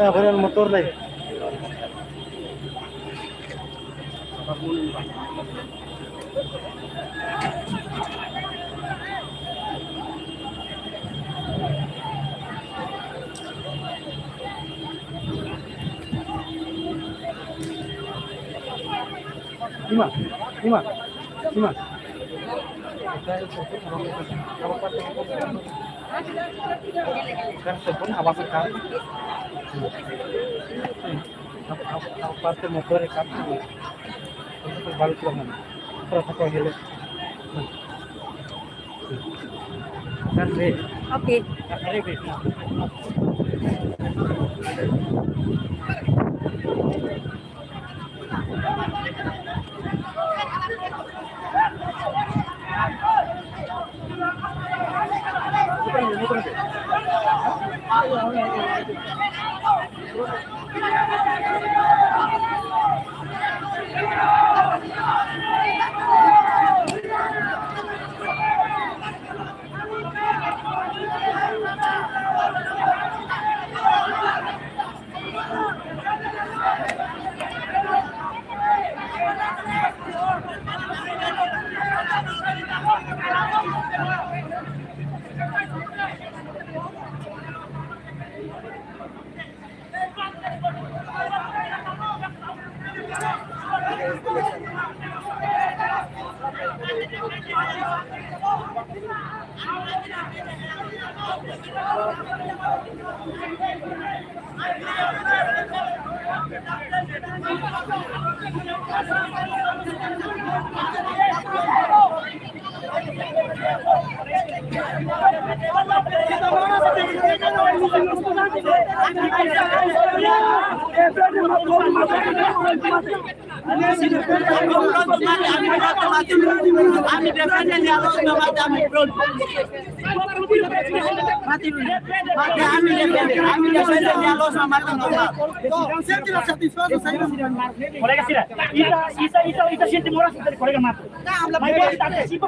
Ah, padahal motor nih. Ima, ima, ima. Kan sebelum awak kan. Parte motor kan. Untuk balik ke mana? Terus aku hilang. Kan, Be. Oke. Kan, Be. Ami defende nia loos, no mate ami prontu. Mate, ami defende, ami defende nia loos, no mate no mate. Kolega sira, ita, ita, ita, ita sente moras, kolega mate. Mas ita antesipa,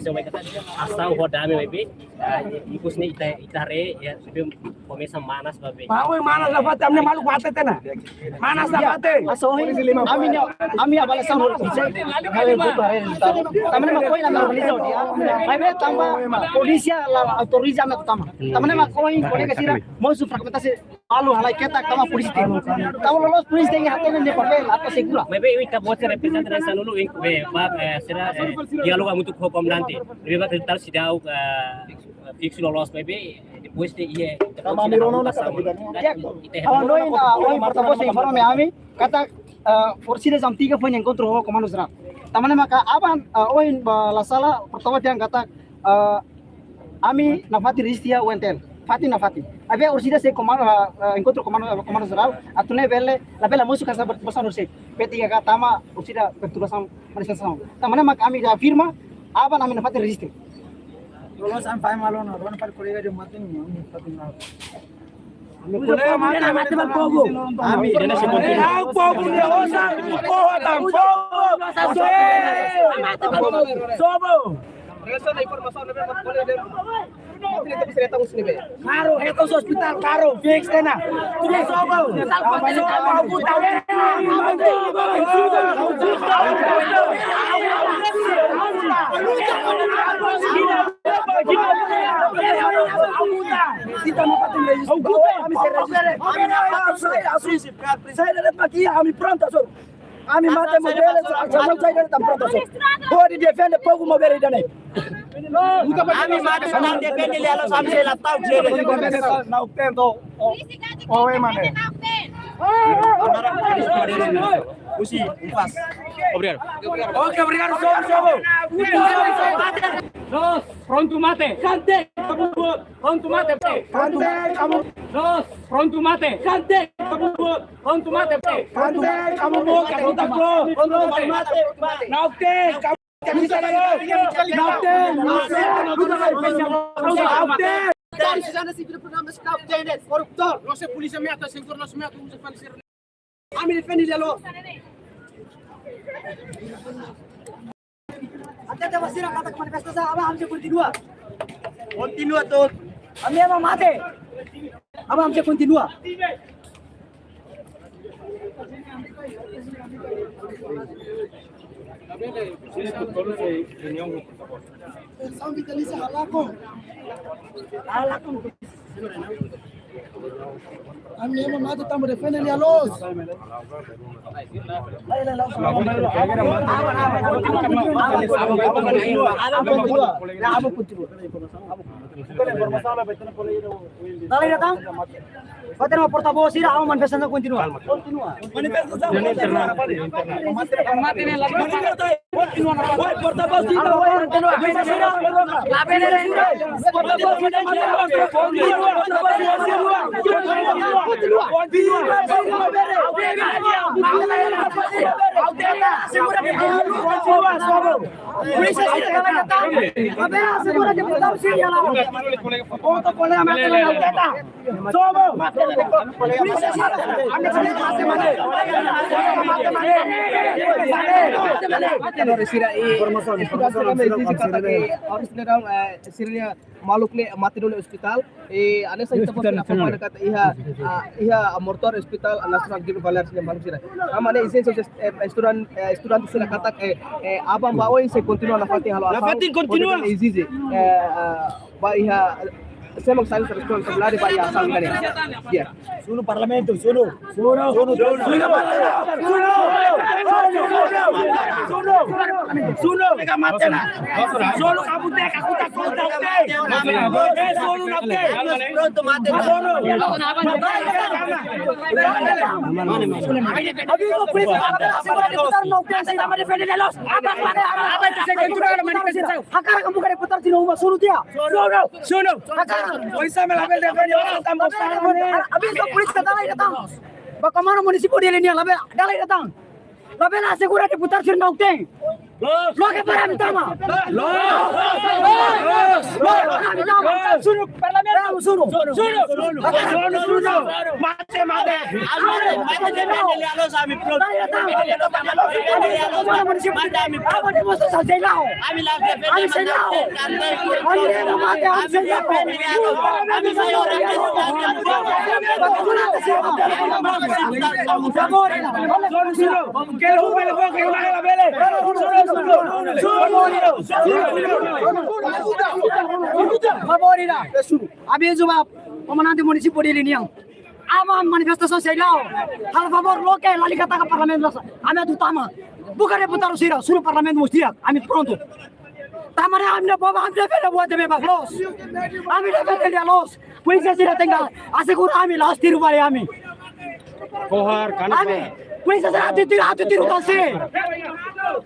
polísia mai katak asaun ho dame maibé, ah, ikus ne'e ita, ita haree, ya, maibé komesa manas ba be. Ba oin manas nafatin, ami-nia maluk mate tiha ona. Manas nafatin. Asaun, ami-nia, ami-nia avaliasaun hotu. Tanba ne'e mak ohin ami organiza hotu. Maibé tanba polísia la autoriza ami atu tama. Tanba ne'e mak ohin kolega sira mosu fragmentasi. Malu halai ketak tama polísia tiha. Tama loloos polísia tiha, hatene nia papél atu segura. Maibé ita-boot sira reprezenta nai sanulu, eh, ba, eh, sira, eh, diálogu hamutuk ho komandante. Ne'ebé ba resultadu seidauk, eh, fiksu loloos maibé, eh, depois de iha, tama ami rona ona katak ita, ita, ha'u hanoin, ah, ohin portavós informa mai ami katak, eh, orsida jam tiga foin enkontru ho komandu jerál. Tanba ne'e maka aban, eh, ohin ba la sala portavós dehan katak, eh, ami nafatin rejistu iha U N T L, fatin nafatin. Maibé orsida sei komandu, eh, enkontru komandu, komandu jerál, atu nune'e bele, labele mosu hanesan perturbasaun orsida. P tiga K tama orsida perturbasaun manifestasaun. Tanba ne'e mak ami afirma, aban ami nafatin rejistu. Loloos ami fahe malu ona, rona para kolega de matin, ami fatin malu. Ami kolega mate, mate ba povu. Ami, ami, povu ne'e osan, povu tan, povu. Sobo. Relasiona informasaun ne'ebé mak kolega de. Karik hetan ospitál, karik fix tiha ona. Tudo sobo. Sobo, aku tahu. Sai, sai, sai, sai, sai, ami prontu, so. Ami mate maibé, sa, sa, sa, sai, sai, tan prontu, so. Hodi defende povu maibé ida-ne'e. Ami mate, ami defende, lialos, ami sei la ta'uk, sei la ta'uk. Não tento. Oh, oh, é, mané. Husi, pas. Obrigadu. Ok, obrigadu, sobo, sobo. Nós, prontu mate. Kante, prontu mate. Kante, kamu. Nós, prontu mate. Kante, prontu mate. Kante, kamu mau, kamu tak mau. Prontu mate. Não tem, kamu. Não tem, não tem. Não tem. Dari sana sih, programa skap, Dennis, koruptor. Nós é polícia, meta, sem cor, nós meta, usa faliseiro. Ami defende diálogu. Até te basira kata manifestasaun, aban ami sei kontinua. Kontinua, to'o. Ami ema mate. Aban ami sei kontinua. São Vitalícia Halako. Halako. Ami ema mate tanba defende diálogu. Dale, datang. Fatin ho portavós sira, aban manifestasaun kontinua. Kontinua. Manifestasaun. Oi, portavós sira, oi, portavós sira. Segura. Segura. Sira, eh, informasaun, informasaun, sira, eh, sira-nia maluk ne'e mate duni iha ospitál. Eh, hanesan ita-boot sira fó-hanoin katak iha, ah, iha mortuáriu Hospital Nasionál Guido Valadares nia maluk sira. Ami-nia ezijénsia, eh, estudante, eh, estudante sira katak, eh, eh, aban ba oin sei kontinua nafatin halo asaun. Nafatin kontinua. Ezije, eh, ah, ba iha Semang sai responsabilidade ba iha asaun ne'e. Ya. Sunu parlamentu, sunu. Sunu. Sunu. Sunu. Sunu. Sunu. Sunu. Sunu. Sunu. Sunu. Hakarak buka deputadu sira uma sunu tiha. Sunu. Hakarak. Oinsá mak labele defende, oinsá mak defende. Abis itu polítika dala ida tan. Ba komando munisípiu Dili nian labele, dala ida tan. Labele asegura deputadu sira na'ok-teen. Loke para ami tama. Loos. Loos. Loos. Para ami tama. Sunu. Para ami sunu. Sunu. Sunu. Sunu. Sunu. Mate, mate. Mate, mate. Ami prontu. Mate, ami prontu. Ami sei la'o. Ami sei la'o. Ami sei la'o. Ami sei la'o. Favór ida. Favór ida. Avizu ba komandante munisípiu Dili nian. Aban manifestasaun sei la'o. Halo favór loke, lalika taka parlamentu rasik. Ami atu tama. Buka deputadu sira, sunu parlamentu mós di'ak. Ami prontu. Tama ne'e ami-nia povu, ami defende buat ne'ebé mak loos. Ami defende lia loos. Polísia sira tenke asegura ami, la'ós tiru fali ami. Kohar, kanak. Ami, polísia sira atu tiru, atu tiru tan sé.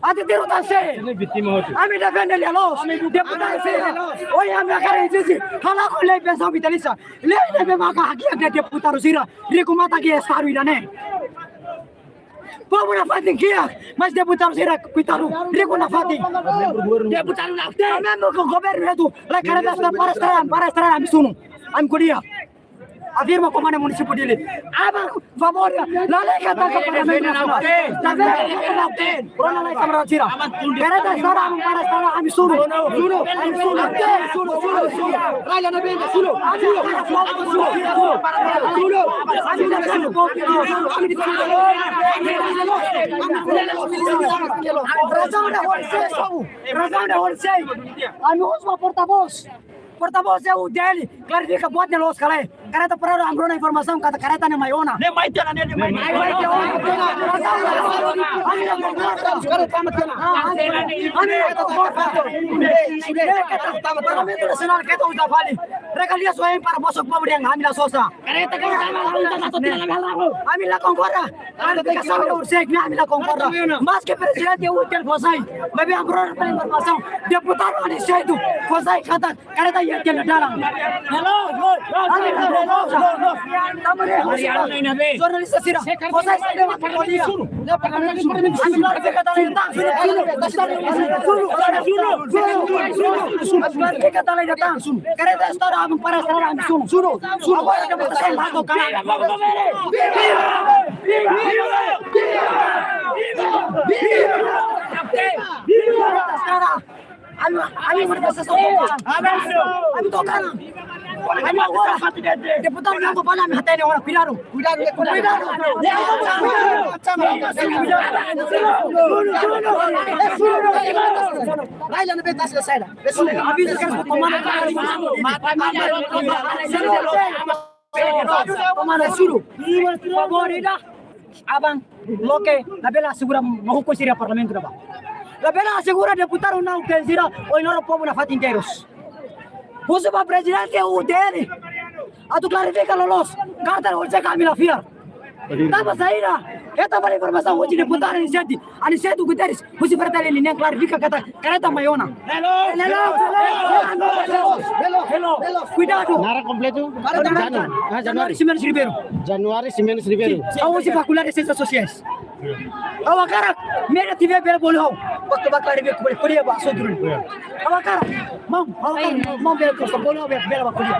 Atu tiru tan sé. Ami vítima hotu. Ami defende lia loos. Deputadu sira. Ohin ami hakarak ezije. Hala'o lei pensaun vitalísia. Lei ne'ebé maka hakiak deputadu sira. Rikumatak iha estadu ida-ne'e. Povu nafatin kiak, mas deputadu sira kuitadu, riku nafatin. Deputadu na'ok-teen. Ami membru governu atu, la kareta estrada para estrada, para estrada ami sunu. Ami ko'alia. Afirma komandante munisípiu Dili. Aban favór ida, lalika taka parlamentu nasionál. Defende na'ok-teen. Rona lai kamarada sira. Kareta estrada aban para estrada ami sunu. Sunu. Ami sunu. Sunu, sunu, sunu. Rai la na benda, sunu. Sunu. Sunu. Sunu. Sunu. Razaun ida horisehik. Razaun ida horisehik. Ami husu ba portavós. Portavós iha U T L, klarifika buat ne'e loos ka lae. Kareta para ami rona informasaun katak kareta ne'e mai ona. Ne'e mai tiha ona, ne'e mai tiha ona. Ami la konkorda. Ami la konkorda. Parlamentu Nasionál keta uza fali. Regalia só para mosok povu dehan ami la sosa. Ami la konkorda. Klarifikasaun ida horisehik ne'e ami la konkorda. Maske prezidente U T L fó sai, maibé ami rona informasaun. Deputadu Aniceto fó sai katak kareta iha tiha ona dalan. Hello, hello, hello, hello, hello. Jornalista sira, fó sai sira. Ami klarifika dala ida tan. Ami klarifika dala ida tan. Kareta estrada aban para estrada ami sunu. Sunu, sunu. Agora ke bota sai lado kanan. Ami, ami manifestasaun to'o kanan. Ami to'o kanan. Ami agora deputadu yang kepala ami hatene orang, kuidadu. Kuidadu, kuidadu. Rai la na benda sira saida. Avizu ba komandante. Komandante sunu. Favór ida. Aban loke, labele asegura mak hukum sira iha parlamentu ne'ebá. Labele asegura deputadu na'ok-teen sira, ohin loron povu nafatin terus. Husu ba prezidente U T L. Atu klarifika loloos, karta horisehik ami la fiar. Tanba saida, hetan fali informasaun husi deputadu Aniceto, Aniceto Guterres, husi Fretilin nian klarifika katak kareta mai ona. Hello. Hello. Hello. Hello. Kuidadu. Naran kompletu? Naran Janu. Ah, Januário. Januário Ximenes Ribeiro. Januário Ximenes Ribeiro. Sin. Ha'u husi Fakuldade Siénsias Sosiais. Ha'u hakarak, media tiver bele bolu ha'u. Waktu ba klarifika, bele ko'alia ba asuntu ne'e. Ha'u hakarak, maun, ha'u hakarak, maun bele ko'alia, bolu ha'u bele, bele ba ko'alia.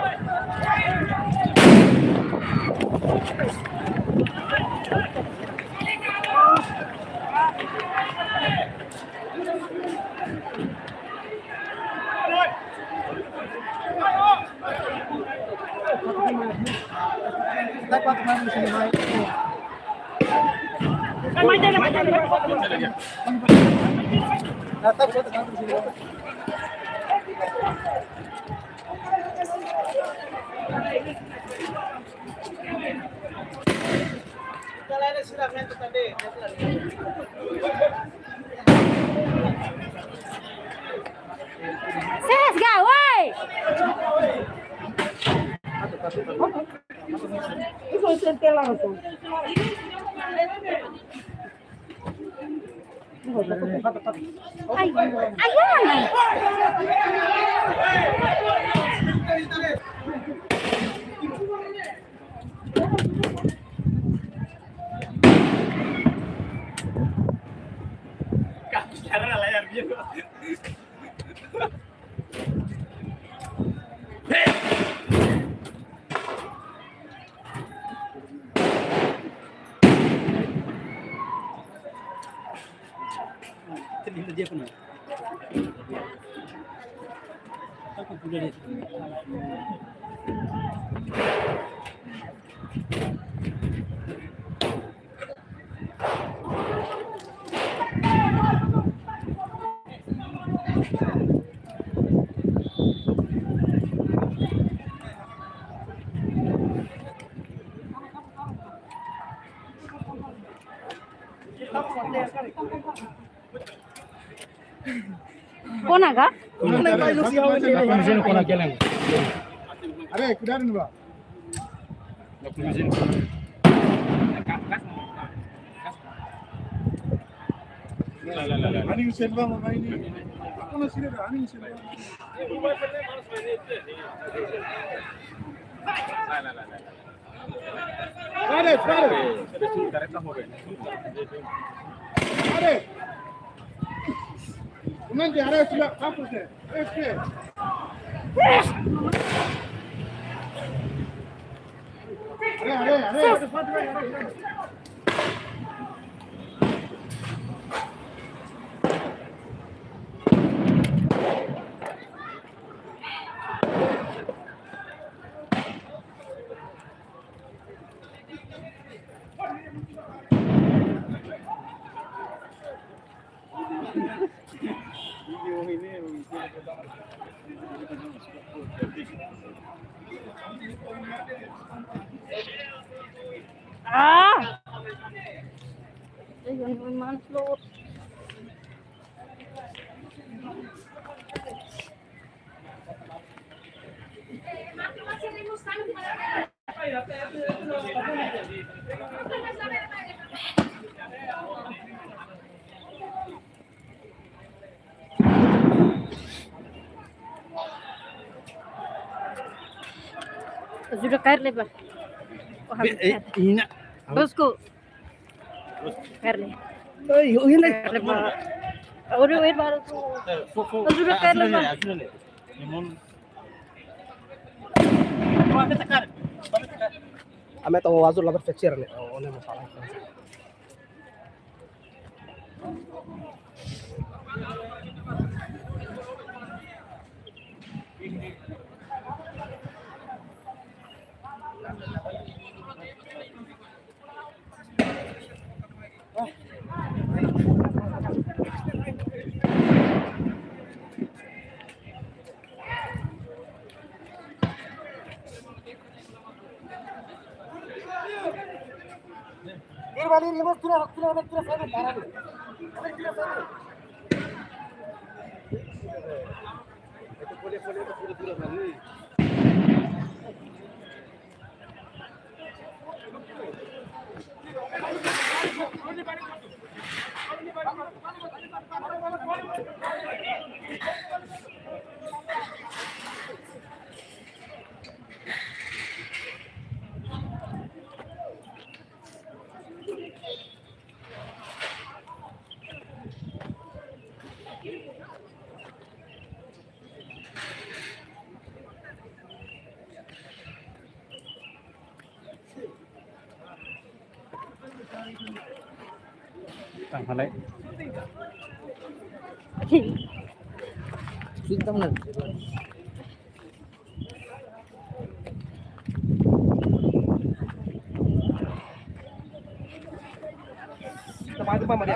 Ses ga, woi! Ai, ai, ai. Kona ka? Are, kuidadu, ba. Aning selva, mama ini. Aku nasi ada aning selva. Pare, pare. Pare. Nanti ada sudah apa sih? Oke. Are, are, are. Ah! Ayun, may manos loob. Ajuda kaer leba. Oh, habis. Eh, ina. Bosku. Kaer le. Oi, oi, le. Kaer leba. Oi, oi, baru tu. Ajuda kaer leba. Ami atu azul labar fixer ne'e. Oh, ne'e masalah. Tang halai. Sudahlah. Teman-teman, mari.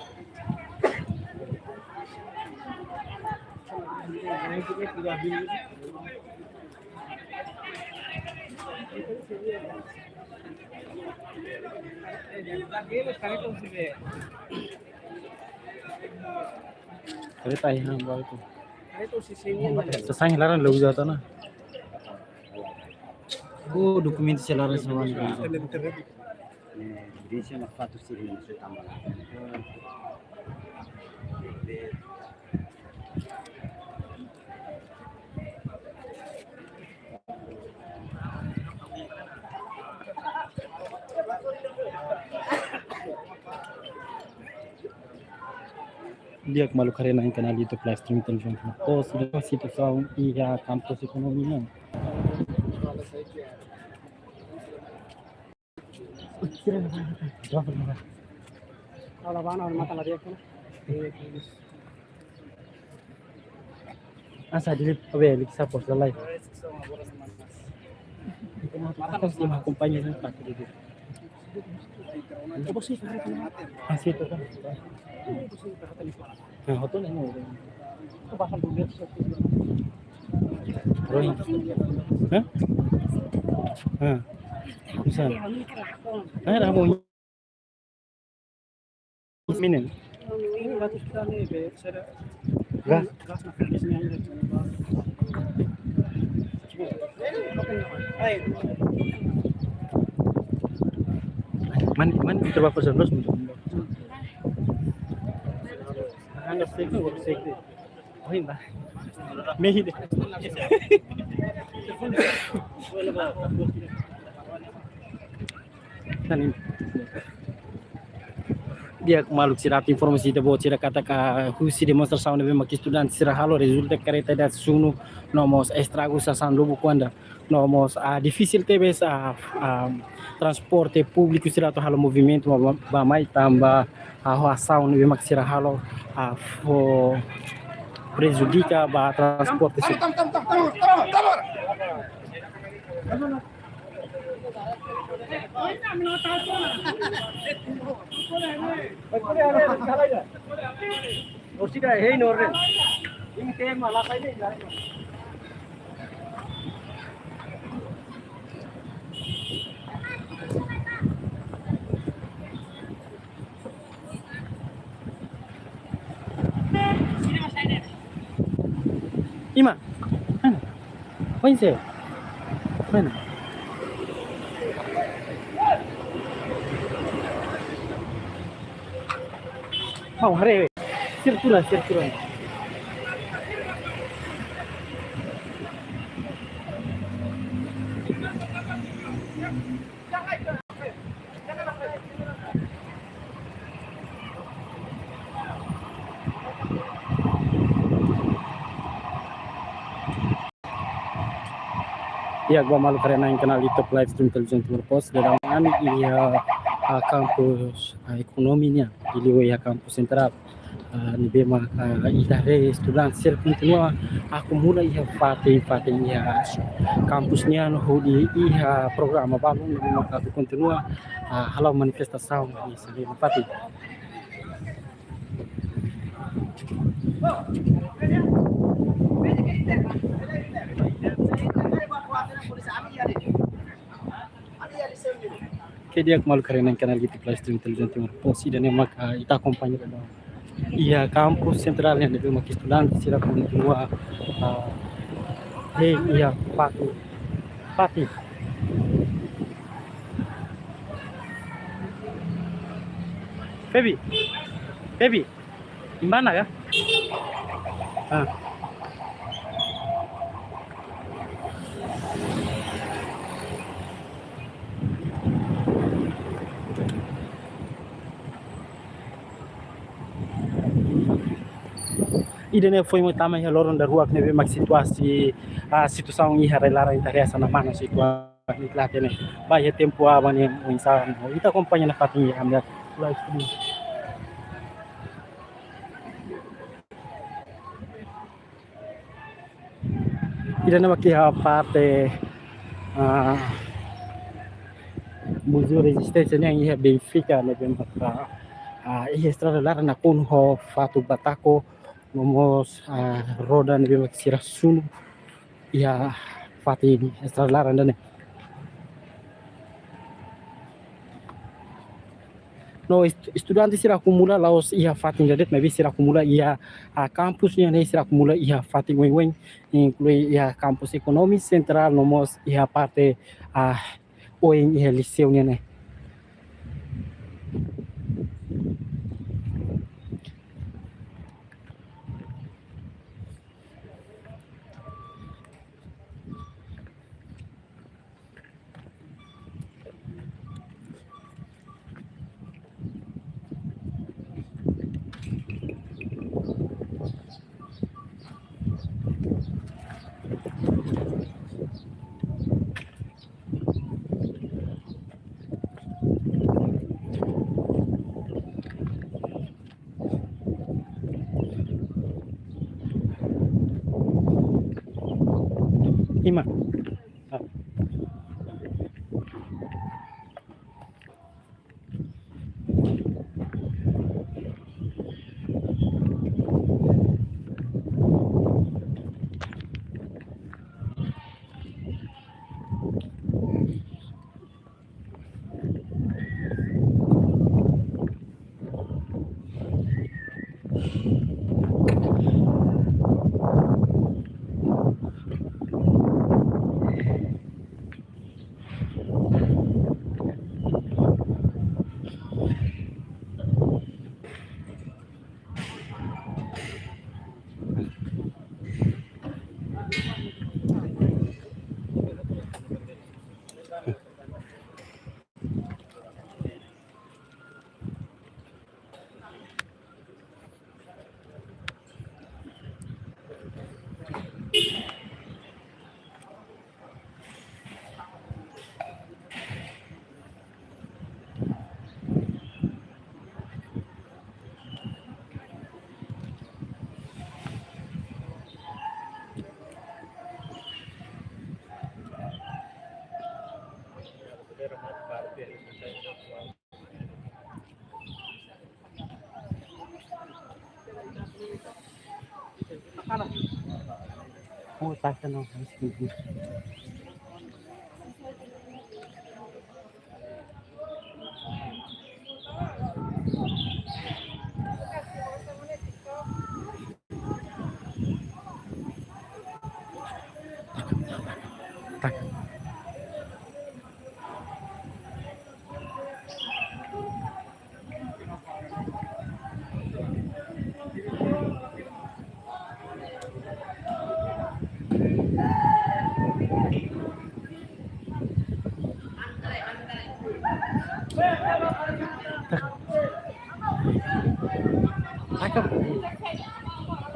Kareta iha balu tu. Sasán laran logo jauh na. Oh, dokumentu sira laran semua. Eh, dia sira fatuk sira-ne'e tambah. Di'ak maluk haree-na'in iha kanál YouTube live stream Televizaun Timor Post, situasaun iha kampus ekonomia. Asa dili, obe, lagi sapos lalai. Atas dia akompaña, tak dili. Así tu kan. Nah, hotel ini. Rohin. Hah? Hah? Bisa. Ah, Ramon. Minen. Gas. Man, man, kita bawa person terus. Anda safety, work safety. Oh, ini. Mehi de. Di'ak maluk sira, atu informa ita-boot sira katak husi demonstrasaun ne'ebé mak estudante sira halo rezulta kareta ida sunu no mós estragu sasán lobo kuandu no mós, ah, difisil tebes, ah, ah, transporte públiku sira atu halo movimentu ba, ba, ba mai tanba, ah, asaun ne'ebé mak sira halo, ah, fó prejudika ba transporte sira. Ima. Mana? Poin se. Mana? Mau haree. Sira tura, sira tura. Di'ak maluk haree-na'in iha kanál YouTube live stream Televizaun Timor Post, daudaun ami iha, ah, kampus, ah, ekonomia nian, liuliu iha kampus sentrál. Ah, ne'ebé mak, ah, ita haree estudante sira kontinua akumula iha fatin-fatin iha kampus nian hodi iha programa balun ne'ebé mak atu kontinua, ah, hala'o manifestasaun iha selena fatin. Oke, di'ak maluk haree-na'in iha kanál YouTube live stream Televizaun Timor Post, ida-ne'e mak, ah, ita akompaña daudaun iha kampus sentrál nian ne'ebé mak estudante sira kontinua, ah, iha fatin, fatin. Febi, Febi. Iha mana ka? Ah. Ida-ne'e foin mak tama iha loron daruak ne'ebé mak situasaun, ah, situasaun iha rai-laran ita haree hanesan mana situasaun. Ba iha tempu aban ne'e oinsá, ita akompaña nafatin iha ami-nia live stream. Ida-ne'e mak iha parte, ah, Muzeu Rezisténsia nian iha Benfica ne'ebé mak, ah, iha estrada laran nakonu ho fatuk batako, no mós, ah, roda ne'ebé mak sira sunu iha fatin estrada laran ida-ne'e. No est-, estudante sira akumula la'ós iha fatin ida de'it, maibé sira akumula iha, ah, kampus nian ne'e, sira akumula iha fatin oioin, inklui iha kampus ekonomia sentrál no mós iha parte, ah, oin iha liseu nian ne'e. Ima. Oh, pasa no. Takam.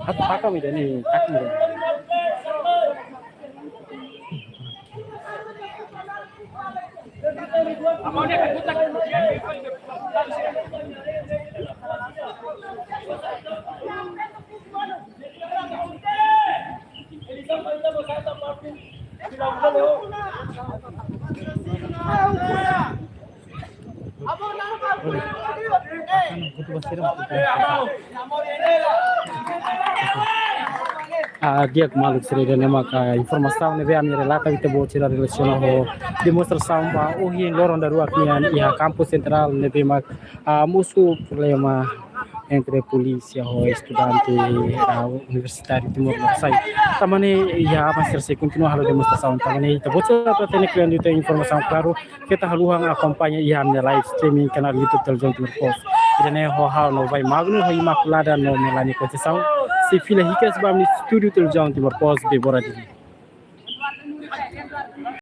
Takam ida-ne'e, takam ida. Ah, di'ak maluk sira, ida-ne'e maka informasaun ne'ebé ami relata ba ita-boot sira relasiona ho demonstrasaun ba ohin loron daruak nian iha kampus sentrál ne'ebé mak, ah, mosu problema entre polísia ho estudante, ah, universitáriu Timor Lorosa'e. Tanba ne'e iha aban sira sei kontinua halo demonstrasaun. Tanba ne'e ita-boot sira atu hatene kle'an liután informasaun klaru, keta haluha akompaña iha ami-nia live streaming kanál YouTube Televizaun Timor Post. Ida-ne'e ho ha'u Novai Magno, ho Imaculada no Melania Conceição. Sei fila hikas ba ami-nia estúdiu Televizaun Timor Post, Débora Dili.